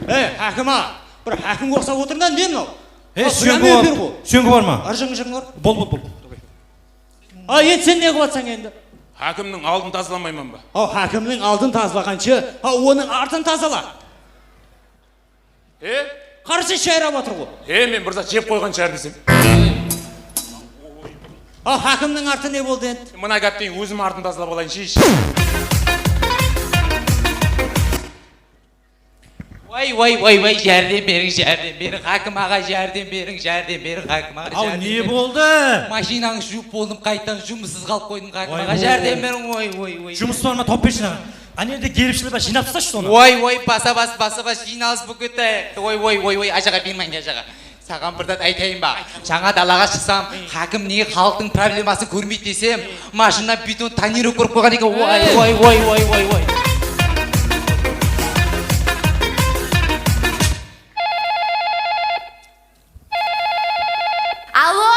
Ey, hákim aǵa, bir hákimge uqsap otır da, ne mınaw? Ey, súyengki bar, súyengki bar ma? Arjıń jıń bar. Bol, bol, bol. A, endi sen ne qılıp atsań endi? Hákimniń aldın tazalamayman ba? Aw, hákimniń aldın tazalaǵansha, ha, onıń artın tazala. E? Qarasa, shayrap atır ǵo. E, men bir zat jep qoyǵan shıǵar desem. A, hákimniń artı ne boldı endi? Mına gápten ózim artın tazalap alayınshı. Way, way, way, way, járdem beriń, járdem beriń, hákim aǵa, járdem beriń, járdem beriń, hákim aǵa, járdem beriń. Aw, ne boldı? Mashinańdı juwıp boldım, qaytadan jumıssız qalıp qoydım, hákim aǵa, járdem beriń, oy, oy, oy. Jumıs bar ma, tawıp bershi mınaǵan. Áne, endi gelipshiler bar, jıynap taslayınshı sonı. Oy, oy, basa bas, basa bas, jıynalıs búgin de. Oy, oy, oy, oy, ajaǵa, bermeń, ajaǵa. Saǵan bir zat aytayın ba? Jańa dalaǵa shıqsam, hákim nege xalıqtıń problemasın kórmeydi desem, mashina beton tonirovka urıp qoyǵan eken. Oy, oy, oy, oy, oy, oy. Allo,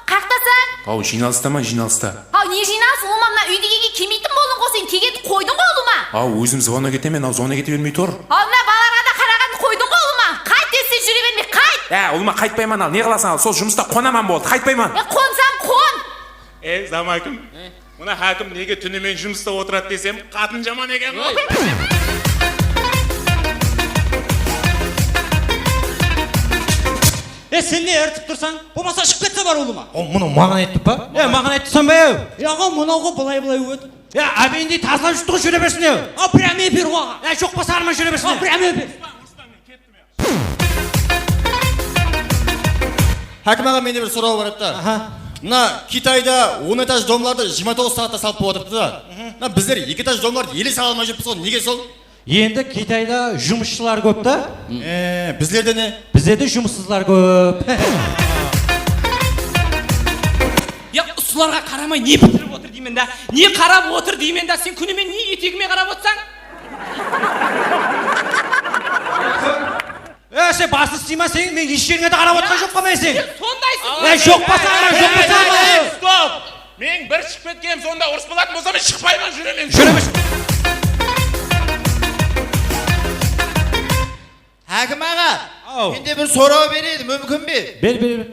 qayaqtasań? Aw, jıynalıstaman, jıynalısta. Haw, ne jıynalıs, ulıwma, mına úy degenge kelmeytin boldıń ǵo sen, kelgendi qoydıń ǵo ulıwma. Aw, ózim zvonok etemen, aw, zvonok ete bermey tur. Haw, mına balalarǵa da qaraǵandı qoydıń ǵo ulıwma. Qayt dese júre bermey, qayt. Á, ulıwma, qaytpayman, al, ne qılasań, al, sol jumısta qonaman, boldı, qaytpayman. E, qonsam qon. Ey, zam hákim. Mına hákim nege túnimen jumısta otıradı desem, qatın jaman eken ǵo. E, sen ne irtip tursań? Bolmasa shıǵıp ketse bar ulıwma. O, mınaw maǵan ayttı pa? E, maǵan ayttı sanba, ew. Yaǵo, mınaw ǵo bılay-bılay ótip. Ya, ábendey tazalap júrdi ǵo, júre bersin, ew. A, прямой ber ǵo aǵa. Ya, joq pa sarma, júre bersin. A, прямой ber. Hákim aǵa, mende bir soraw bar edi da. Aha. Mına Kitayda on etaj domlardı jigirma toǵız saatta salıp bolıp atırıptı da. Mına bizler eki etaj domlardı ele sala almay júrmiz ǵo, nege sol? Endi Kitayda jumısshılar kóp ta. E, bizlerde ne? Bizlerde jumıssızlar kóp. Ya, usılarǵa qaramay ne pitirip otır deymen da? Ne qarap otır deymen da? Sen kúnime ne etegime qarap otırsań? E, sen basın sıyma seniń, men hesh jerińe de qarap otırǵan joqpan men sen. Sen sondaysıń. E, joq pa saǵan, joq pa saǵan. Ey, stop! Men bir shıǵıp ketkenim sonda urıs bolatın bolsa, men shıqpayman, júremen. Júremen. Hákim aǵa, aw, mende bir soraw ber edi, múmkin be? Ber, ber, ber.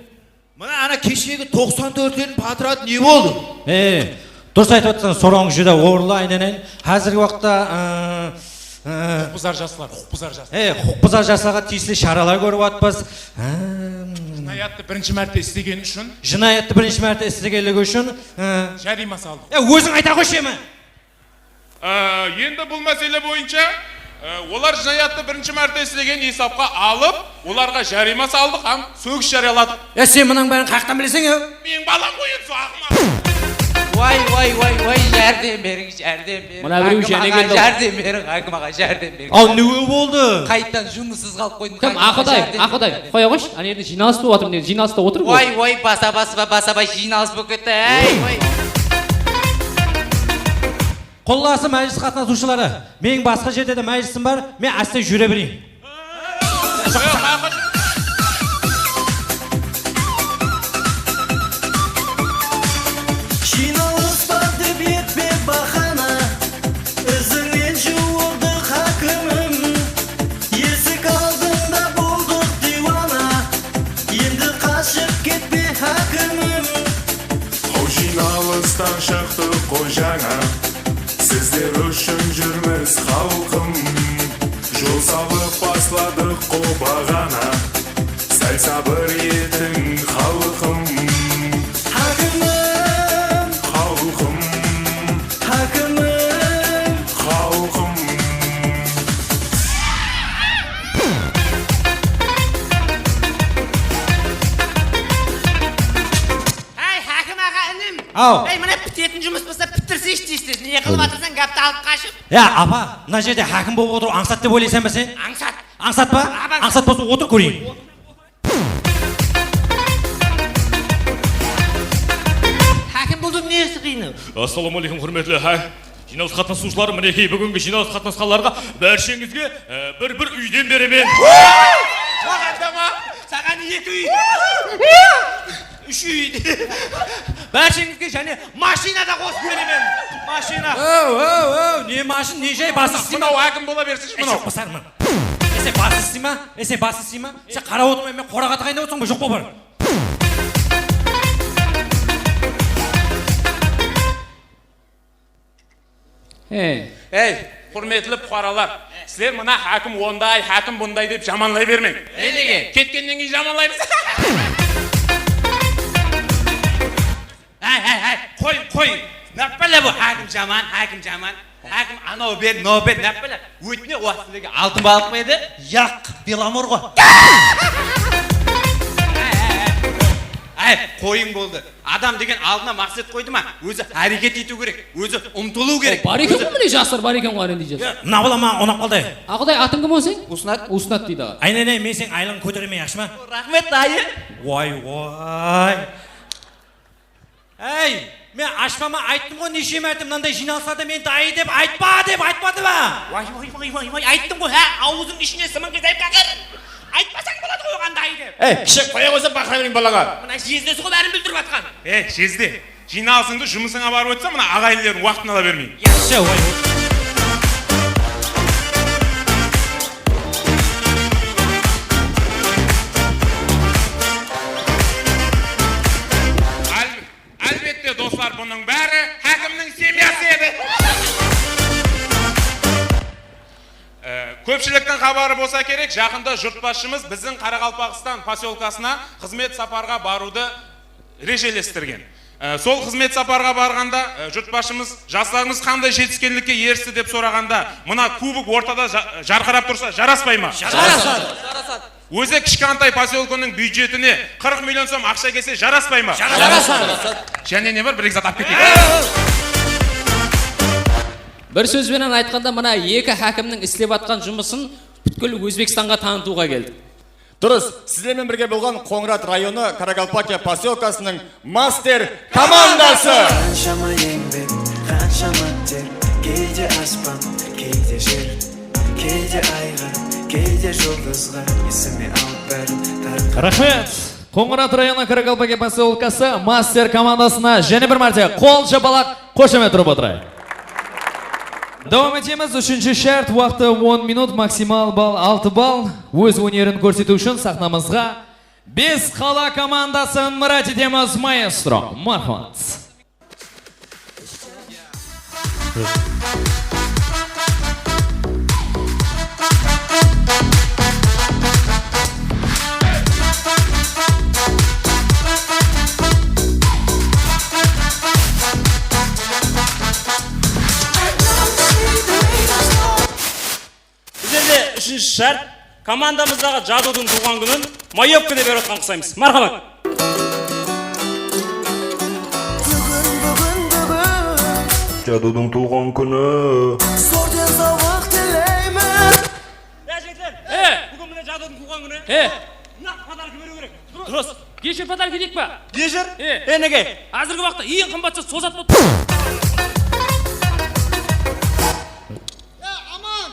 Mına ana keshegi toqsan tórtlerdiń patıratı ne boldı? E, durıs aytıp atırsań, sorawıń júdá orınlı, aynanayın. Házirgi waqıtta, ı, ı, huqıqbuzar jaslar, huqıqbuzar jaslar. E, huqıqbuzar jaslarǵa tiyisli sharalar kórip atırmız. Jınayattı birinshi márte islegeni ushın. Jınayattı birinshi márte islegenligi ushın, ı, járiyma saldıq. E, óziń ayta qoyshı emi. Á, endi bul másele boyınsha, á, olar jınayattı birinshi márte islegen esapqa alıp, olarǵa járiyma saldıq hám sógis járiyaladıq. Ya sen mınań bárin qayaqtan bileseń, e? Meniń balam ǵoy endi, sol aqımaq. Way, way, way, way, járdem beriń, járdem beriń. Mına birew jáne keldi. Járdem beriń, hákim aǵa, járdem beriń. Al, ne boldı? Qaytadan jumıssız qalıp qoydım. Kim? Aqıday, Aqıday. Qoya qoyshı, ana jerde jıynalıs bolıp atır, mine, jıynalısta otır ǵoy. Way, way, basa, basa, basa, basa, jıynalıs bolıp ketti. Ey, way. Qullası, májilis qatnasıwshıları, meniń basqa jerde de májilisim bar, men áste júre bereyin. Jıynalıs bar dep etpe bahana, izińnen juwıldı hákimim. Esik aldında boldıq diywana, endi qashıp ketpe hákimim. Haw, jıynalıstan shıqtıq ǵo jańa, sizler ushın júrmiz, xalqım. Jol salıp basladıq ǵo baǵana, sál sabır etiń, xalqım. Hákimim! Xalqım! Hákimim! Xalqım! Háy, hákim aǵa, inim! Aw. Ey, mına pitetin jumıs bolsa, pitirsesh tez-tez. Ne qılıp atırsań, gápti alıp qashıp? Ya, apa, mına jerde hákim bolıp otırıw ańsat dep oylaysań ba sen? Ańsat. Ańsat pa? Ańsat bolsa otır kóreyin. Assalawma áleykum, húrmetli, há, jıynalıs qatnasıwshıları. Minekey, búgingi jıynalıs qatnasqanlarǵa bársheńizge, e, bir-bir úyden beremen. Maǵan da ma? Saǵan eki úy. Úsh úy. Bársheńizge jáne mashina da qosıp beremen. Mashina. Ow, ow, ow, ne mashın, ne jay, baslısı deyme. Mınaw hákim bola bersinshi, mınaw. Basarman. E, sen baslısı deyme? E, sen baslısı deyme? Sen qarap otırma, men qoraǵa taǵayın dep otırsań ba, joq pa, bar. Ey. Ey, húrmetli puqaralar, sizler mına hákim onday, hákim bunday dep jamanlay bermeń. E, nege? Ketkennen keyin jamanlaymız. Áy, áy, áy, qoyıń, qoyıń. Nap bala bu hákim jaman, hákim jaman. Hákim anaw ber, mınaw ber, nap bala. Ótine waqtındagi altın balıq pa edi? Yaq, Belamor ǵo. Áy, qoyıń boldı. Adam degen aldına maqset qoydı ma, ózi háreket etiw kerek, ózi umtılıw kerek. Bar eken ǵo, mine, jaslar bar eken ǵo, áne, deydi. Mına bala maǵan unap qaldı. Aqılday, atıń kim ol seń? Usnat. Usnat deydi aǵa. Aynanay, men seń aylıńdı kóteremen, yaqshı ma? Raxmet, dayı. Way, way. Áy, men ashpama ayttım ǵo, neshe márte mınanday jıynalıslarda men dayı dep aytpa dep, aytpadı ma? Way, way, way, way, way, ayttıń ǵo, há, awızıń ishine sımın qıyzayıp qaqır. Aytpasań boladı ǵoy oǵan dayı dep. Ey, kishi, qoya qoysa, baqıra bermeń balaǵa. Mına jezdesi ǵo bárin bildirip atqan. Ey, jezde, jıynalıs endi, jumısıńa barıp ótse, mına aǵayinlerdiń waqtın ala bermey. Yaqshı, oy. Al-, álbette, doslar, bunıń bári hákimniń semyası edi. E, kópshiliktiń xabarı bolsa kerek, jaqında jurtbasshımız biziń Qaraqalpaqstan posyolkasına xızmet saparǵa barıwdı rejelestirgen. E, sol xızmet saparǵa barǵanda, e, jurtbasshımız, jaslarımız qanday jetiskenlikke eristi dep soraǵanda, mına kubok ortada ja-, jarqırap tursa, jaraspay ma? Jarasadı. Ózi kishkantay posyolkanıń byudjetine qırq million som aqsha kelse, jaraspay ma? Jarasadı. Jáne ne bar, bir-eki zat alıp keteyik. Bir sóz benen aytqanda, mına eki hákimniń islep atqan jumısın pútkil Ózbekstanǵa tanıtıwǵa keldik. Durıs, sizler menen birge bolǵan Qońırat rayonı Karakalpakiya posyolkasınıń master komandası! Qanshama eńbek, qanshama ter, keyde aspan, keyde jer, keyde ayǵa, keyde juldızǵa, esime alıp bárin tarqap. Raxmet! Qońırat rayonı Karakalpakiya posyolkası master komandasına jáne bir márte qol shapalaq, xoshamet urıp otırayıq. Dawam etemiz. Úshinshi shárt, waqtı on minut, maksimal ball altı ball. Óz ónerin kórsetiw ushın saxnamızǵa Bes qala komandasın mirát etemiz, maestro. Marhamat. Bul jerde úshinshi shárt, komandamızdaǵı Jadudıń tuwǵan kúnin mayopka dep berip atqanın qusaymız. Marhamat. Jadudıń tuwǵan kúni. Zor densawlıq tileymiz. Ya, jigitler, e, búgin mine Jadudıń tuwǵan kúni. E. Mına podarka beriw kerek. Durıs. Durıs. Gesher podarka eteyik pa? Gesher? E. E, nege? Házirgi waqıtta eń qımbat zat sol zat bolıp tur. Ya, Aman!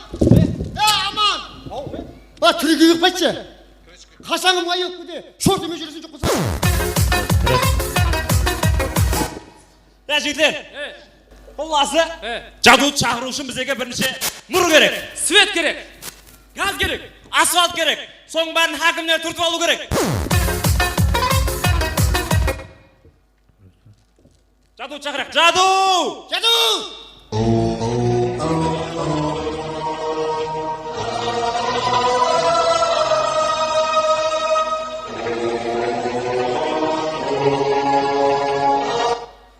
Ya, Aman! Ba, túrege kúyip qaytshı! Qashańı mayopkide shortımen júreseń joq bolsa. Ya, jigitler! Qullası, Jadudı shaqırıw ushın bizlerge birinshi nur kerek. Svet kerek. Gaz kerek. Asfalt kerek. Sonıń bárin hákimler túrtip alıw kerek. Jadudı shaqırayıq. Jadu! Jadu!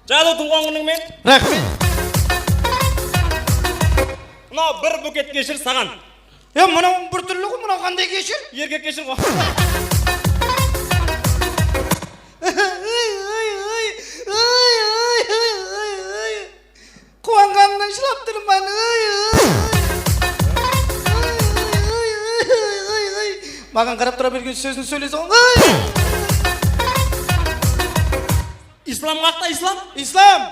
Jadu, tuwǵan kúniń menen. Raxmet. Mınaw bir buket gesher saǵan. E, mınaw bir túrli ǵoy, mınaw qanday gesher? Erkek gesher ǵoy. Quwanǵanımnan jılap turman. Maǵan qarap tura bergen sózin sóyleyseń ǵoy. Islam haqta, Islam? Islam!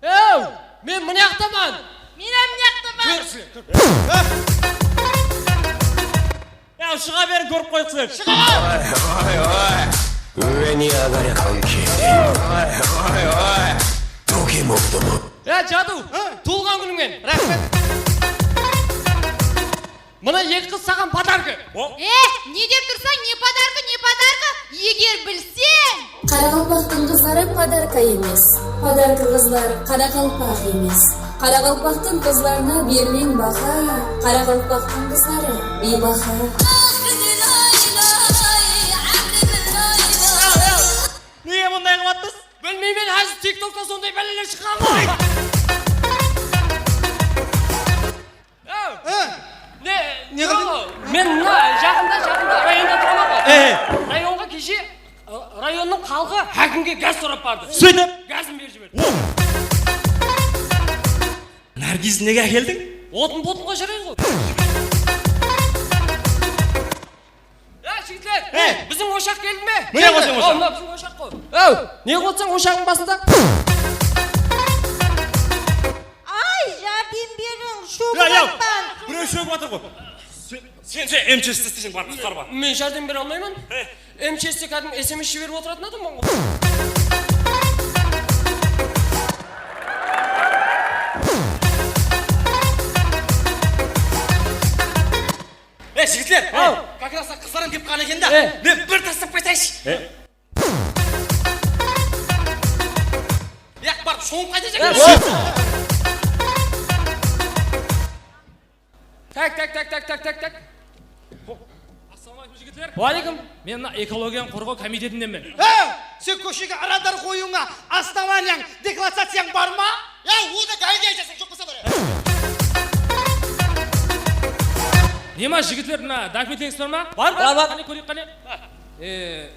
Ew, men mına jaqtaman. Men hám mına jaqtaman. Kórip, kórip. Ya, shıǵa beriń, kórip qoyayıq sizlerdi. Shıǵa! Oy, oy, oy. Ue ne agare konki. Oy, oy, oy. Toki moktomo. Ya, Jadu, tuwılǵan kúnińmen. Raxmet. Mına eki qız saǵan podarka. O? Eh, ne dep tursań, ne podarka, ne podarka? Eger bilseń! Qaraqalpaqtıń qızları podarka emes. Podarka qızlar qaraqalpaq emes. Qaraqalpaqtıń qızlarına bermeń baha. Qaraqalpaqtıń qızları biybaha. Nege bunday qılıp attırsız? Bilmeymen, házir TikTokta sonday báleler shıǵa ǵoy. Ew! He? Ne? Ne qıldıń? Yo, men mına jaqında, jaqında rayonda turaman ǵoy. E. Rayonǵa keshe, ı, rayonnıń xalqı hákimge gaz sorap bardı. Sóytip? Gazın berip jiberdi. Nargiz, nege ákeldiń? Otın-potınǵa jaraydı ǵoy. Ya, jigitler, biziń oshaq keldi me? Mine, keldi. Oshaq, oshaq. Mına biziń oshaq ǵoy. Ew, ne qılıp atsań oshaǵıń basında? Ay, járdem beriń, shógip atpan. Birew shógip atır ǵoy. Sen, sen, sen M C S-te isleseń, barıp qutqarıp al. Men járdem bere almayman. M C S-te kádimgi S M S jiberip otıratuın adamman ǵoy. Ey, jigitler! Aw! Как раз qızlar hám kelip qalǵan eken da. E. Men bir taslap qaytayınshı. E. Yaq, barıp shonıp qaytayınsha. E. Tak, tak, tak. Assalawma áleykum, jigitler. Wa áleykum. Men mına ekologiyanı qorǵaw komitetindenmen. E, sen kóshege radar qoyıwıńa основаниянıń, deklaraciyaciyań bar ma? Ya, onı da gálge aytasań, joq bolsa bar. Nema, jigitler, mına dokumentlerińiz bar ma? Bar, bar, bar. Qáne, kóreyik, qáne. E,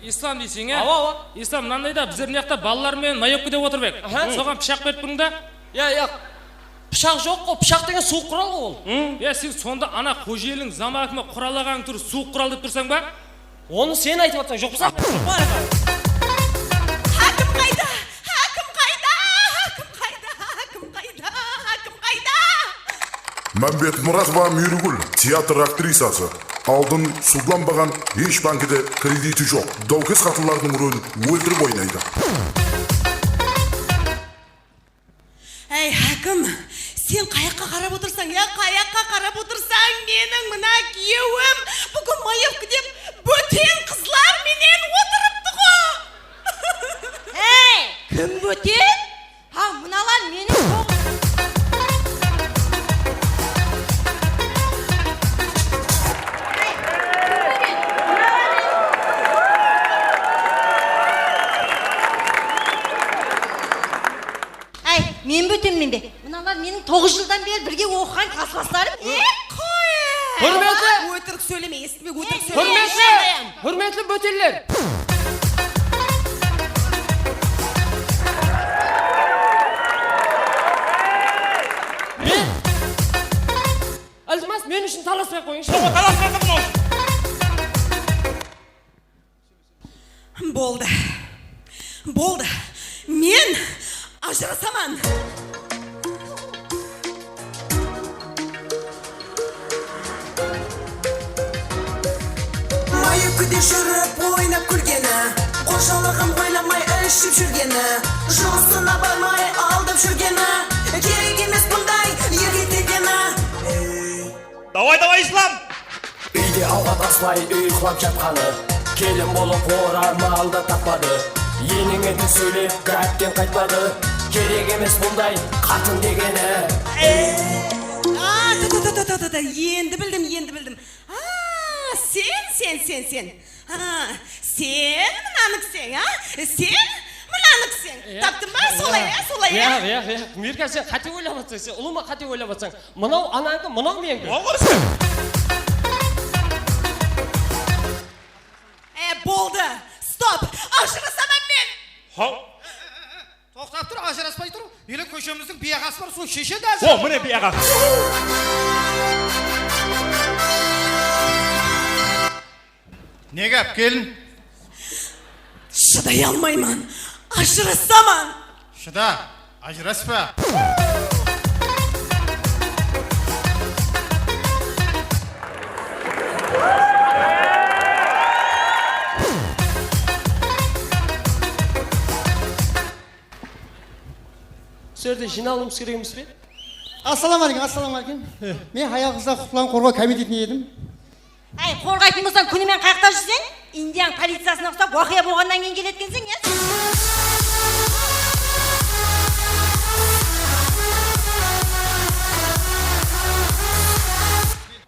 Islam deyseń, e? Awa, awa. Islam, mınanday da, bizler mına jaqta balalar menen mayopka dep otırıp edik. Aha. Soǵan pıshaq berip turıń da. Ya, ya. Pıshaq joq ǵo, pıshaq degen suwıq qural ǵo ol. Ya, sen sonda ana Xojeliń zamakime quralaǵan túr suwıq qural dep tursań ba? Onı sen aytıp atsań, joq bolsa. Hákim qayda? Hákim qayda? Hákim qayda? Hákim qayda? Hákim qayda? Mámbetmuratova Miyrigúl, teatr aktrisası. Aldın sudlanbaǵan, hesh bankide krediti joq. Dáwkes qatınlardıń rolin óltirip oynaydı. Áy, hákim, sen qayaqqa qarap otırsań, ya, qayaqqa qarap otırsań? Meniń mına kúyewim búgin mayopka dep bóten qızlar menen otırıptı ǵo. Hey, kim bóten? Ha, mınalar meniń toǵ- Áy, men bótenmen be? Mınalar meniń toǵız jıldan beri birge oqıǵan klaslaslarım. E, qoy! Húrmetli! Ótirik sóyleme, esitpey, ótirik sóyleme. Húrmetli! Húrmetli bótenler! Men, iltimas, men ushın talaspay-aq qoyıńshı. Yoq, talaspay-aq qoyıń. Boldı. Boldı. Men ajırasaman. Mayıpkide júrip, oynap kúlgeni, qorshalıǵın oylamay iship júrgeni, jumısına barmay aldap júrgeni, kerek emes bunday erkek degeni. Davay, davay, Islam! Úyde awqat aspay uyıqlap jatqanı, kelin bolıp oralmaldı tappadı. Enińe til sóylep, gápten qaytpadı. Kerek emes bunday qatın degeni. Ey! A, ta, ta, ta, ta, ta, ta, ta, endi bildim, endi bildim. A, sen, sen, sen, sen. A, sen mınanıkseń, a? Sen mınanıkseń. Taptım ba? Solay, a? Solay, a? Yaq, yaq, yaq. Mirka, sen qáte oylap atsań, sen ulıwma qáte oylap atsań. Mınaw anańki, mınaw meniki. Oǵır sen! E, boldı. Stop. Ajırasaman men. Haw. Toqtap tur, ajıraspay tur. Ele kóshemizdiń biyaǵası bar, sol sheshedi házir. O, mine biyaǵa. Ne gáp, kelin? Shıday almayman. Ajırasaman. Shıda. Ajıraspa. Usı jerde jıynalıwımız kerek emes pe? Assalawma aleykum, assalawma aleykum. Men hayal-qızlar huqıqların qorǵaw komitetinen edim. Áy, qorǵaytın bolsań, kúnimen qayaqta júrseń? Indian policiyasına uqsap, waqıya bolǵannan keyin keledi ekenseń, ya?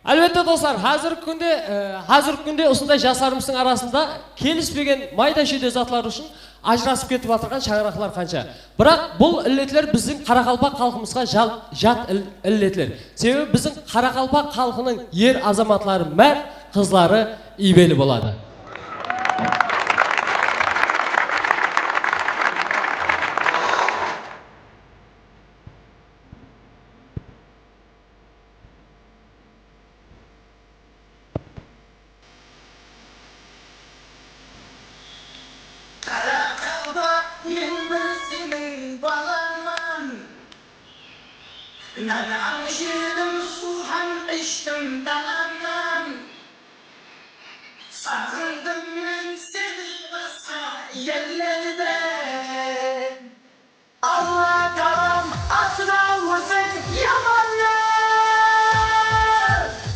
Álbette, doslar, házirgi kúnde, e, házirgi kúnde usınday jaslarımızdıń arasında kelispegen mayda-shúyde zatlar ushın ajırasıp ketip atırǵan shańaraqlar qansha. Biraq bul illetler biziń qaraqalpaq xalqımızǵa jal-, jat il-, illetler. Sebebi biziń qaraqalpaq xalqınıń er azamatları márt, qızları iybeli boladı. Qaraqalpaq, men bir seniń balańman. Nan ańshidim, suw hám ishtim dalańnan. Saǵındım men seni basqa ellerden. Alla talam asıra ózin yamannan.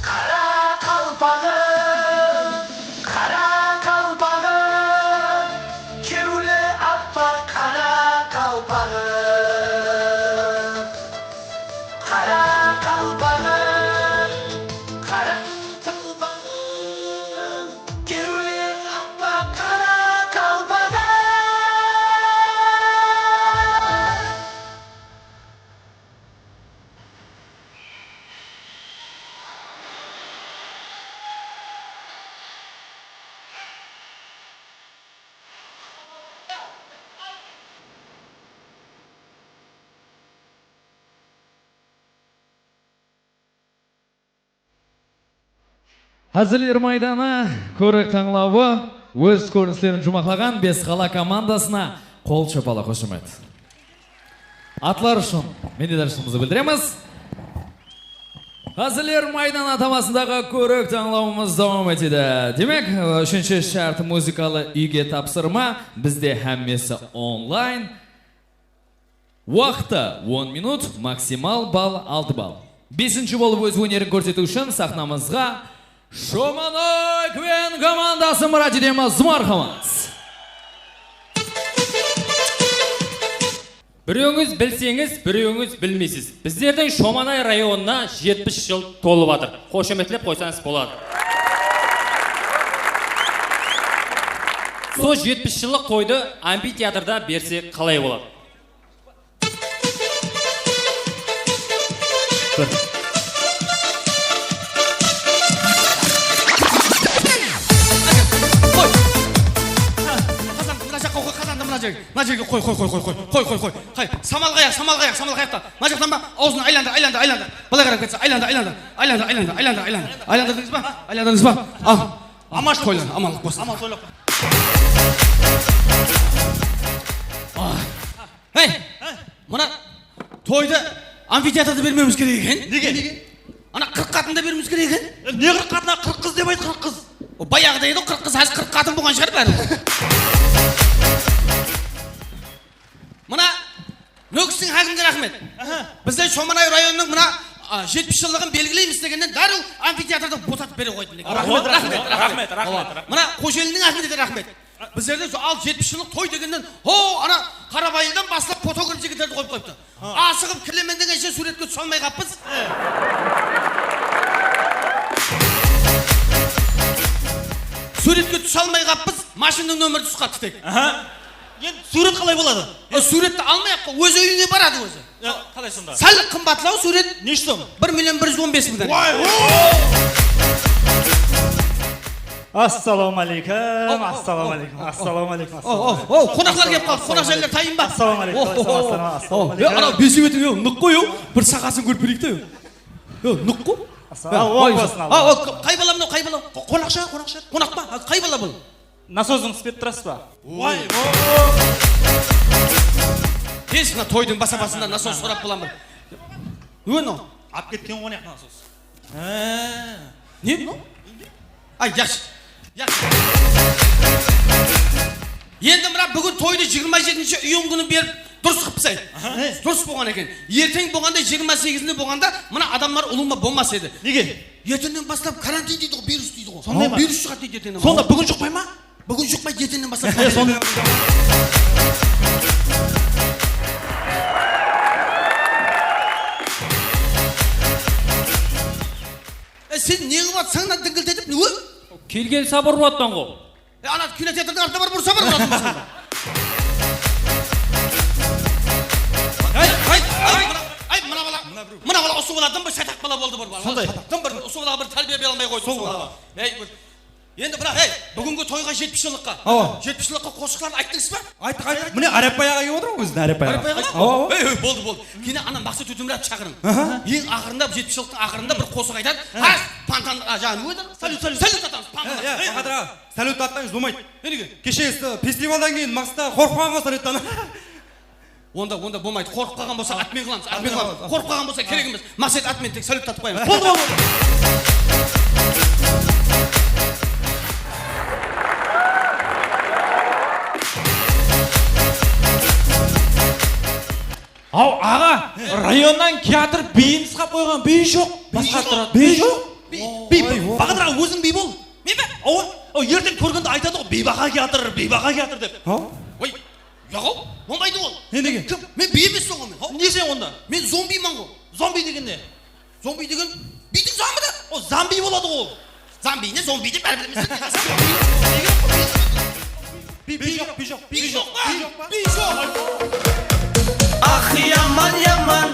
Qara qalpaǵım, qara qalpaǵım, kewli appaq qara qalpaǵım. Qara qalpaǵım, qara qalpaǵım. Kewli appaq qara qalpaǵım. Házirler maydanı kórik tańlawı óz kórinislerin juwmaqlaǵan Bes qala komandasına qol shapalaq, xoshamet. Atlar ushın minnetdarshılıǵımızdı bildiremiz. Házirler maydanı atamasındaǵı kórik tańlawımız dawam etedi. Demek, úshinshi shárt muzıkalı úyge tapsırma, bizde hámmesi onlayn. Waqtı on minut, maksimal ball altı ball. Besinshi bolıp óz ónerin kórsetiw ushın saxnamızǵa Shomanay Kven komandası mırajet etemiz. Marhamat. Birewińiz bilseńiz, birewińiz bilmeysiz. Bizlerdiń Shomanay rayonına jetpis jıl tolıp atır. Xoshametlep qoysańız boladı. Sol jetpis jıllıq toydı amfiteatrda bersek qalay boladı? Qoy. Qazan, mına jaqqa qoy, qazandı mına jerge. Mına jerge qoy, qoy, qoy. Qoy, qoy, qoy. Qay, samal qayaq, samal qayaq, samal qayaqta. Mına jaqtan ba? Awzın aylandır, aylandır, aylandır. Bılay qarap ketse, aylandır, aylandır. Aylandır, aylandır, aylandır, aylandır. Aylandırdıńız ba? Aylandırdıńız ba? Al. Aman toylar, amanlıq bolsın. Aman toylar. Hey, mına toydı amfiteatrda bermewimiz kerek eken. Nege? Ana qırq qatında bermewimiz kerek eken. E, ne qırq qatına, qırq qız dep ayt, qırq qız. O bayaǵıda edi, qırq qız, házir qırq qatın bolǵan shıǵar bári. Mına Nókistiń hákimine raxmet. Aha. Bizler Shomanay rayonınıń mına, a, jetpis jıllıǵın belgileymiz degenden dárriw amfiteatrdı bosatıp bere qoydı. Raxmet, raxmet, raxmet, raxmet. Mına Xojelinniń hákimine de raxmet. Bizlerde sol al jetpis jıllıq toy degenden, ho, ana Qarabayırdan baslap fotograf jigitlerdi qoyıp qoyıptı. Ha. Asıǵıp kiremen degenshe súwretke túse almay qappız. Súwretke túse almay qappız. Mashinnıń nomeri túsip qattı tek. Aha. Endi súwret qalay boladı? E, súwretti almay-aq, óz úyine baradı ózi. Ya, qalay sonda? Sál qımbatlaw súwret. Neshe som? Bir million bir júz on bes mıń dana. Vay, o! Assalawma aleykum, assalawma aleykum, assalawma aleykum. O, o, o, qonaqlar kelip qaldı, qonaq jaylar tayın ba? Assalawma aleykum, assalawma aleykum. Anaw besew etiń, yo, nıq qoy, yo. Bir saqasın kórip bereyik te, yo. Yo, nıq qoy. Assalawma aleykum. Qay bala mınaw, qay bala? Qonaqsha, qonaqsha. Qonaq pa? Qay bala bul? Nasosıń ispep turasız ba? Vay, vay. Hesh, mına toydıń basa-basında nasos sorap bolamın. Ne mınaw? Alıp ketken ǵoy mına nasos. Há. Ne mınaw? Ay, yaqshı. Yaqshı. Endi mına búgin toydı jigirma jetinshi iyun kúni berip durıs qılıpsız. Aha. Durıs bolǵan eken. Erteń bolǵanda, jigirma segizinde bolǵanda mına adamlar ulıwma bolmas edi. Nege? Erteńnen baslap karantin deydi ǵoy, virus deydi ǵoy. Sonday ma? Virus shıǵadı deydi erteńnen. Sonda búgin juqpay ma? Búgin juqpay, erteńnen baslap. E, sonday. E, sen ne qılıp atsań da dińgilt etip, ne? Kelgen sabır urıp atpan ǵoy. E, ana kinoteatrdıń artına barıp ursa bir urasın basqanda. Ay, ay, ay, mına, ay, mına bala, mına bala usı baladan bir shataq bala boldı bir bala. Sonday. Shataqtan bir usı balaǵa bir tárbiya bere almay qoydı usı balaǵa. Ey, bir Endi biraq, ey, búgingi toyǵa jetpis jıllıqqa. Awa. Jetpis jıllıqqa qosıqların ayttıńız ba? Ayttıq, ayttıq. Mine, Árepbay aǵa kep otır ǵoy, óziniń Árepbay aǵa. Árepbay aǵa? Awa, awa. Ey, ey, boldı, boldı. Kene ana Maqset Ótemuratov shaqırıń. Aha. Eń aqırında jetpis jıllıqtıń aqırında bir qosıq aytadı. Aha. Há, pantan, a, jaǵı ne edi? Salyut, salyut. Salyut atamız, pantan. Ey, ey, Bahadır aǵa, salyut atpańız, bolmaydı. Ne degen? Keshe, e, festivaldan keyin Maqset aǵa qorqıp qalǵan ǵoy salyuttan. Onda, onda bolmaydı. Qorqıp qalǵan bolsa, atmen qılamız, atmen qılamız. Qorqıp qalǵan bolsa, kerek emes. Maqset, atmen, tek salyut atıp qoyamız. Boldı, boldı. Aw, aǵa, rayonnan kiyatır biyin sıǵap qoyǵan, biyi joq. Basqa attıradı. Biyi joq? Biy, biy, Bahadır aǵa, óziń biy bol. Men be? Awa, aw, erteń kórgende aytadı ǵoy, biybaqa kiyatır, biybaqa kiyatır dep. Oy, Yoq-aw, bolmaydı ol. Ne degen? Kim? Men biy emespen ǵoy men. Haw. Neseń onda? Men zombiyman ǵoy. Zombiy degen ne? Zombiy degen biydiń zamı da. O, zambiy boladı ǵoy ol. Zambiy ne, zombiy de báribir emes pe? Biy, biy joq, biy joq, biy joq, biy joq pa? Biy joq. Ax, yaman, yaman,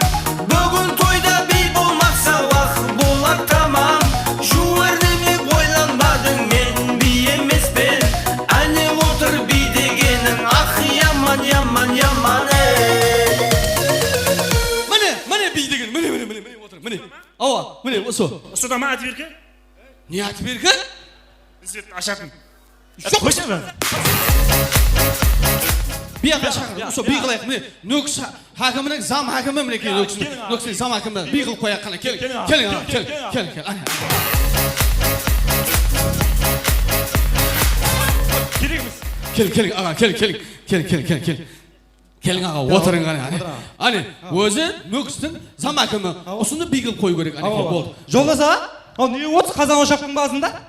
búgin toyda biy bolmasa, waq bolar tamam. Juwar neme oylanbadıń, men biy emespen. Áne otır biy degeniń, ax, yaman, yaman, yaman, ey. Mine, mine biy degen, mine, mine, mine, mine otır, mine. Awa, mine, usı. Usı da ma, Atibirke? Ne Atibirke? Biz ashaqın. Joq. Qoysa ba? Biyaqqa shaqır, usı biy qılayıq, mine. Nókis ha-, hákiminiń zam hákimi, minekey, Nókis, Nókis zam hákimi. Biy qılıp qoyaq qana, keliń, keliń, aǵa, keliń, keliń, keliń, keliń, áne. Kerek emes. Keliń, keliń, aǵa, keliń, keliń. Keliń, keliń, keliń, keliń. Keliń, aǵa, otırıń qana, áne. Áne, ózi Nókistiń zam hákimi. Usını biy qılıp qoyıw kerek, áne, boldı. Joldas aǵa, al, ne otırsız qazan oshaqtıń basında?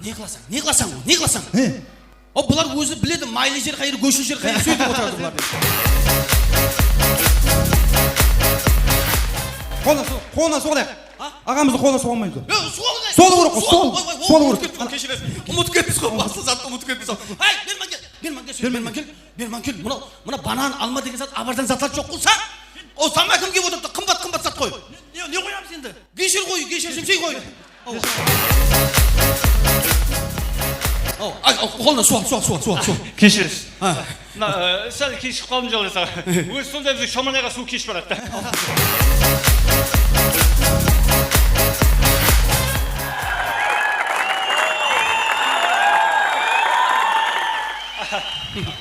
Ne qılasań, ne qılasań, ne qılasań? Ne? O, bular ózi biledi, maylı jer qayeri, góshli jer qayeri, sóytip otıradı bular. Qolına su-, qolına suw alayıq. Ha? Aǵamızdıń qolına suw almaydı. Yo, suw alayıq. Suw alıw kerek, suw. Oy, oy, oy, suw alıw kerek. Umıtıp kettim, keshiresiz. Umıtıp kettim, baslı zattı umıtıp kettim. Hey, berman kel, berman kel, berman kel, berman kel. Mına, mına banan, alma degen zat, abardan zatlar joq bolsa, o zam hákim kelip otırıptı, qımbat, qımbat zat qoy. Ne, ne qoyamız endi? Gesher qoy, gesher, jimsey qoy. Aw. Aw, ay, aw, qolına suw al, suw al, suw al, suw al, suw al. Keshiresiz. Ha. Mına, e, sál keshigip qaldım, Joldas aǵa. Ózi sonday bizge Shomanayǵa suw keship baradı da.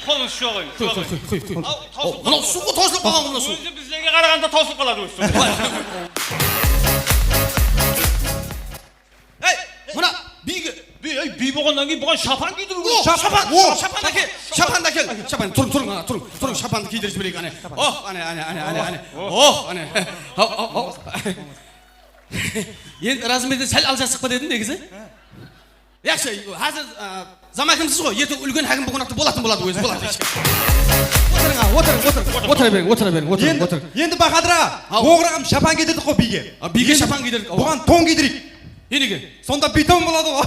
Qolın shuwa qoyıń, shuwa qoyıń. Qoy, qoy, qoy, qoy. Aw, tawsılıp qaldı. Mınaw suwǵa tawsılıp qalǵan, mınaw suw. Ózi bizlerge qaraǵanda tawsılıp qaladı ózi. Ey, mına biyge, biy, ey, biy bolǵannan keyin buǵan shapan kiydiriw kerek. O, shapan, shapan, shapan ákel, shapan da ákel. Shapan, turıń, turıń, aǵa, turıń, turıń, shapandı kiydirip jibereyik, áne. Oh, áne, áne, áne, áne, áne. Oh, áne. Haw, haw, haw. Endi razmerden sál aljasıq pa dedim negizi. Yaqshı, házir, a, zam hákimsiz ǵoy, erteń úlken hákim bolǵan waqıtta bolatın boladı, ózi boladı. Otırıń, a, otırıń, otırıń. Otıra beriń, otıra beriń, otırıń, otırıń. Endi Bahadır aǵa, oǵır aǵam shapan kiydirdik ǵoy biyge. A, biyge shapan kiydirdik, awa. Buǵan ton kiydireyik. Ne degen? Sonda biyton boladı ǵoy.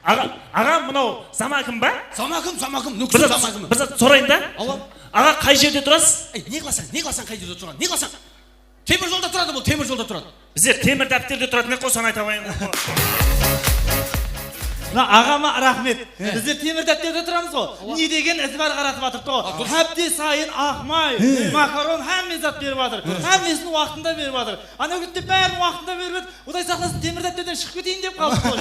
Aǵa, aǵa, mınaw zam hákim ba? Zam hákim, zam hákim, Nókis zam hákimi. Bir zat sorayın da. Awa. Aǵa, qay jerde turasız? Ey, ne qılasań, ne qılasań, qay jerde turadı? Ne qılasań? Temir jolda turadı bul, temir jolda turadı. Bizler temir dápterde turatın edik ǵoy, sonı ayta qoyayın. Aǵama raxmet. Bizler Temir dápterde turamız ǵo. Ne degen iz bar qaratıp atırıptı ǵo. Hápte sayın aq may, makaron, hámme zat berip atır. Hámmesin waqtında berip atır. Anaw kette bárin waqtında berip edi. Quday saqlasın, Temir dápterden shıǵıp keteyin dep qaldıq ǵo.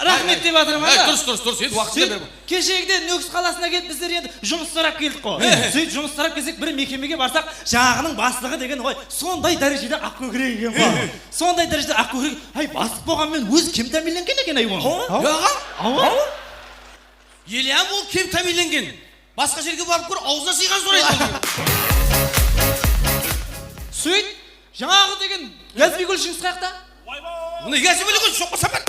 Raxmet dep atırman da. Durıs, durıs, durıs. Endi waqtında berip. Keshegide Nókis qalasına kelip bizler endi jumıs sorap keldik ǵo. Sóytip jumıs sorap kelsek bir mekemege barsaq, jańaǵınıń baslıǵı degen ǵoy sonday dárejede aq kókirek eken ǵo. Sonday dárejede aq kókirek. Háy, baslıq bolǵan menen ózi kim támiyinlengen eken, háy, oǵan? Awa. Ele hám ol kim támiyinlengen? Basqa jerge barıp kór, awzına sıyǵan soraydı ol. Sóyt, jańaǵı degen Gazbigul shıǵıs qayaqta? Mına Gazbigul shıǵıs joq bolsa bar.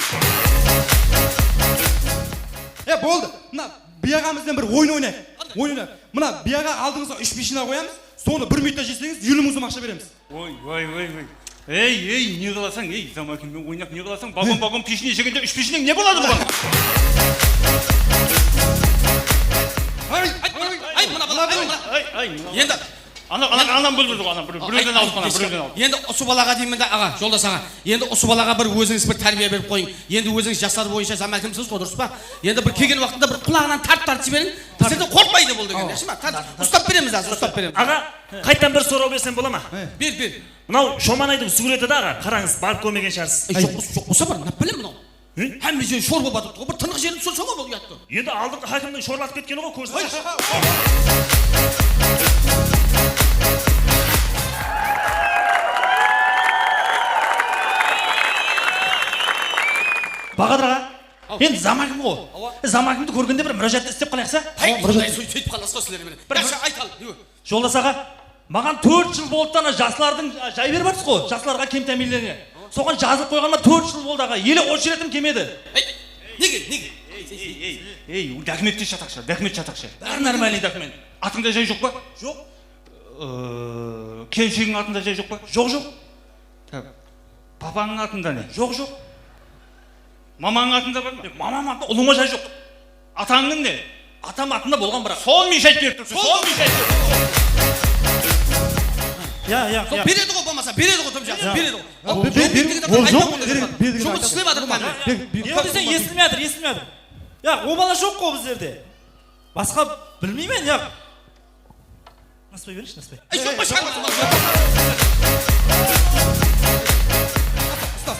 E, boldı. Mına, biyaǵamızdan bir oyın oynayıq. Oyın oynayıq. Mına, biyaǵa aldıńızǵa úsh pishina qoyamız. Sonı bir minutta jeseńiz, eliw mıń sum aqsha beremiz. Oy, oy, oy, oy. Ey, ey, ne qılasań, ey, Zamakin menen oynap ne qılasań? Bagon, bagon pishine jegende úsh pishineń ne boladı buǵan? Ay, ay, ay, mına bala, ay, mına. Ay, ay, mına. Endi ana, ana, anam búldirdi ǵo, anam, bir, birewden alıp, ana, birewden alıp. Endi usı balaǵa deymen de, aǵa, joldas aǵa. Endi usı balaǵa bir ózińiz bir tárbiya berip qoyıń. Endi ózińiz jaslar boyınsha Zamakinsiz ǵo, durıs pa? Endi bir kelgen waqtında bir qulaǵınan tartıp, tartıp jiberin. Sizlerden qorqpaydı bul degen, yaqshı ma? Tartıp, ustap beremiz házir, ustap beremiz. Aǵa, qayttan bir soraw bersem bola ma? Ber, ber. Mınaw Shomanaydıń súwreti de, aǵa, qarańız, barıp kórmegen shıǵarsız. Ey, joq, joq bolsa bar, nap bilem mınaw. Hámme jeri shor bolıp atır ǵo, bir tınıq jerin túsirseń ǵo bul uyattı. Endi aldınǵı hákimniń shorlatıp ketkeni ǵo, kórsin. Bahadır aǵa, men Zamakim ǵo. Awa. Zamakimdi kórgende bir múrájat istep qalayıq sa? Háy, qanday sóytip qalasız ǵo sizler menen. Yaqshı, ayt al. Joldas aǵa, maǵan tórt jıl boldı ana jaslardıń, jay berip atırsız ǵo, jaslarǵa kem támiyinlerge. Soǵan jazılıp qoyǵanıma tórt jıl boldı aǵa, ele ocheretim kelmedi. Ey, nege, nege? Ey, ey, ey, ey, dokumentte shataqsha, dokument shataqsha. Bári normalnıy dokument. Atıńda jay joq pa? Joq. Ee, kelinsheginiń atında jay joq pa? Joq, joq. Papańnıń atında ne? Joq, joq. Mamanıń atında bar ma? E, mamam atında ulıwma jay joq. Atańnıń ne? Atam atında bolǵan biraq. Sol miyshayt berip turıpsız, sol miyshayt berip turıpsız. Ya, ya, ya. Beredi ǵo, bolmasa beredi ǵo, dep jaqsı beredi ǵo. Ol joq, beredi, beredi. Jumıs islep atır. Ne deseń, esitilmey atır, esitilmey atır. Ya, o bala joq ǵo bizlerde. Basqa bilmeymen, ya. Nasbay berińshi, Nasbay. Ey, joq, basqa. Usta,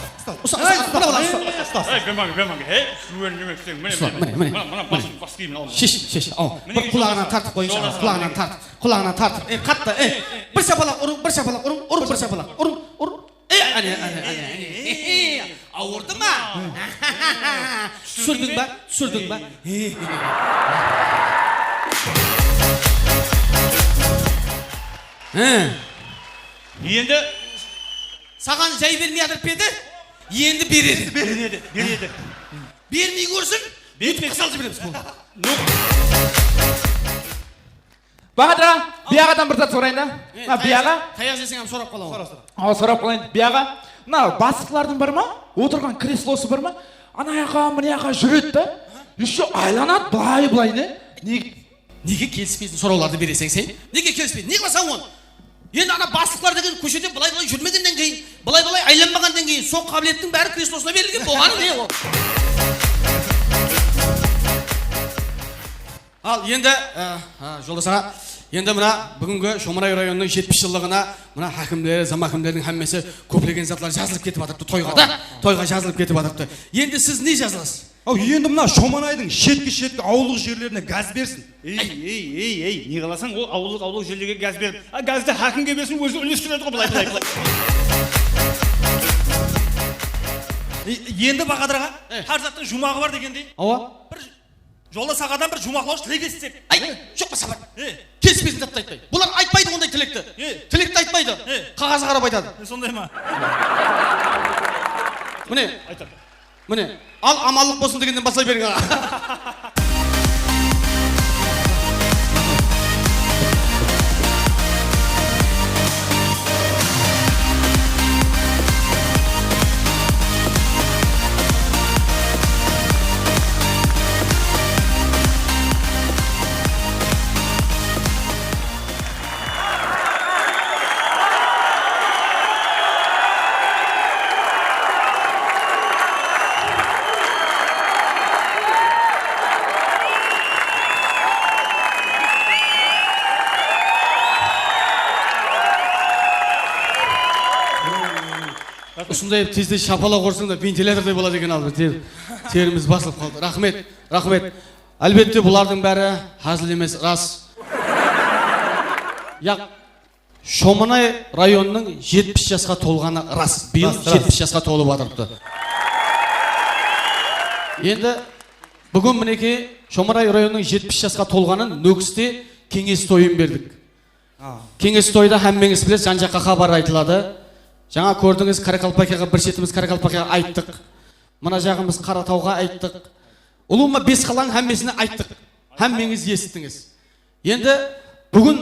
usta, usta, usta, usta, usta, usta. Ey, bermańa, bermańa. Hey, súwen neme deseń, mine, mine, mine, mına, mına bas, bas kiyimini al. Shesh, shesh, al. Bir qulaǵınan tartıp qoyıńshı, al, qulaǵınan tartıp, qulaǵınan tartıp. Ey, qattı, ey. Bir shapalaq urıń, bir shapalaq urıń, urıń, bir shapalaq urıń, urıń. E, áne, áne, áne, áne. Awırdı ma? Túsirdiń ba? Túsirdiń ba? He. Endi saǵan jay bermey atırıp pa edi? Endi beredi. Beredi, beredi. Bermey kórsin, ótip qısal jiberemiz. Bahadır aǵa, biyaǵadan bir zat sorayın da. Mına biyaǵa. Tayaq jeseń hám sorap qalań. Sora, sora. Awa, sorap qalayın. Biyaǵa, mına baslıqlardıń bar ma? Otırǵan kreslosı bar ma? Ana jaqqa, mına jaqqa júredi da. Ещё aylanadı, bılay, bılay ne? Nege? Nege kelispeysiń sorawlardı bereseń sen? Nege kelispeydi? Ne qılasań onı? Endi ana baslıqlar degen kóshede bılay-bılay júrmegennen keyin, bılay-bılay aylanbaǵannan keyin, sol qábilettiń bári kreslosına berilgen bolǵanı ne ol? Al, endi, e, ha, joldas aǵa, endi mına búgingi Shomanay rayonınıń jetpis jıllıǵına mına hákimleri, zamakimlerdiń hámmesi kóplegen zatlar jazılıp ketip atırıptı toyǵa da, toyǵa jazılıp ketip atırıptı. Endi siz ne jazılasız? Aw, endi mına Shomanaydıń shetki-shetki awıllıq jerlerine gaz bersin. Ey, ey, ey, ey, ne qılasań, ol awıllıq, awıllıq jerlerge gaz berip, a, gazdı hákimge bersin, ózi úleskiredi ǵo, bılay, bılay, bılay. E, endi, Bahadır aǵa, hár zattıń juwmaǵı bar degendey. Awa. Bir joldas aǵadan bir juwmaqlawısh tilek esitsek. Ay, joq pa, Sapar? Kelispesin zattı aytpay. Bular aytpaydı onday tilekti. Tilekti aytpaydı. Qaǵazǵa qarap aytadı. E, sonday ma? Mine. Aytadı. Mine, al, amanlıq bolsın degennen baslay beriń, aǵa. Usınday tez-tez shapalaq ursań da, ventilyatorday boladı eken, al, ter-, terimiz basılıp qaldı. Raxmet, raxmet. Álbette, bulardıń bári házil emes, ras. Yaq, Shomanay rayonınıń jetpis jasqa tolǵanı ras. Bıyıl jetpis jasqa tolıp atırıptı. Endi búgin, minekey, Shomanay rayonınıń jetpis jasqa tolǵanın Nókiste keńes toyın berdik. Keńes toyda hámmeńiz bilesiz, jan-jaqqa xabar aytıladı. Jańa kórdińiz, Qaraqalpaqyaǵa bir shetimiz Qaraqalpaqyaǵa ayttıq. Mına jaǵımız Qaratawǵa ayttıq. Ulıwma bes qalań hámmesine ayttıq. Hámmeńiz esittińiz. Endi búgin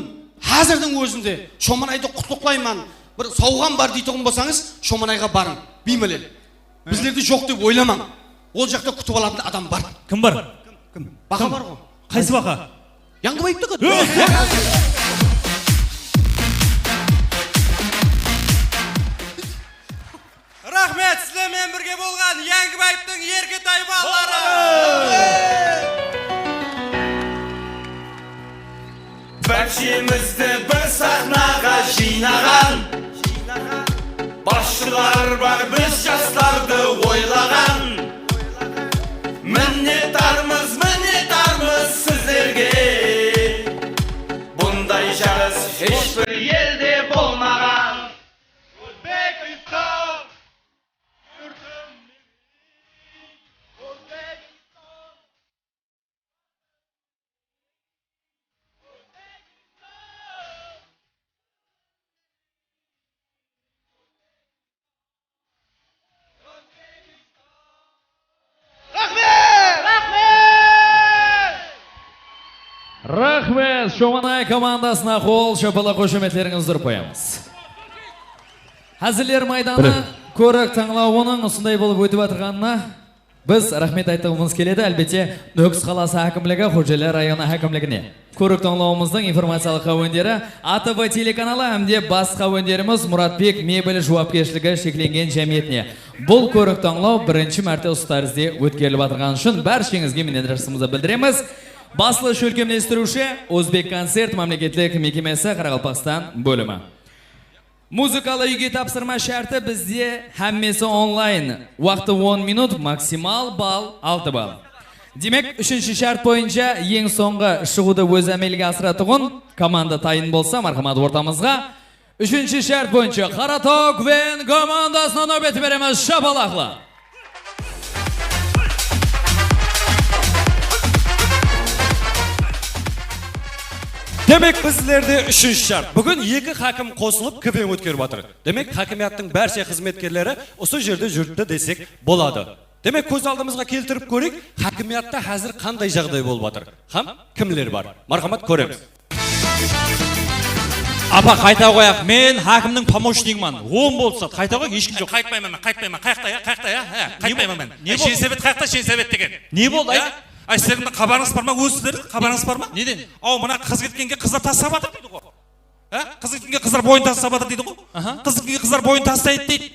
házirdiń ózinde Shomanaydı qutlıqlayman, bir sawǵam bar deytuǵın bolsańız, Shomanayǵa barıń, biymálel. Bizlerdi joq dep oylamań. Ol jaqta kútip alatın adam bar. Kim bar? Kim? Baqa bar ǵo. Qaysı baqa? Yańǵıbayıptı. Raxmet, sizler menen birge bolǵan Yańǵıbayıptıń Erketay balaları! Bárshemizdi bir saxnaǵa jıynaǵan basshılar bar, biz jaslardı oylaǵan. Minnetdarmız, minnetdarmız sizlerge. Bunday jarıs hesh bir elde bolmaǵan. Ózbekiston! Yurtim menim! Ózbekiston! Raxmet! Raxmet! Raxmet! Shomanay komandasına qol shapalaq, xoshametlerińizdi urıp qoyamız. Háziller maydanı, kórik tańlawınıń usınday bolıp ótip atırǵanına biz raxmet aytqımız keledi, álbette, Nókis qalası hákimligi, Xojalı rayonı hákimligine. Kórik tańlawımızdıń informaciyalıq xawenderi A T V telekanalı hám de basqa xawenderimiz Muratbek mebel juwapkershiligi sheklengen jámiyetine. Bul kórik tańlaw birinshi márte usı tárizde ótkerilip atırǵanı ushın bársheńizge minnetdarshılıǵımızdı bildiremiz. Baslı shólkemlestiriwshi O'zbekkoncert mámleketlik mekemesi Qaraqalpaqstan bólimi. Muzıkalı úyge tapsırma shárti bizde hámmesi onlayn. Waqtı on minut, maksimal ball altı ball. Demek, úshinshi shárt boyınsha eń sońǵı shıǵıwdı ózi ámelge asıratuǵın komanda tayın bolsa, marhamat, ortamızǵa. Úshinshi shárt boyınsha Qarataw Gwen komandasına náwbet beremiz, shapalaqla. Demek, bizlerde úshinshi shárt. Búgin eki hákim qosılıp, K V N ótkerip atır. Demek, hákimiyattıń bárshe xızmetkerleri usı jerde júripti desek boladı. Demek, kóz aldımızǵa keltirip kóreyik, hákimiyatta házir qanday jaǵday bolıp atır hám kimler bar? Marhamat, kóremiz. Apa, qayta qoyaq, men hákimniń pomochnigman. On boldı, qayta qoy, hesh kim joq. Qaytpayman men, qaytpayman. Qayaqta ya, qayaqta ya? Há, qaytpayman men. Ne boldı? Jensovet qayaqta, jensovet degen. Ne boldı? Ay, sizlerdiń qabarıńız bar ma? Óz sizlerdiń qabarıńız bar ma? Neden? Aw, mına qız ketkenge qızlar taslap atır deydi ǵo. Há? Qız ketkenge qızlar boyın taslap atır deydi ǵo. Aha. Qız ketkenge qızlar boyın taslaydı deydi.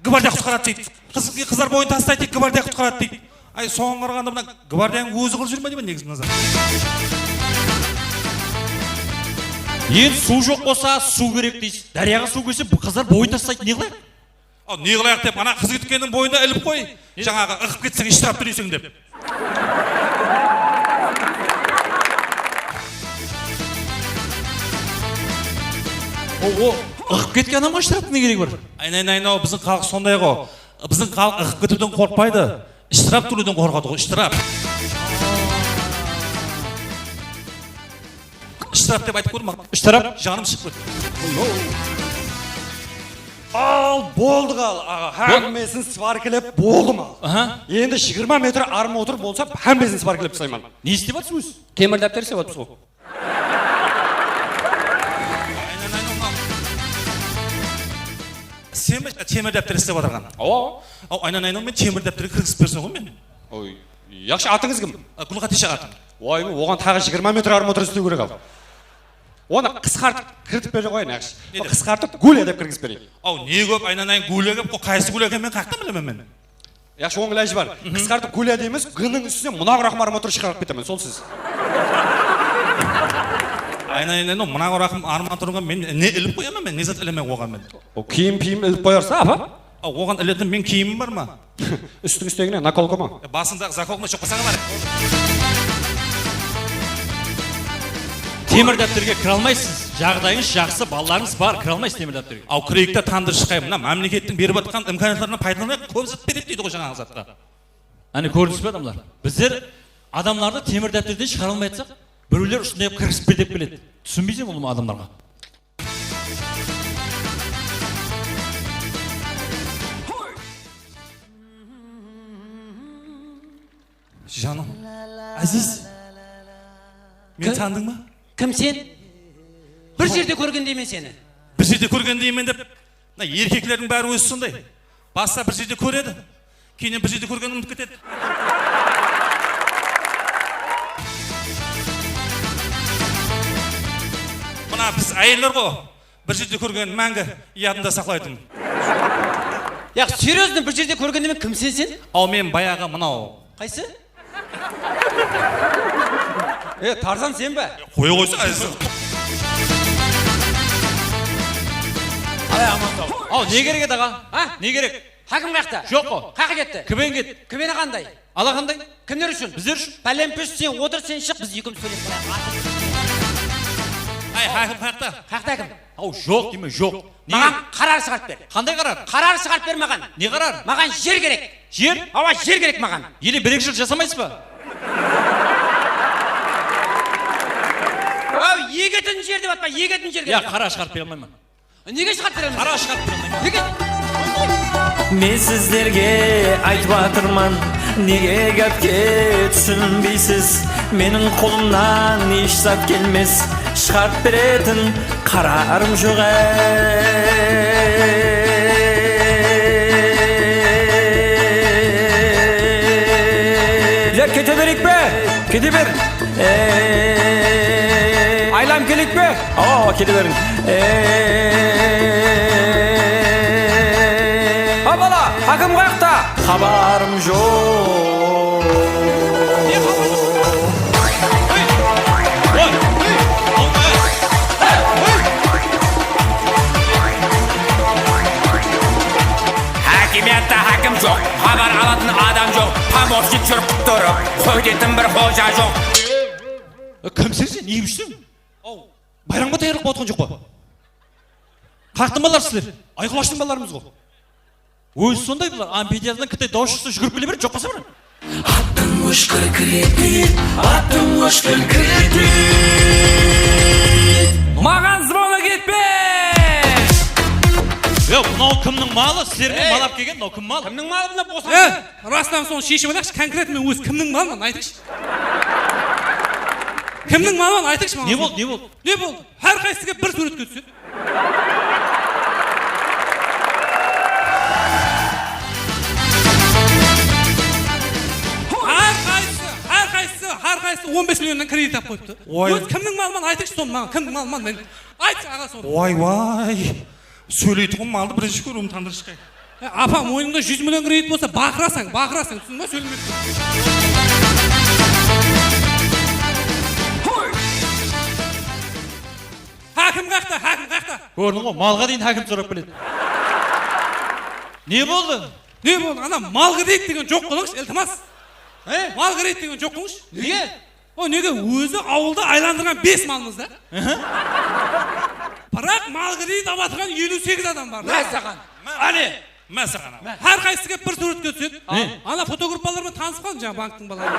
Gvardiya qutqaradı deydi. Qız ketkenge qızlar boyın taslaydı deydi, gvardiya qutqaradı deydi. Ay, soǵan qaraǵanda mına gvardiyanıń ózi qılıp júr me deymen, negizi nazar. Endi suw joq bolsa, suw kerek deysiz. Dáryaǵa suw kelse, qızlar boyın taslaydı, ne qılayıq? Aw, ne qılayıq dep, ana qız ketkenniń boyında ilip qoy. Jańaǵı ıǵıp ketseń, ishtirap tóleyseń dep. O, o, ıǵıp ketken adamǵa ishtiraptıń ne keregi bar? Aynayın, aynayın-aw, biziń xalıq sonday ǵo. Biziń xalıq ıǵıp ketiwden qorqpaydı. Ishtirap tóleewden qorqadı ǵo, ishtirap. Ishtirap dep aytıp kórdim. Ishtirap? Janım shıǵıp ketti. Al, boldı ǵal, aǵa. Hámmesin svarkilep boldım al. Aha. Endi jigirma metr armatur bolsa, hámmesin svarkilep taslayman. Ne islep atırsız ózi? Temir dápter islep atırmız ǵo. Sen be temir dápter islep atırǵan? Awa. Aw, aynan, aynan, men temir dápterge kirgizip bersem ǵoy men. Oy, yaqshı, atıńız kim? A, Gúlxadija atım. Oy, oǵan taǵı jigirma metr armatur islew kerek al. Onı qısqartıp kiritip bere qoyayın, yaqshı. Neden? Qısqartıp Gulya dep kirgizip bereyin. Aw, ne kóp, aynanayın, Gulya kep qoy, qaysı Gulya eken, men qayaqtan bilemen men? Yaqshı, oń ilajı bar. Qısqartıp Gulya deymiz, G-niń ústine mınaw raqım armatur shıǵarıp ketemen, sol siz. Aynanayın, mınaw raqım armaturǵa men ne ilip qoyaman, men ne zat ilaman oǵan men? O kiyim-piyim ilip qoyarsa, apa? A, oǵan iletin men kiyimim bar ma? Ústiń ústegine nakolka ma? E, basıńdaǵı zakolka ma, joq bolsa bar. Temir dápterge kire almaysız. Jaǵdayıńız jaqsı, balalarıńız bar, kire almaysız temir dápterge. Aw, kireyik te, tandır shıǵayıq. Mına mámlekettiń berip atırǵan imkaniyatlardan paydalanayıq, kóp zat beredi deydi ǵoy jańaǵı zatqa. Áne, kórdińiz be, adamlar? Bizler adamlardı temir dápterden shıǵara almay atsaq, birewler usınday qılıp kirgisip ber dep keledi. Túsinbeysen ulıwma adamlarǵa. Janım, Aziz, meni tanıdıń ba? Kim sen? Bir jerde kórgendeymen seni. Bir jerde kórgendeymen dep, mına erkeklerdiń bári ózi sonday. Basta bir jerde kóredi, keyninen bir jerde kórgenin umıtıp ketedi. Mına biz áyeller ǵo, bir jerde kórgenin máńgi yadında saqlaytuǵın. Yaq, серьёзно, bir jerde kórgendeymen, kimsen sen? Aw, men bayaǵı mınaw. Qaysı? E, Tarzan sen be? Qoya qoysa, Aziz. Qalay, aman-saw? Aw, ne kerek edi, aǵa? Ha? Ne kerek? Hákim qayaqta? Joq ǵo. Qayaqqa ketti? Kibeni ket. Kibeni qanday? Ala qanday? Kimler ushın? Bizler ushın. Pállen púsh, sen otır, sen shıq, biz ekewimiz sóylesip alayıq. Ay, hákim qayaqta? Qayaqta hákim? Aw, joq deymen, joq. Nege? Maǵan qarar shıǵarıp ber. Qanday qarar? Qarar shıǵarıp ber maǵan. Ne qarar? Maǵan jer kerek. Jer? Awa, jer kerek maǵan. Ele bir-eki jıl jasamaysız ba? Aw, egetin jer dep atpa, egetin jer kerek. Ya, qarar shıǵarıp bere almayman. Nege shıǵarıp bere almaysań? Qarar shıǵarıp bere almayman. Nege? Men sizlerge aytıp atırman, nege gápke túsinbeysiz? Meniń qolımnan hesh zat kelmes, shıǵarıp beretin qararım joq, áy. Ya kete bereyik pe? Kete ber. Ey. Aylanıp keleyik pe? Awa, awa, kete beriń. Ey. Hopala, hákim qayaqta? Xabarım joq. Hákimiyatta hákim joq, xabar alatın adam joq, pomosnik júrip turıp, qóytetin bir xoja joq. E, kimsiz sen? Ne ish ish sen? Aw, bayramǵa tayarlıq bolıp atqan joq pa? Qayaqtıń balaları sizler? Ayqulashtıń balalarımız ǵo. Ózi sonday bular, ampidiyadan kitay dawıs shıqsa júgirip kele beredi, joq bolsa bir. Attıń óshkir kredit, attıń óshkir kredit. Maǵan zvonok etpeń! Yoq, mınaw kimniń malı? Sizler menen mal alıp kelgen, mınaw kim malı? Kimniń malı mına bosqan? E, rastan sonı sheship alayıqshı, konkretno men ózi kimniń malıman, aytıńshı. Kimniń malıman, aytıńshı maǵan. Ne boldı, ne boldı? Ne boldı? Hár qaysısı kelip bir súwretke túsedi. Hár qaysısı, hár qaysısı, hár qaysısı on bes millionnan kredit alıp qoyıptı. Oy. Ózi kimniń malıman, aytıńshı sonı maǵan, kimniń malıman men. Aytshı aǵa sonı. Oy, vay. Sóyleytuǵın maldı birinshi kóriwim, tandır shıqay. E, apa, moynıńda júz million kredit bolsa, baqırasań, baqırasań, túsindiń ba, sóylemeydi. Hákim qayaqta, hákim qayaqta? Kórdiń ǵo, malǵa deyin hákim sorap keledi. Ne boldı? Ne boldı? Ana, mal kredit degen joq qılıńshı, iltimas. E? Mal kredit degen joq qılıńshı. Nege? O nege, ózi awıldı aylandırǵan bes malımız da. Biraq mal kredit alıp atırǵan eliw segiz adam bar da. Má saǵan. Áne. Má saǵan. Hár qaysısı kelip bir súwretke túsedi. Ne? Ana fotograf balalar menen tanısıp qaldım, jańa banktiń balaları.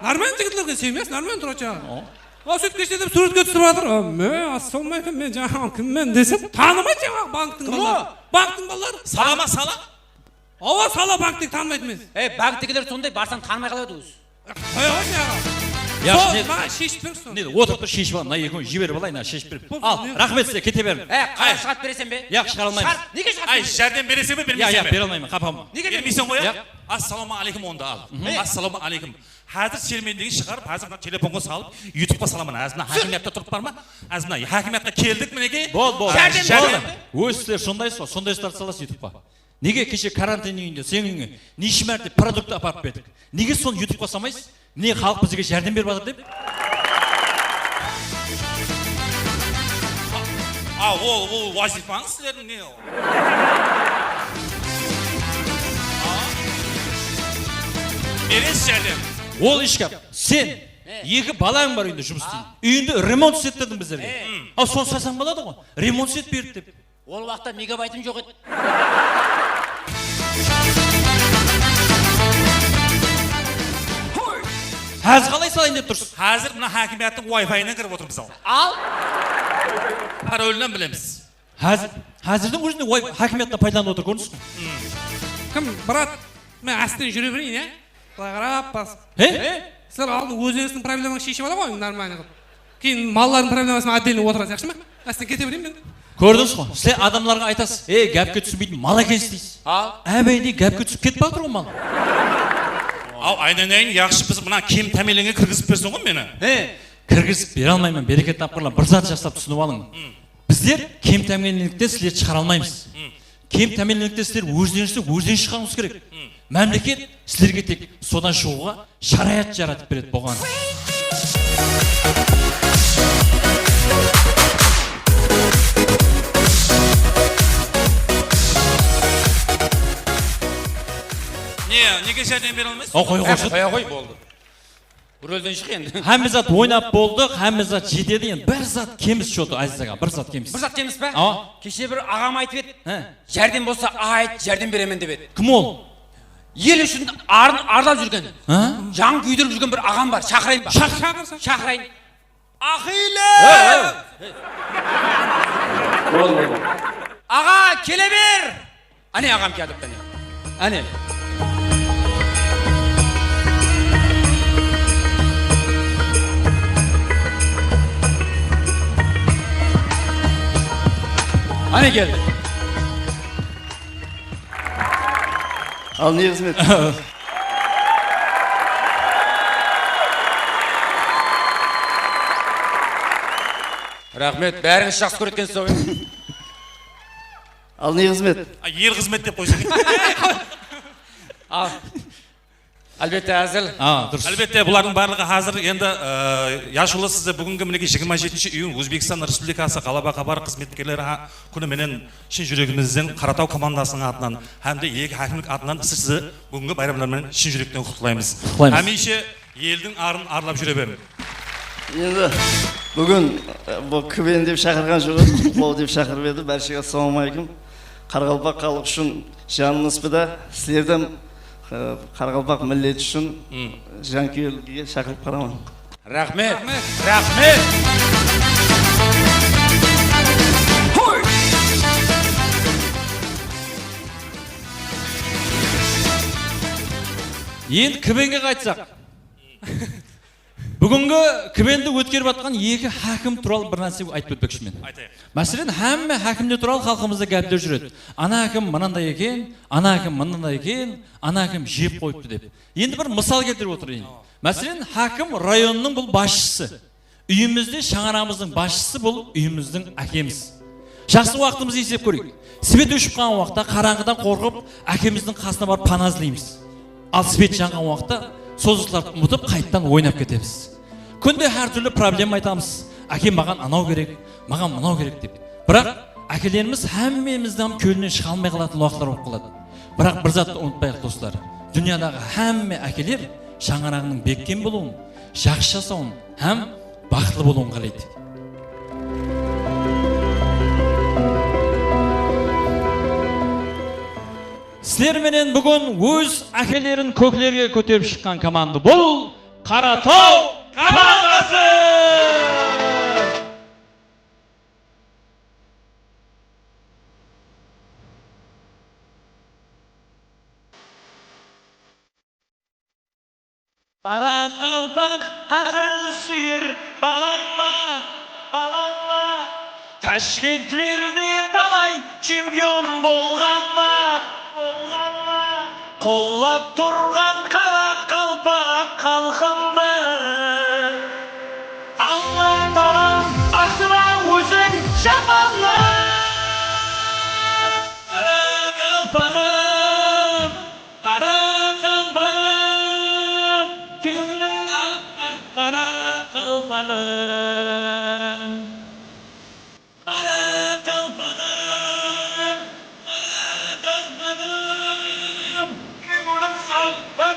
Нормально jigitler eken, semyası нормально turadı jańa. O, sóytip keshte de súwretke túsirip atır. Áme, assalamu aleykum, men jańa kimmen desem, tanımaydı jańa banktiń balaları. Banktiń balaları. Sala ma, sala? Awa, sala, banktegi tanımaydı meni. Ey, banktegiler sonday, barsań tanımay qaladı ózi. Qoya ǵoy sen aǵa. Yaqshı, sol, ne, maǵan sheship ber sonı. Ne, otırıp tur, sheship al. Mına ekewin jiberip alayın, ha, sheship ber. Al, raxmet sizge, kete beriń. E, qarar shıǵarıp bereseń be? Yaq, shıǵara almayman. Shıǵar, nege shıǵarıp bermeysiń? Ay, járdem bereseń be, bermeyseń be? Yaq, yaq, bere almayman, qapaman. Nege bermeyseń? Qoya. Yaq. Assalawma aleykum, onda al. Assalawma aleykum. Házir shermendegi shıǵarıp, házir mına telefonǵa salıp, YouTubeqa salaman. Házir mına hákimiyatda turıp barma? Házir mına hákimiyatqa keldik, minekey. Bol, bol. Járdem ber. Ózi sizler sondaysız ba? Sonday startsalasız YouTubeqa. Nege keshe karantin úyinde seniń úyińe neshe márte produkt aparıp berdik? Nege sonı YouTubeqa salmaysız? Mine, xalıq bizge járdem berip atır dep. A, ol, ol wazıypańız sizlerdiń, ne ol? Beresiz járdem. Ol ish gáp. Sen eki balań bar úyinde jumıs isteydi. Úyinde remont islettirdiń bizlerge. Al, sonı salsań boladı ǵoy. Remont isletip berdi dep. Ol waqıtta megabaytım joq edi. Házir qalay salayın dep tursız? Házir mına hákimiyattıń Wi-Fi-inen kirip otırmız al. Al. Parolinen bilemiz. Házir, házirdiń ózinde Wi-, hákimiyatta paydalanıp otır, kórdińiz be? Kim, brat? Men ásten júre bereyin, ya? Bılay qarap, bas. He? Sizler aldın ózlerińizdiń problemańızdı sheship ala ǵoy, normalno qılıp. Keyin mallardıń problemasına отдельно otırasız, yaqshı ma? Ásten kete bereyin men. Kórdińiz ǵoy, sizler adamlarǵa aytasız, "Ey, gápke túsinbeytin mal ekensiz," deysiz. Al. Ábeyde gápke túsip ketip atır ǵoy mal. Al, aynanayın, yaqshı, biz mına kem támiyinlerge kirgizip berseń ǵoy meni. He. Kirgizip bere almayman, bereket tapqırlar, bir zat jaslap túsinip alıń. Bizler kem támiyinlikten sizlerdi shıǵara almaymız. Kem támiyinlikten sizler ózlerińizdi ózlerińiz shıǵarıwıńız kerek. Mámleket sizlerge tek sodan shıǵıwǵa sharayat jaratıp beredi, bolǵan. Ne, nege járdem bere almaysız? Qoya qoy, qoya qoy, boldı. Rólden shıq endi. Hámme zat oynap boldıq, hámme zat jetedi, endi bir zat kemsiz, что-то, Aziz aǵa, bir zat kemsiz. Bir zat kemsiz be? Awa. Keshe bir aǵam aytıp edi. He. Járdem bolsa ayt, járdem beremen dep edi. Kim ol? El ushın arın arlap júrgen, ha? Jan kúydirip júrgen bir aǵam bar, shaqırayın ba? Shaq-, shaqırsań. Shaqırayın. Aqıylı! He, he. Bol, bol. Aǵa, kele ber! Áne, aǵam keldi, áne. Áne. Áne keldi. Al, ne xızmet? Raxmet, bárińiz jaqsı kóretuǵın ekensizler ǵoy. Al, ne xızmet? A, er xızmet dep qoysań. Al. Álbette, házir. A, durıs. Álbette, bulardıń barlıǵı házir. Endi, e, Yashullı, sizdi búgingi, minekey, jigirma jetinshi iyun Ózbekstan Respublikası ǵalaba xabar xızmetkerleri ha-, kúni menen shın júregimizden Qarataw komandasınıń atınan hám de eki hákimlik atınan sizdi búgingi bayramlar menen shın júrekten qutlıqlaymız. Qutlıqlaymız. Hámiyshe eldiń arın arlap júre beriń. Endi búgin, e, bul K V N dep shaqırǵan joq edi, futbol dep shaqırıp edi. Bárshege assalamu aleykum. Qaraqalpaq xalqı ushın janımız pida, sizlerden, e, qaraqalpaq milleti ushın jankúyerlikke shaqırıp qaraman. Raxmet. Raxmet. Endi K V N-ge qaytsaq. Búgingi K V N-di ótkerip atqan eki hákim tuwralı bir nárse aytıp ótpekshimen. Aytayıq. Máselen, hámme hákimler tuwralı xalqımızda gápler júredi. Ana hákim mınanday eken, ana hákim mınanday eken, ana hákim jep qoyıptı dep. Endi bir mısal keltirip otırayın. Máselen, hákim rayonnıń bul basshısı. Úyimizde shańaraǵımızdıń basshısı bul úyimizdiń ákemiz. Jaqsı waqtımızdı eslep kóreyik. Svet óship qalǵan waqıtta qarańǵıdan qorqıp, ákemizdiń qasına barıp pana izleymiz. Al, svet janǵan waqıtta sozıqlardı umıtıp, qaytadan oynap ketemiz. Kúnde hár túrli problema aytamız. Áke, maǵan anaw kerek, maǵan mınaw kerek dep. Biraq ákelerimiz hámmemizdiń hám kewlinen shıǵa almay qalatın waqıtlar bolıp qaladı. Biraq bir zattı umıtpayıq, doslar. Dúnyadaǵı hámme ákeler shańaraǵınıń bekkem bolıwın, jaqsı jasawın hám baxıtlı bolıwın qáleydi. Sizler menen búgin óz ákelerin kóklerge kóterip shıqqan komanda bul Qarataw komandası! Qaraqalpaq aqıl súyer balańma, balańma. Tashkentlerde talay chempion bolǵanma, bolǵanma. Qollap turǵan qaraqalpaq xalqımdı Alla taalam atına óziń japanla. Qaraqalpaǵım, Qaraqalpaǵım, kewliń aq, aq Qaraqalpaǵım. Qaraqalpaǵım, Qaraqalpaǵım, kewliń aq, aq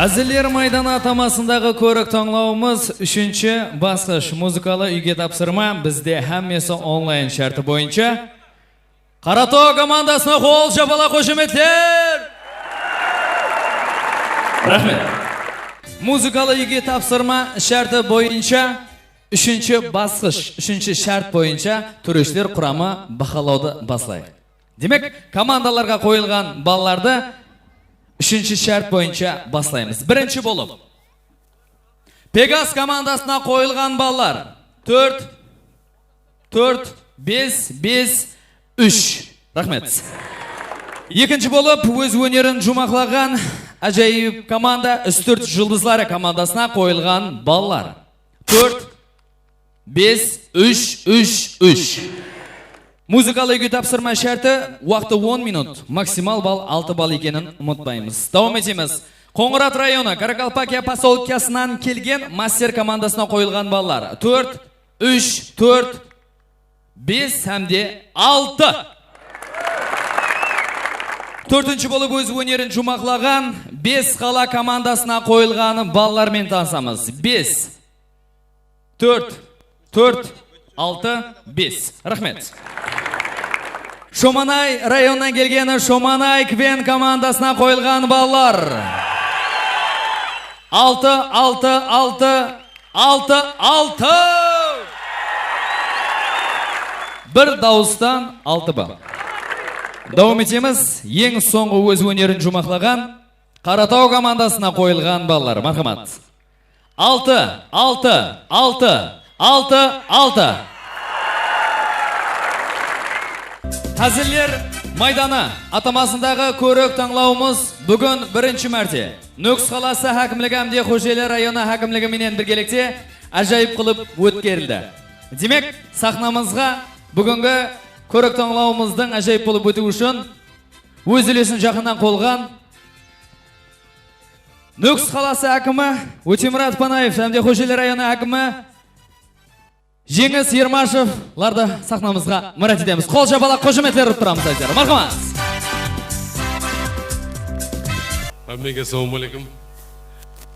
Háziller maydanı atamasındaǵı kórik tańlawımız úshinshi basqısh, muzıkalı úyge tapsırma, bizde hámmesi onlayn shárti boyınsha. Qaratau komandasına qol shapalaq, xoshametler! Raxmet. Muzıkalı úyge tapsırma shárti boyınsha úshinshi basqısh, úshinshi shárt boyınsha tóreshiler quramı bahalawdı baslayıq. Demek, komandalarǵa qoyılǵan ballardı úshinshi shárt boyınsha baslaymız. Birinshi bolıp, Pegas komandasına qoyılǵan ballar tórt, tórt, bes, bes, úsh. Raxmet. Ekinshi bolıp óz ónerin juwmaqlaǵan ájayıp komanda Ústirt juldızları komandasına qoyılǵan ballar tórt, bes, úsh, úsh, úsh. Muzıkalı úyge tapsırma shárti, waqtı on minut, maksimal ball altı ball ekenin umıtpaymız. Dawam etemiz. Qońırat rayonı, Karakalpakiya posolkasınan kelgen Master komandasına qoyılǵan ballar tórt, úsh, tórt, bes hám de altı. Tórtinshi bolıp óz ónerin juwmaqlaǵan Bes qala komandasına qoyılǵan ballar menen tanısamız. Bes, tórt, tórt, altı, bes. Raxmet. Shomanay rayonınan kelgen Shomanay Kven komandasına qoyılǵan ballar. Altı, altı, altı, altı, altı. Bir dawıstan altı ball. Dawam etemiz. Eń sońǵı óz ónerin juwmaqlaǵan Qaratau komandasına qoyılǵan ballar. Marhamat. Altı, altı, altı, altı, altı. Háziller maydanı atamasındaǵı kórik tańlawımız búgin birinshi márte Nókis qalası hákimligi hám de Xojeli rayonı hákimligi menen birgelikte ájayıp qılıp ótkerildi. Demek, saxnamızǵa búgingi kórik tańlawımızdıń ájayıp bolıp ótiwi ushın óz úlesin jaqınnan qolǵan Nókis qalası hákimi Ótemurat Panaev hám de Xojeli rayonı hákimi Jeńis Ermashevlardı saxnamızǵa mirát etemiz. Qol shapalaq, xoshametler urıp turamız, azizler. Marhamat! Hámmege assalamu aleykum.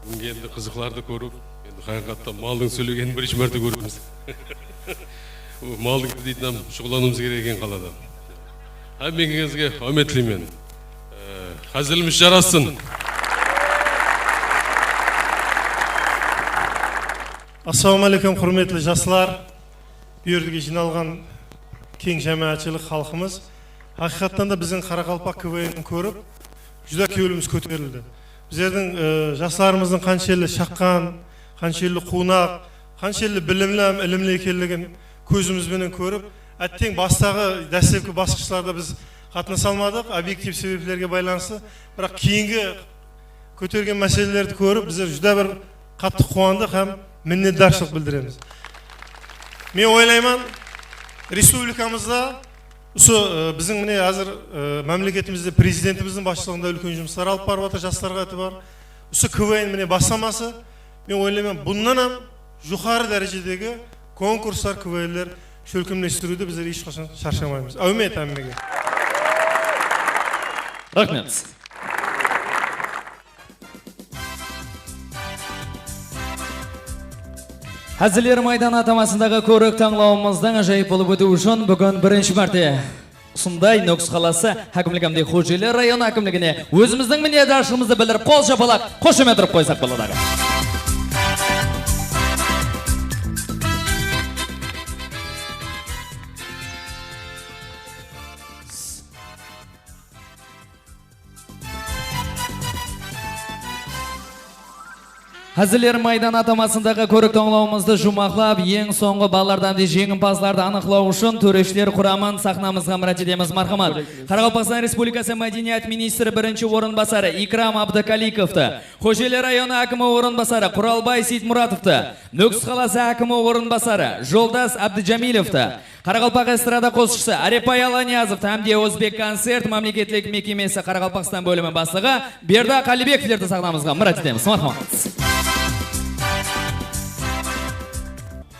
Búgin endi qızıqlardı kórip, endi haqıyqatta maldıń sóylegenin birinshi márte kóremiz. Maldıń izleytin hám shuǵıllanıwımız kerek eken qalada. Hámmeńizge áwmet tileymen. Ee, házilimiz jarasın. Assalamu aleykum, húrmetli jaslar. Bu jerde jıynalǵan keń jámáátshilıq, xalqımız. Haqıyqattan da biziń qaraqalpaq K V N-in kórip, júdá kewlimiz kóterildi. Bizlerdiń, e, jaslarımızdıń qanshelli shaqqan, qanshelli quwnaq, qanshelli bilimli hám ilimli ekenligin kózimiz benen kórip, átteń bastaǵı dáslepki basqıshlarda biz qatnasa almadıq, obyektiv sebeplerge baylanıslı. Biraq keyingi kótergen máselelerdi kórip, bizler júdá bir qattı quwandıq hám minnetdarshılıq bildiremiz. Men oylayman, respublikamızda usı, e, biziń mine házir, e, mámleketimizde prezidentimizdiń basshılıǵında úlken jumıslar alıp barıp atır, jaslarǵa itibar. Usı K V N mine baslaması, men oylayman, bunnan hám joqarı dárejedegi konkurslar, K V N-ler shólkemlestiriwdi bizler hesh qashan sharshamaymız. Áwmet hámmege. Raxmet. Háziller maydanı atamasındaǵı kórik tańlawımızdıń ájayıp bolıp ótiwi ushın búgin birinshi márte usınday Nókis qalası hákimligi hám de Xojeli rayonı hákimligine ózimizdiń minnetdarshılıǵımızdı bildirip, qol shapalaq, xoshamet urıp qoysaq boladı. Háziller maydanı atamasındaǵı kórik tańlawımızdı juwmaqlap, eń sońǵı ballardı hám de jeńimpazlardı anıqlaw ushın tóreshiler quramın saxnamızǵa mirát etemiz. Marhamat, Qaraqalpaqstan Respublikası Mádeniyat ministri birinshi orınbasarı Ikram Abdukalikovtı, Xojeli rayonı hákimi orınbasarı Quralbay Seytmuratovtı, Nókis qalası hákimi orınbasarı Joldas Abdujamilovtı, Qaraqalpaq estrada qosıqshısı Árepbay Allaniyazovtı hám de Ózbekkoncert mámleketlik mekemesi Qaraqalpaqstan bólimi baslıǵı Berdi Qálibekovlerdi saxnamızǵa mirát etemiz. Marhamat.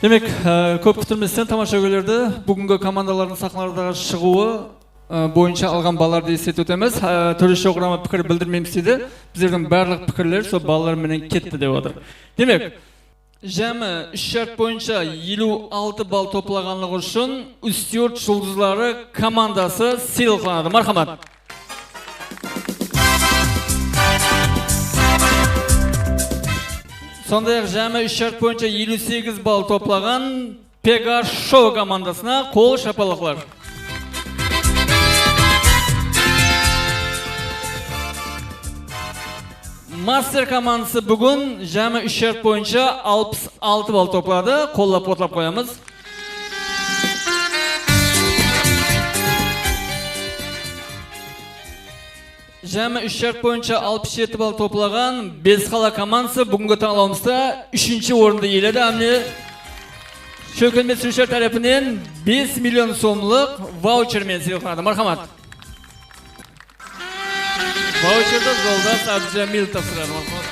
Demek, e, kóp kútilmesten tamashagóylerdi búgingi komandalardıń saxnalardaǵı shıǵıwı e, boyınsha alǵan balalardı esletip ótemiz. E, Tóreshe quramı pikir bildirmeymiz deydi. Bizlerdiń barlıq pikirler sol balalar menen ketti dep otır. Demek, jámi úsh shárt boyınsha eliw altı ball toplaǵanlıǵı ushın Ústirt juldızları komandası sıylıqlanadı. Marhamat. Sonday-aq, jámi úsh shárt boyınsha eliw segiz ball toplaǵan Pegash Show komandasına qol shapalaqlar. Master komandası búgin jámi úsh shárt boyınsha alpıs altı ball topladı. Qollap-quwatlap qoyamız. Jámi úsh shárt boyınsha alpıs jeti ball toplaǵan Besqala komandası búgingi tańlawımızda úshinshi orındı iyeledi. Ámine, shólkelme túsiwshiler tárepinen bes million somlıq vaucher menen sıylıqlanadı. Marhamat. Vaucherdi Joldas Abdijamilov tapsıradı. Marhamat.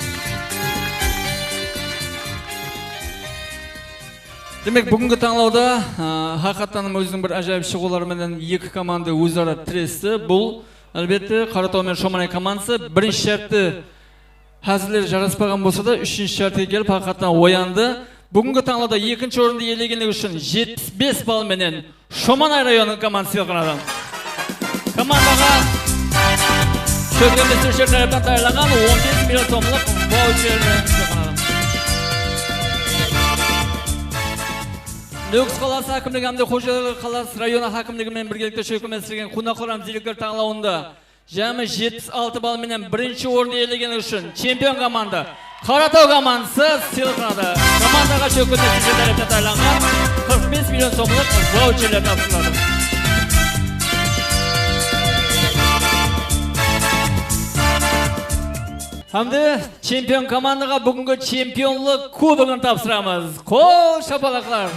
Demek, búgingi tańlawda, a, haqıyqattan hám óziniń bir ájayıp shıǵıwları menen eki komanda óz-ara tiresti. Bul, álbette, Qarataw menen Shomanay komandası birinshi shártti házirleri jaraspaǵan bolsa da, úshinshi shártke kelip, haqıyqattan oyandı. Búgingi tańlawda ekinshi orındı iyelegenligi ushın jetpis bes ball menen Shomanay rayonınıń komandası sıylıqlanadı. Komandaǵa shólkelme túsiwshiler tárepinen tayarlanǵan on bes million somlıq vaucher sıylıqlanadı. Nókis qalası hákimligi hám de Xojalı qalası rayonı hákimligi menen birgelikte shólkemlestirgen Qunaqoram ziyrekler tańlawında jámi jetpis altı ball menen birinshi orındı iyelegenligi ushın chempion komanda Qarataw komandası sıylıqlanadı. Komandaǵa shólkelme túsiwshiler tárepinen tayarlanǵan qırq bes million somlıq vaucherler tapsırıladı. Hám de chempion komandaǵa búgingi chempionlıq kubogın tapsıramız. Qol shapalaqlar.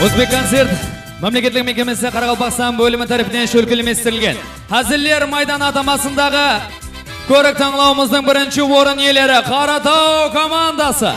Ózbekkoncert mámleketlik mákemesi Qaraqalpaqstan bólimi tárepinen shólkelemlestirilgen Háziller maydanı atamasındaǵı kórik tańlawımızdıń birinshi orın iyeleri Qarataw komandası.